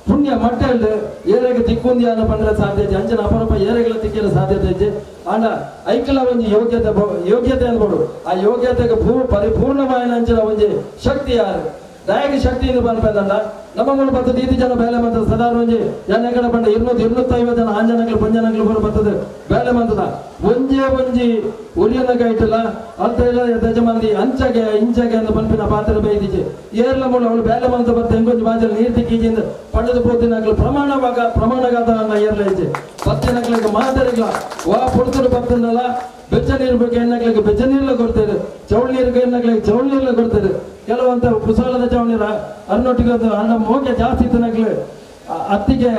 S8: ಪುಣ್ಯ ಮಟ್ಟೆಲ್ಡು ಏರೆಗೆ ತಿಕ್ಕೊಂದಿಯಾನ ಪಂಡ್ರೆ ಸಾಧ್ಯತೆ ಅಂಚಿನ ಅಪರೂಪ ಏರೆಗಳ ತಿಕ್ಕಿನ ಸಾಧ್ಯತೆ ಇಜ್ಜಿ. ಆಂಡ ಐಕಲ ಒಂಜಿ ಯೋಗ್ಯತೆ ಯೋಗ್ಯತೆ ಅನ್ಬೋದು. ಆ ಯೋಗ್ಯತೆಗೆ ಪರಿಪೂರ್ಣವಾಯಿನ ಅಂಚಿನ ಒಂಜಿ ಶಕ್ತಿ ಯಾರು ದಾಯಕ ಶಕ್ತಿ ಇದು ಪನ್ಪೆಂದ ನಮ್ಮ ಮೂಲ ಬರ್ತದೆ. ಈತಿ ಜನ ಬೇಲೆ ಮಂತದ ಸದಾರ ಒಂಜಿ ಜನ ಕಡೆ ಪಂಡ 200-250 ಜನ ಆಂಜನಗಳು ಪಂಜನಗಳು ಬರ ಬರ್ತದೆ ಬೇಲೆ ಮಂತದ ಒಂಜೇ ಒಂಜಿ ಉರಿಯನ ಕೈಟಲ್ಲ ಅಂತ ಯಜಮಾನಿ ಅಂಚಗೆ ಇಂಚಗೆ ಅಂತ ಪನ್ಪಿನ ಪಾತ್ರ ಬೈದಿಜೆ ಏರ್ಲ ಮೂಲ ಅವಳು ಬೇಲೆ ಮಂತ ಬರ್ತ ಹೆಂಗೊಂಜಿ ಬಾಜಲ್ ನೀರು ತಿಕ್ಕಿಜಿಂದ ಪಂಡದ ಪೋತಿನಗಳು ಪ್ರಮಾಣವಾಗ ಪ್ರಮಾಣಗಾದ ಏರ್ಲ ಇಜ್ಜೆ ಬತ್ತಿನಗಳಿಗೆ ಮಾತರಿಗಳ ವಾ ಪುಡ್ತರು ಬರ್ತನಲ್ಲ ಬೆಚ್ಚ ನೀರು ಬೇಕು ಹೆಣ್ಣಗಳಿಗೆ ಬೆಚ್ಚ ನೀರ್ಲ ಕೊಡ್ತಾರೆ, ಚೌಳಿ ನೀರು ಹೆಣ್ಣಗಳಿಗೆ ಚೌಳಿ ನೀರ್ಲ ಕೊಡ್ತಾರೆ. ಕೆಲವಂತ ಕುಸಾಲದ ಚೌಳಿ ನೀರು ಅರ್ನೊಟ್ಟಿಗೆ ಅನ್ನ ಮೋಕೆ ಜಾಸ್ತಿ ತಿನ್ನಕ್ಲೆ ಅತ್ತಿಗೆ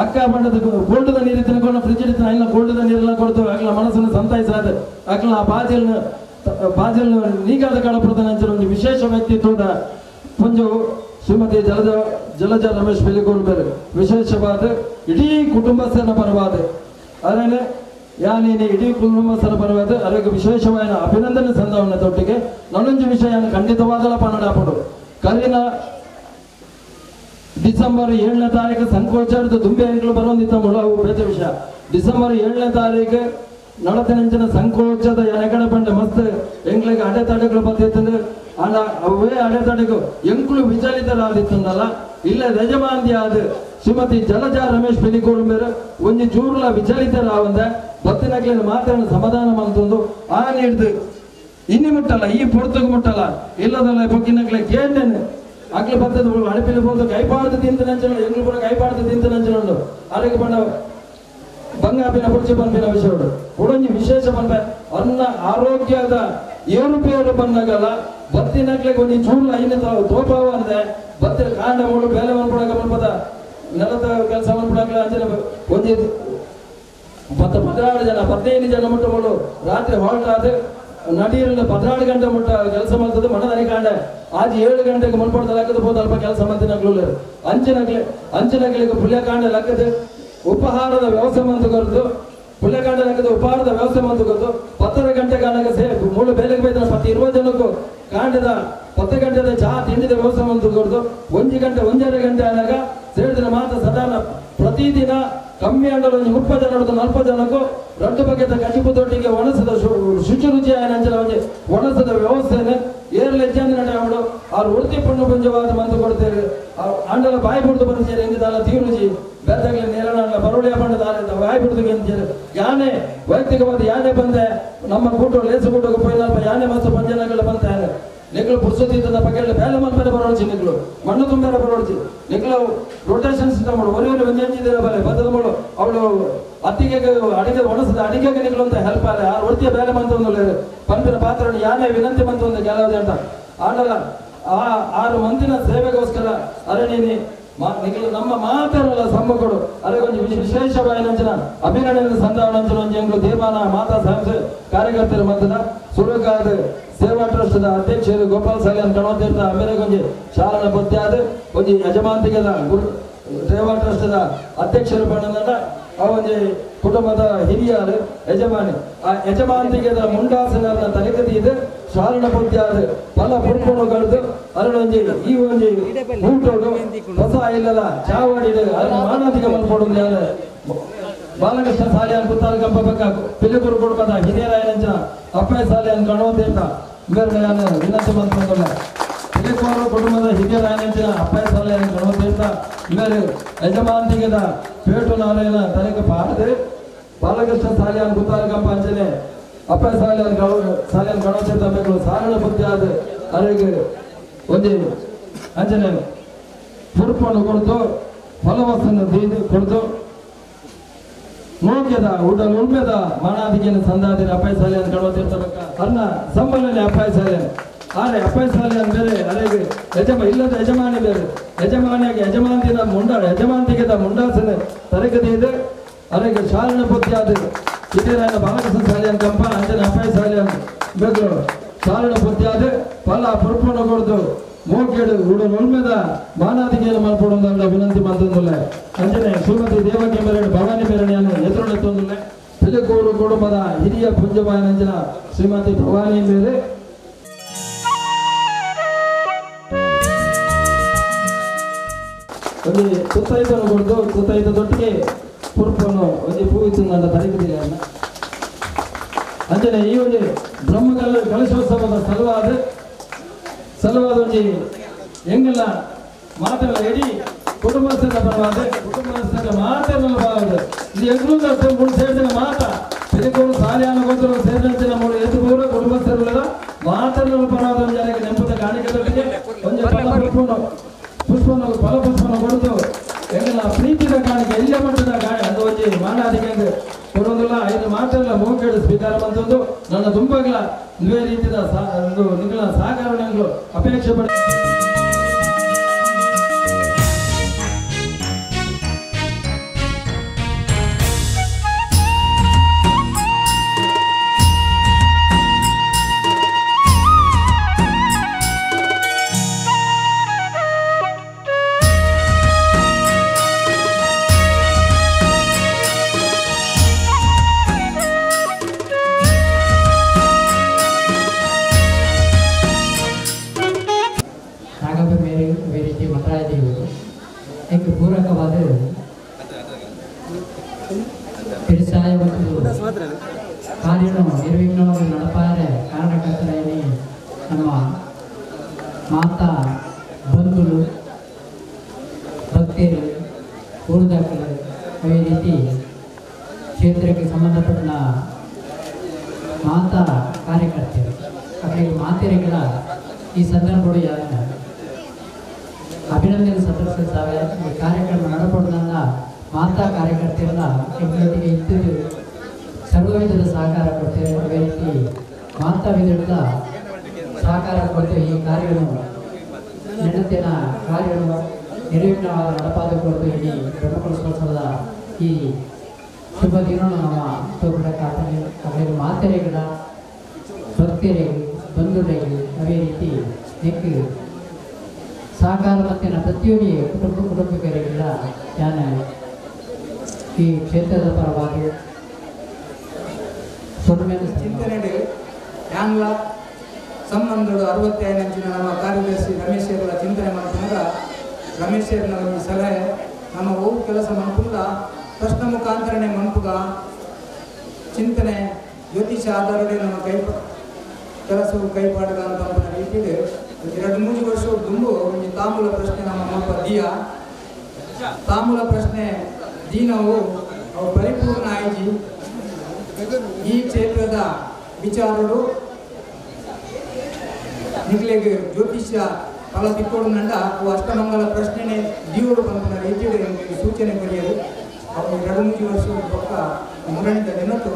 S8: ಅಕ್ಕ ಬಣ್ಣದ ಗೋಲ್ಡದ ನೀರು ತಿನ್ಕೊಂಡು ಫ್ರಿಜ್ ಇಡ್ತಾನೆ ಇಲ್ಲ ಗೋಲ್ಡದ ನೀರೆಲ್ಲ ಕೊಡ್ತೇವೆ. ಅಗ್ಲ ಮನಸ್ಸನ್ನು ಸಂತಾಯಿಸಾದ ಅಗ್ಲ ಆ ಬಾಜಲ್ನ ಬಾಜಲ್ನ ನೀಗಾದ ಕಾಳಪ್ರಧಾನ ಅಂಚಿನ ಒಂದು ವಿಶೇಷ ವ್ಯಕ್ತಿತ್ವದ ಪುಂಜು ಶ್ರೀಮತಿ ಜಲಜ ಜಲಜ ರಮೇಶ್ ಪಿಲಿಕೋರು ಬೇರೆ ವಿಶೇಷವಾದ ಇಡೀ ಕುಟುಂಬಸ್ಥನ ಪರವಾದ ಅದೇ ಯಾನೇನು ಇಡೀ ಕುಟುಂಬಸ್ಥರ ಪರವಾದ ಅದಕ್ಕೆ ವಿಶೇಷವಾದ ಅಭಿನಂದನೆ ಸಂದವನ್ನ ತೊಟ್ಟಿಗೆ ನನ್ನೊಂದು ವಿಷಯ ಖಂಡಿತವಾದಲ ಪನ್ನಡಾಪಡು ಕರಿನ ಡಿಸೆಂಬರ್ 7ನೇ ತಾರೀಕು ಸಂಕೋಚಾರದ ದುಂಬೆ ಅಂಕಲು ಬರೋಂದಿತ್ತ ಅವು ಬೇತೆ ವಿಷಯ. ಡಿಸೆಂಬರ್ 7ನೇ ತಾರೀಕು ನಡತಿನಂಚಿನ ಸಂಕೋಚದ ಎನಗಡೆ ಪಂಡೆ ಮಸ್ತ್ ಎಂಗ್ಲಿಗೆ ಅಡೆತಡೆಗಳು ಬತ್ತಿತ್ತಂದ್ರೆ ಅಲ್ಲ ಅವೇ ಅಡೆತಡೆಗೂ ಎಂಕುಲು ವಿಚಲಿತರಾದಿತ್ತಂದಲ್ಲ ಇಲ್ಲ ಯಜಮಾನ್ದಿ ಆದ ಶ್ರೀಮತಿ ಜಲಜಾ ರಮೇಶ್ ಪಿಲಿಕೋರು ಮೇರೆ ಒಂಜಿ ಚೂರ್ಲ ವಿಚಲಿತರಾವಂದ ಬತ್ತಿನಕ್ಲಿನ ಮಾತನ್ನು ಸಮಾಧಾನ ಮಂತೊಂದು ಆ ನೀಡ್ದು ಇನ್ನಿ ಮುಟ್ಟಲ್ಲ ಈ ಪೊರ್ತಗೆ ಮುಟ್ಟಲ್ಲ ಇಲ್ಲದಲ್ಲ ಬೊಕ್ಕಿನಕ್ಲೆ ಕೇಂಡೇನೆ ಅಗ್ಲ ಬತ್ತದ ಅಡಪಿಲಿ ಬಂದು ಕೈಪಾಡ್ದು ತಿಂತ ನಂಚನ ಎಂಗ್ಲು ಪೂರ ಕೈಪಾಡ್ದು ತಿಂತ ನಂಚನುಂಡು ಅದಕ್ಕೆ ಬಂದ ಬಂಗಾಪಿನ ಪುರ್ಚಿ ಪನ್ಪಿನ ವಿಷಯ ಉಡೊಂಜಿ ವಿಶೇಷ ಪನ್ಪೆ ಅನ್ನ ಆರೋಗ್ಯದ ಏರುಪೇರು ಬಂದಾಗಲ್ಲ ಬತ್ತಿನಕ್ಲೆಗೆ ಒಂಜಿ ಚೂರ್ಲ ಐನ ತೋಪಾವ ಅಂದೆ ಬತ್ತಿನ ಕಾಂಡ ಮೂಡು ಬೇಲೆ ಮನ್ಪುಡಕ ಮನ್ಪದ ನೆಲದ ಕೆಲಸ ಮನ್ಪುಡಕ್ಲೆ ಅಂಚನೆ ಒಂಜಿ 10-16 ಜನ 15 ಜನ ಮುಟ್ಟುಗಳು ರಾತ್ರಿ ಹಾಲ್ಟ್ ಆದ ನಡಿಯಲ್ಲ 14 ಗಂಟೆ ಮುಟ್ಟ ಕೆಲಸ ಮಾಡ್ತದೆ ಮನದನಿ ಕಾಂಡೆ ಆಜ್ 7 ಗಂಟೆಗೆ ಮುನ್ಪಡ್ದ ಲಕ್ಕದ ಪೋದು ಅಲ್ಪ ಕೆಲಸ ಮಂತಿನಕ್ಲು ಅಂಚಿನಕ್ಲೆ ಅಂಚಿನಕ್ಲಿಗೆ ಪುಲ್ಯಕಾಂಡ ಲಕ್ಕದ ಉಪಹಾರದ ವ್ಯವಸ್ಥೆ ಮಂತು ಕೊರದು ಪುಲ್ಯಕಾಂಡ ಲಕ್ಕದ ಉಪಹಾರದ ವ್ಯವಸ್ಥೆ ಮಂತು ಕೊರದು 10 ಗಂಟೆ ಕಾಣಕ ಸೇ ಮೂಳು ಬೇಲೆಗೆ ಬೈದ 10-20 ಜನಕ್ಕೂ ಕಾಂಡದ 10 ಗಂಟೆದ ಚಹಾ ತಿಂಡಿದ ವ್ಯವಸ್ಥೆ ಮಂತು ಕೊರದು 1 ಗಂಟೆ 1.5 ಗಂಟೆ ಆನಾಗ ಸೇರಿದ ಮಾತ್ರ ಸಾಧಾರಣ ಪ್ರತಿದಿನ ಕಮ್ಮಿ ಅಂಡಲು 30 ಜನ 40 ಜನಕ್ಕೂ ರಟ್ಟು ಬಗೆದ ಕಜಿಪು ದೊಡ್ಡಿಗೆ ಒಣಸದ ಶುಚಿ ರುಚಿ ಆಯನಂಚಲ ಒಂಜಿ ಒಣಸದ ವ್ಯವಸ್ಥೆನೆ ಏರ್ಲ ಹೆಚ್ಚಾಂದಿ ನಟ ಅವಳು ಆರು ಉರ್ತಿ ಪಣ್ಣು ಪುಂಜವಾದ ಮಂತು ಕೊಡ್ತೇವೆ ಅಂಡಲ ಬಾಯಿ ಬಿಡ್ದು ಬಂದಿದ್ದಾರೆ ಎಂದಿದ್ದಾಲ ತೀರುಜಿ ಬೆತ್ತಗಲಿ ನೇರಣ ಬರುಳಿಯ ಬಣ್ಣದ ಬಾಯಿ ಬಿಡ್ದು ಎಂದಿದ್ದಾರೆ ಯಾನೆ ವೈಯಕ್ತಿಕವಾದ ಯಾನೆ ಬಂದೆ ನಮ್ಮ ಕೂಟ ಲೇಸು ಕೂಟಕ್ಕೆ ಪೋಯಿನಲ್ಪ ಯಾನೆ ಮತ್ತು ಪಂಜನಗಳ ಬಂತಾನೆ ನಿಕ್ಲು ಪುರ್ಸೊತ್ತಿದ್ದ ಪಕ್ಕದಲ್ಲಿ ಬೇಲೆ ಮಲ್ಪನೆ ಬರೋಡ್ಚಿ ನಿಕ್ಲು ಮಣ್ಣು ತುಂಬೇರ ಬರೋಡ್ಚಿ ನಿಕ್ಲು ರೊಟೇಷನ್ ಸಿಸ್ಟಮ್ ಮಾಡು ಒರಿ ಒರಿ ಒಂಜಂಜಿದಿರ ಬಲೆ ಬದಲು ಮಾಡು ಅವಳು ಅತ್ತಿಗೆ ಅಡಿಗೆ ಒಣಸದ ಅಡಿಗೆಗೆ ನಿಕ್ಲು ಅಂತ ಹೆಲ್ಪ್ ಆಲೆ ಆ ಒರ್ತಿಯ ಬೇಲೆ ಮಂತ ಒಂದು ಪಂಪಿನ ಪಾತ್ರ ಯಾನೇ ವಿನಂತಿ ಮಂತ ಒಂದು ಕೆಲವು ಅಂತ ಆಡಲ್ಲ ಆ 6 ಮಂದಿನ ಸೇವೆಗೋಸ್ಕರ ಅರೆ ನೀನಿ ನಿಕ್ಲು ನಮ್ಮ ಮಾತಾಡಲ್ಲ ಸಮ್ಮುಖಡು ಅರೆ ಒಂಜಿ ವಿಶೇಷವಾಯಿನಂಚಿನ ಅಭಿನಂದನೆ ಸಂಧಾನಂಚಿನ ಒಂಜಿ ಎಂಗ್ಲು ತೀರ್ಮಾನ ಮಾತಾ ಸಂಸ್ಥೆ ಕಾರ್ಯಕರ್ತರ ಮತ್ತದ ಸುರುಕಾದ ಸೇವಾ ಟ್ರಸ್ಟ್ ಅಧ್ಯಕ್ಷರು ಗೋಪಾಲ್ ಸಾಲಿಯನ್ ಕಣೋತೀರ್ಥ ಅಮೇರೆಗೊಂಜಿ ಶಾಲನ ಪತ್ಯಾದ ಒಂಜಿ ಯಜಮಾಂತಿಗೆದ ಗುರು ಸೇವಾ ಟ್ರಸ್ಟ್ ಅಧ್ಯಕ್ಷರು ಬಣ್ಣದ ಆ ಒಂಜಿ ಕುಟುಂಬದ ಹಿರಿಯರು ಯಜಮಾನಿ ಆ ಯಜಮಾಂತಿಗೆದ ಮುಂಡಾಸನ ತರಗತಿ ಇದೆ ಶಾಲನ ಪತ್ಯಾದ ಪಲ ಪುರ್ಪಣು ಕಳೆದು ಅರಳೊಂಜಿ ಈ ಒಂಜಿ ಊಟೋಡು ಹೊಸ ಇಲ್ಲದ ಚಾವಡಿ ಅದನ್ನು ಮಾನಾಧಿಕ ಮಲ್ಪೊಡು ಬಾಲಕೃಷ್ಣ ಸಾಲಿಯನ್ ಕುತ್ತಾರ ಕಂಪ ಪಕ್ಕ ಪಿಲಿಕುರು ಕುಟುಂಬದ ಹಿರಿಯರಾಯನಂಚಿನ ಅಪ್ಪಯ್ಯ ಸಾಲಿಯನ್ ಕಣೋತೀರ್ಥ ಇವೆರಡು ವಿನಂತಿ ಮಂತ್ರದಲ್ಲ ಪಿಲಿಕೂರು ಕುಟುಂಬದ ಹಿರಿಯರಾಯನಂಚಿನ ಅಪ್ಪಯ್ಯ ಸಾಲಿಯನ್ ಕಣೋತೀರ್ಥ ಇವರು ಯಜಮಾಂತಿಗೆದ ಪೇಟು ನಾರಾಯಣ ತಲೆಗೆ ಪಾರದೆ ಬಾಲಕೃಷ್ಣ ಸಾಲಿಯನ್ ಕುತ್ತಾರ ಕಂಪ ಅಂಚನೆ ಅಪ್ಪಯ್ಯ ಸಾಲಿಯನ್ ಸಾಲಿಯನ್ ಕಣೋತೀರ್ಥ ಬೇಕು ಸಾರಣ ಬುದ್ಧಿಯಾದ ಅವರಿಗೆ ಒಂಜಿ ಅಂಚನೆ ಪುರುಪನ್ನು ಕೊಡ್ತು ಫಲವಸ್ತನ್ನು ಕೊಡ್ತು ನೋಕ್ಯದ ಉಡಲ್ ಉಳ್ಮೆದ ಮಾನಾದಿಗೆನ ಸಂದಾದಿರ ಅಪಾಯ ಸಾಲಿಯನ್ ಕಣೋತೀರ್ಥ ಅನ್ನ ಸಂಬಳನೆ ಅಪಾಯ ಸಾಲಿಯನ್ ಆದರೆ ಅಪಾಯ ಸಾಲಿಯನ್ ಬೇರೆ ಅರೆಗೆ ಯಜಮ ಇಲ್ಲದ ಯಜಮಾನಿ ಬೇರೆ ಯಜಮಾನಿಯಾಗಿ ಯಜಮಾಂತಿನ ಮುಂಡ ಯಜಮಾಂತಿಗೆದ ಮುಂಡಾಸನೆ ತರಗತಿ ಇದೆ ಅರೆಗೆ ಶಾಲನ ಬುದ್ಧಿಯಾದ ಹಿರಿಯರಾಯನ ಬಾಲಕೃಷ್ಣ ಸಾಲಿಯನ್ ಕಂಪ ಅಂಜನ ಅಪಾಯ ಸಾಲಿಯನ್ ಬೇಕು ಶಾಲನ ಬುದ್ಧಿಯಾದ ಫಲ ಪುರ್ಪಣೆ ಕೊಡ್ದು ಮೋಕೇಡು ಉಡಲ್ ಉಳ್ಮೆದ ಮಾನಾದಿಗೆಯನ್ನು ಮಲ್ಪೊಡು ವಿನಂತಿ ಮಂತಂದುಲ್ಲ ಅಂಜನೆ ಶ್ರೀಮತಿ ದೇವಕಿ ಮೇರಣೆ ಭವಾನಿ ಮೇರಣೆಯನ್ನು ಎದುರುನೆತ್ತೊಂದುಲ್ಲ ಪಿಲಿಕೂರು ಕುಟುಂಬದ ಹಿರಿಯ ಪುಂಜವಾಯನಂಜನ ಶ್ರೀಮತಿ ಭವಾನಿ ಮೇಲೆ ಒಂದು ತುತ್ತೈತನ್ನು ಕೊಡ್ದು ತುತ್ತೈತದೊಟ್ಟಿಗೆ ಪುರ್ಪನ್ನು ಒಂದು ಪೂವಿತ್ತು ನನ್ನ ತರಗತಿಯ ಅಂಜನೆ ಈ ಒಂದು ಬ್ರಹ್ಮಕಲ್ಲ ಕಲಶೋತ್ಸವದ ಸಲುವಾದ ಸಲುವಾದ ಒಂಜಿ ಎಂಗಲ್ಲ ಮಾತೆಲ್ಲ ಇಡೀ ಕುಟುಂಬಸ್ಥರ ಪರವಾದ ಕುಟುಂಬಸ್ಥರ ಮಾತೆಲ್ಲ ಪರವಾದ ಇದು ಎಂಗ್ಲೂ ಮೂರು ಸೇರಿದ ಮಾತ ಪಿಲಿಕೂರು ಸಾಲಿಯಾನ ಗೋತ್ರ ಸೇರಿದಂತೆ ಮೂರು ಎತ್ತು ಕುಟುಂಬಸ್ಥರುಗಳ ಮಾತೆಲ್ಲ ಪರವಾದ ಒಂದು ಜನಕ್ಕೆ ನೆಂಪದ ಕಾಣಿಕೆದೊಟ್ಟಿಗೆ ಒಂದು ಫಲ ಪುಷ್ಪನ ಫಲ ಪುಷ್ಪನ ಕೊಡುದು ಎಂಗಲ್ಲ ಪ್ರೀತಿದ ಕಾಣಿಕೆ ಎಲ್ಲ ಮಟ್ಟದ ಕಾಣಿ ಅದು ಒಂಜಿ ಮಾನಾದಿಕೆ ಕೊಡೋದಿಲ್ಲ ಐದು ಮಾತೆಲ್ಲ ಮೂಕೇಡು ಸ್ವೀಕಾರ ಬಂದದ್ದು ನನ್ನ ತುಂಬಾಗಲ ಇದೇ ರೀತಿಯ ಒಂದು ನಿಗಳ ಸಹಕಾರಣಗಳು ಅಪೇಕ್ಷೆ ಪಡ
S9: ಪೂರಕವಾದ ಪಿರಿಸಾಯ ಮತ್ತು ಕಾರ್ಯವನ್ನು ನಿರ್ವಿಘ್ನವಾಗಿ ನಡಪಾರೆ ಕಾರಣಕರ್ತರಾಗಿ ನಮ್ಮ ಮಾತಾ ಬಂಧುಗಳು ಭಕ್ತರು ಊರುದಾಕರು ಅದೇ ರೀತಿ ಕ್ಷೇತ್ರಕ್ಕೆ ಸಂಬಂಧಪಟ್ಟ ಮಾತಾ ಕಾರ್ಯಕರ್ತರು ಅವರಿಗೆ ಮಾತೆರೆಗಳ ಈ ಸಂದರ್ಭಗಳು ಯಾರು ಅಭಿನಂದನೆ ಸಲ್ಲಿಸುತ್ತವೆ. ಈ ಕಾರ್ಯಕ್ರಮ ನಡಪಡುವುದನ್ನ ಮಾತಾ ಕಾರ್ಯಕರ್ತೆಯನ್ನ ಎಂಬುದಕ್ಕೆ ಇದ್ದು ಸರ್ವ ವಿಧದ ಸಹಕಾರ ಕೊಡ್ತೇವೆ. ಅದೇ ರೀತಿ ಮಾತಾ ವಿಧದ ಸಹಕಾರ ಕೊಡ್ತೇವೆ. ಈ ಕಾರ್ಯವನ್ನು ನೆನಪಿನ ಕಾರ್ಯವನ್ನು ನಿರ್ವಿಘ್ನವಾದ ನಡಪಾದ ಕೊರತು ಇಲ್ಲಿ ಬ್ರಹ್ಮಕಲಶೋತ್ಸವದ ಈ ಶುಭ ದಿನವನ್ನು ನಮ್ಮ ತೋಪಡಕ್ಕಾಗ್ತದೆ. ಅವರಿಗೆ ಮಾತೆರೆಗಳ ಭಕ್ತರು ಭಕ್ತರಿಗೆ ಬಂಧುಗಳಿಗೆ ಅದೇ ರೀತಿ ನೆಕ್ಕು ಸಹಕಾರ ಮತ್ತು ಪ್ರತಿಯೊಂದು ಕುಟುಂಬಿಕರಿಗೆಲ್ಲ ನಾನು ಈ ಕ್ಷೇತ್ರದ ಪರವಾಗಿ
S1: ಚಿಂತನೆ ಯಾಂಗ್ಲ ಸಂಬಂಧಗಳು 65 ನಮ್ಮ ಕಾರ್ಯದರ್ಶಿ ರಮೇಶ್ ಚಿಂತನೆ ಮಾಡ್ಕೊಂಡ ರಮೇಶ್ ಒಂದು ಸಲಹೆ ನಮ್ಮ ಹೋಗು ಕೆಲಸ ಮನ್ಪುಗ ಪ್ರಶ್ನೆ ಮುಖಾಂತರನೇ ಮನ್ಪುಗ ಚಿಂತನೆ ಜ್ಯೋತಿಷ ಆಧಾರಡೆ ನಮ್ಮ ಕೈ ಕೆಲಸವು ಕೈಪಾಡುಗ ಅಂತ ರೀತಿಯಲ್ಲಿ 2-3 ವರ್ಷ ದುಂಬು ಒಂದು ತಾಂಬೂಲ ಪ್ರಶ್ನೆ ನಮ್ಮ ಮಲ್ಪ ದಿಯ ತಾಂಬೂಲ ಪ್ರಶ್ನೆ ದೀನವು ಅವು ಪರಿಪೂರ್ಣ ಆಯ್ಜಿ ಈ ಕ್ಷೇತ್ರದ ವಿಚಾರಗಳು ನಿಗ್ಲೆಗೆ ಜ್ಯೋತಿಷ್ಯ ಫಲ ತಿಕ್ಕೋಡು ಅವು ಅಷ್ಟಮಂಗಲ ಪ್ರಶ್ನೆನೇ ದೀವಡು ಬಂದ ರೀತಿಯಲ್ಲಿ ಸೂಚನೆ ಬರೆಯಲು ಅವು 2-3 ವರ್ಷ ಪಕ್ಕ ಮುರಣಿದ ದಿನತ್ತು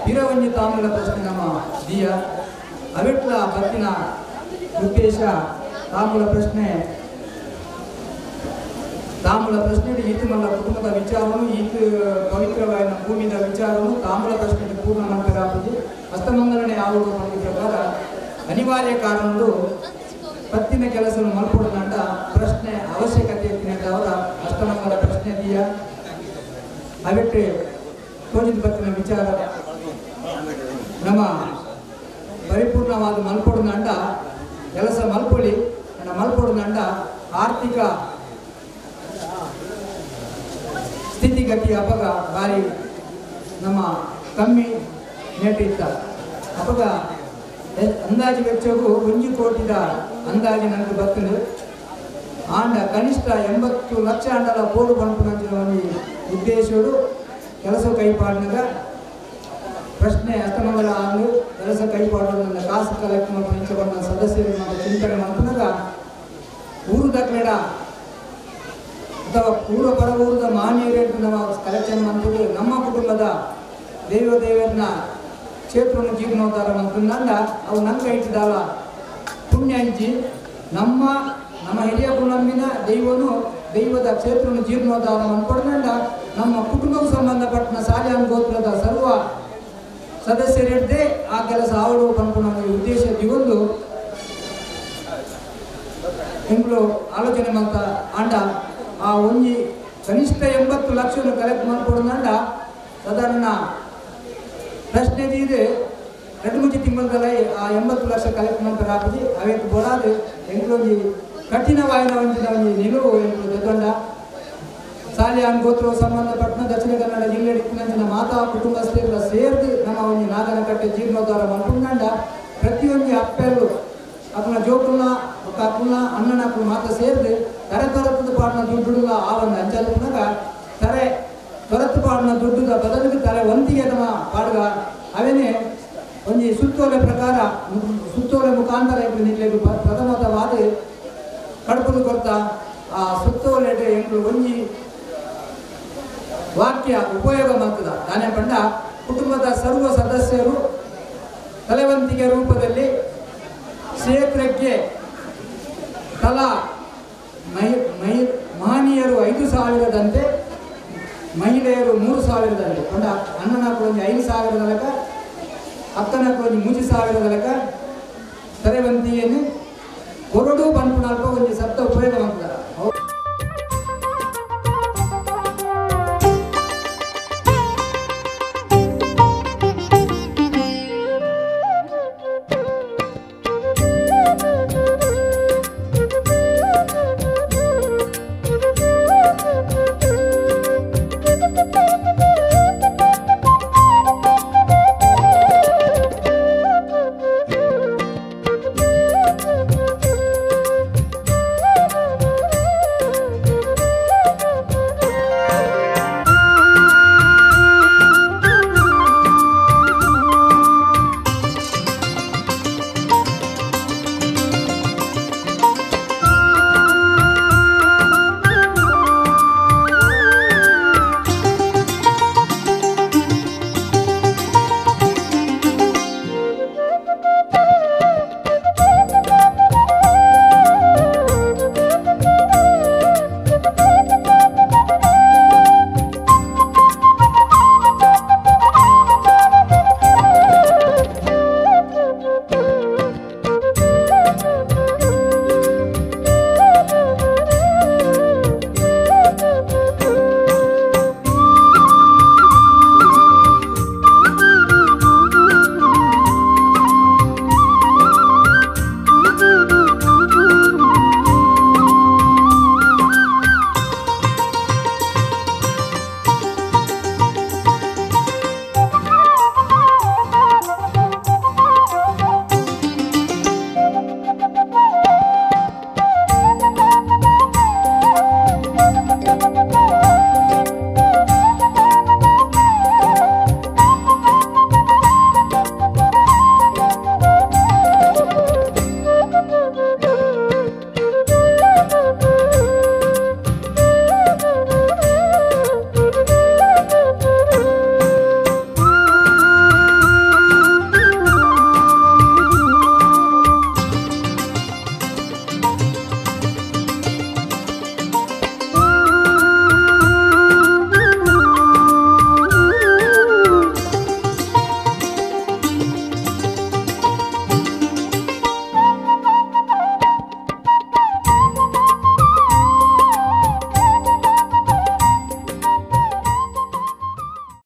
S1: ಹಿರವಂಜಿ ತಾಂಬೂಲ ಪ್ರಶ್ನೆ ನಮ್ಮ ದಿಯ ಅವೆಟ್ಲ ಬತ್ತಿನ ಉದ್ದೇಶ ತಾಂಬೂಲ ಪ್ರಶ್ನೆ ಈತು ಮಲ್ಲ ಕುಟುಂಬದ ವಿಚಾರನು ಈತು ಪವಿತ್ರವಾದ ಭೂಮಿದ ವಿಚಾರನು ತಾಂಬೂಲ ಪ್ರಶ್ನೆ ಪೂರ್ಣ ಮಂತ್ರಾಪತಿ ಅಸ್ತಮಂಗಲನೆ ಆಗುವ ಪ್ರಕಾರ ಅನಿವಾರ್ಯ ಕಾರಣಗಳು ಪತ್ತಿನ ಕೆಲಸವನ್ನು ಮಲ್ಪೊಡದಂಡ ಪ್ರಶ್ನೆ ಅವಶ್ಯಕತೆ ಅವರ ಅಷ್ಟಮಂಗಲ ಪ್ರಶ್ನೆ ದಿಯ ಅವೆಟ್ಟೆ ತೋಜಿದ ಪತ್ತಿನ ವಿಚಾರ ನಮ್ಮ ಪರಿಪೂರ್ಣವಾದ ಮಲ್ಪೊಡದಂಡ ಕೆಲಸ ಮಲ್ಪೊಳಿ ಮಲ್ಪೊಡದಂಡ ಆರ್ಥಿಕ ಸ್ಥಿತಿಗತಿ ಅಪಗ ಭಾರಿ ನಮ್ಮ ಕಮ್ಮಿ ನೆಟ್ಟಿತ್ತ ಅಪಗ ಅಂದಾಜು ವೆಚ್ಚವು 1 ಕೋಟಿದ ಅಂದಾಜು ನನಗೆ ಬರ್ತದೆ ಆಂಡ ಕನಿಷ್ಠ 80 ಲಕ್ಷ ಅಂಡಲ ಪೋಡು ಪಣಪುನಂಚಿನ ಒಂದು ಉದ್ದೇಶಗಳು ಕೆಲಸ ಕೈಪಾಡಿನಾಗ ಪ್ರಶ್ನೆ ಅಷ್ಟಮಂಗಲ ಆಂದು ಕೆಲಸ ಕೈಪಾಡೋದನ್ನ ಕಾಸು ಕಲೆಕ್ಟ್ ಮಾಡಿ ಸದಸ್ಯರು ಮತ್ತು ಚಿಂತನೆ ಮಾಡ್ಕೊಂಡಾಗ ಊರು ದಾಖಲೆಡ ಅಥವಾ ಊರ ಪರ ಊರದ ಮಾನ್ಯರೇಟ್ ನಾವು ಕಲೆಕ್ಷನ್ ಮಾಡ್ತಿದ್ದು ನಮ್ಮ ಕುಟುಂಬದ ದೇವ ದೇವರನ್ನ ಕ್ಷೇತ್ರವನ್ನು ಜೀರ್ಣೋದ್ಧಾರ ಅಂತಂದ ಅವು ನಂಗೆ ಇಟ್ಟಿದ್ದಾವ ಪುಣ್ಯ ಅಂಚಿ ನಮ್ಮ ನಮ್ಮ ಹಿರಿಯ ಕುಟುಂಬಿನ ದೈವನು ದೈವದ ಕ್ಷೇತ್ರವನ್ನು ಜೀರ್ಣೋದ್ಧಾರ ಅಂದ್ಕೊಂಡ ನಮ್ಮ ಕುಟುಂಬಕ್ಕೆ ಸಂಬಂಧಪಟ್ಟ ಸಾಲಿಯಾನ್ ಗೋತ್ರದ ಸರ್ವ ಸದಸ್ಯರಿದ್ದೇ ಆ ಕೆಲಸ ಆವಡು ಪನ್ಪುನ ಉದ್ದೇಶ ದಿವೊಂದು ಎಂಗಳು ಆಲೋಚನೆ ಮಾಡ್ತಾ ಆಂಡ ಆ ಒಂಜಿ ಕನಿಷ್ಠ 80 ಲಕ್ಷ ಕಲೆಕ್ಟ್ ಮಾಡ್ಕೊಡೋದಂಡ ಸಾಧಾರಣ ಪ್ರಶ್ನೆ ಇದೆ 2-3 ತಿಂಗಳಲ್ಲ ಆ 80 ಲಕ್ಷ ಕಲೆಕ್ಟ್ ಮಾಡ್ತಾರೆ ಹಾಕಿ ಅವೇಕು ಬೋಡಾದು ಎಂಗ್ಲೊಂಜಿ ಕಠಿಣವಾಯಿನ ಒಂಜಿನ ಒಂಜಿ ನಿಲುವು ಎಂಗ್ಲು ದೊಡ್ಡ ಸಾಲಿಯಾನ್ ಗೋತ್ರ ಸಂಬಂಧಪಟ್ಟನ ದಕ್ಷಿಣ ಕನ್ನಡ ಜಿಲ್ಲೆ ಇತ್ತಿನಂಚಿನ ಮಾತಾ ಕುಟುಂಬಸ್ಥರೆಲ್ಲ ಸೇರ್ದು ನಮ್ಮ ಒಂಜಿ ನಾಗನಕಟ್ಟೆ ಜೀರ್ಣೋದ್ಧಾರ ಮಲ್ಪುಂಡ ಪ್ರತಿಯೊಂದು ಅಪ್ಪೆಲ್ಲು ಅಪ್ಪನ ಜೋಕುಲ್ನ ಅಕ್ಕುಲ್ನ ಅಣ್ಣನ ಅಕ್ಕಳು ಮಾತ್ರ ಸೇರ್ದು ತರೆ ತೊರತದ ಪಾಡಿನ ದುಡ್ಡುಲ್ಲ ಆ ಒಂದು ಅಂಚಲುನಾಗ ತರೆ ತೊರತು ಪಾಡಿನ ದುಡ್ಡುದ ಬದಲಿಗೆ ತಲೆ ಒಂದಿಗೆ ನಮ್ಮ ಪಾಡ್ಗ ಅವೇನೆ ಒಂಜಿ ಸುತ್ತೋಲೆ ಪ್ರಕಾರ ಸುತ್ತೋಲೆ ಮುಖಾಂತರ ನಿಕ್ಲೆಗ್ ಪ್ರಥಮತವಾದ ಕಡ್ಪುದು ಕೊರ್ತ ಆ ಸುತ್ತೋಲೆ ಎಂಕ್ಲು ಒಂಜಿ ವಾಕ್ಯ ಉಪಯೋಗ ಮಾಡ್ತದ ದಾನೆ ಪಂಡ ಕುಟುಂಬದ ಸರ್ವ ಸದಸ್ಯರು ತಲೆವಂತಿಗೆ ರೂಪದಲ್ಲಿ ಕ್ಷೇತ್ರಕ್ಕೆ ತಲಾ ಮಹನೀಯರು 5,000ದಂತೆ ಮಹಿಳೆಯರು 3,000ದಂತೆ ಕೊಂಡ ಅಣ್ಣನ ಒಂಜಿ 5,000 ಲೆಕ್ಕ ಅಕ್ಕನ ಒಂಜಿ 3,000 ಲೆಕ್ಕ ತಲೆವಂತಿಯನ್ನು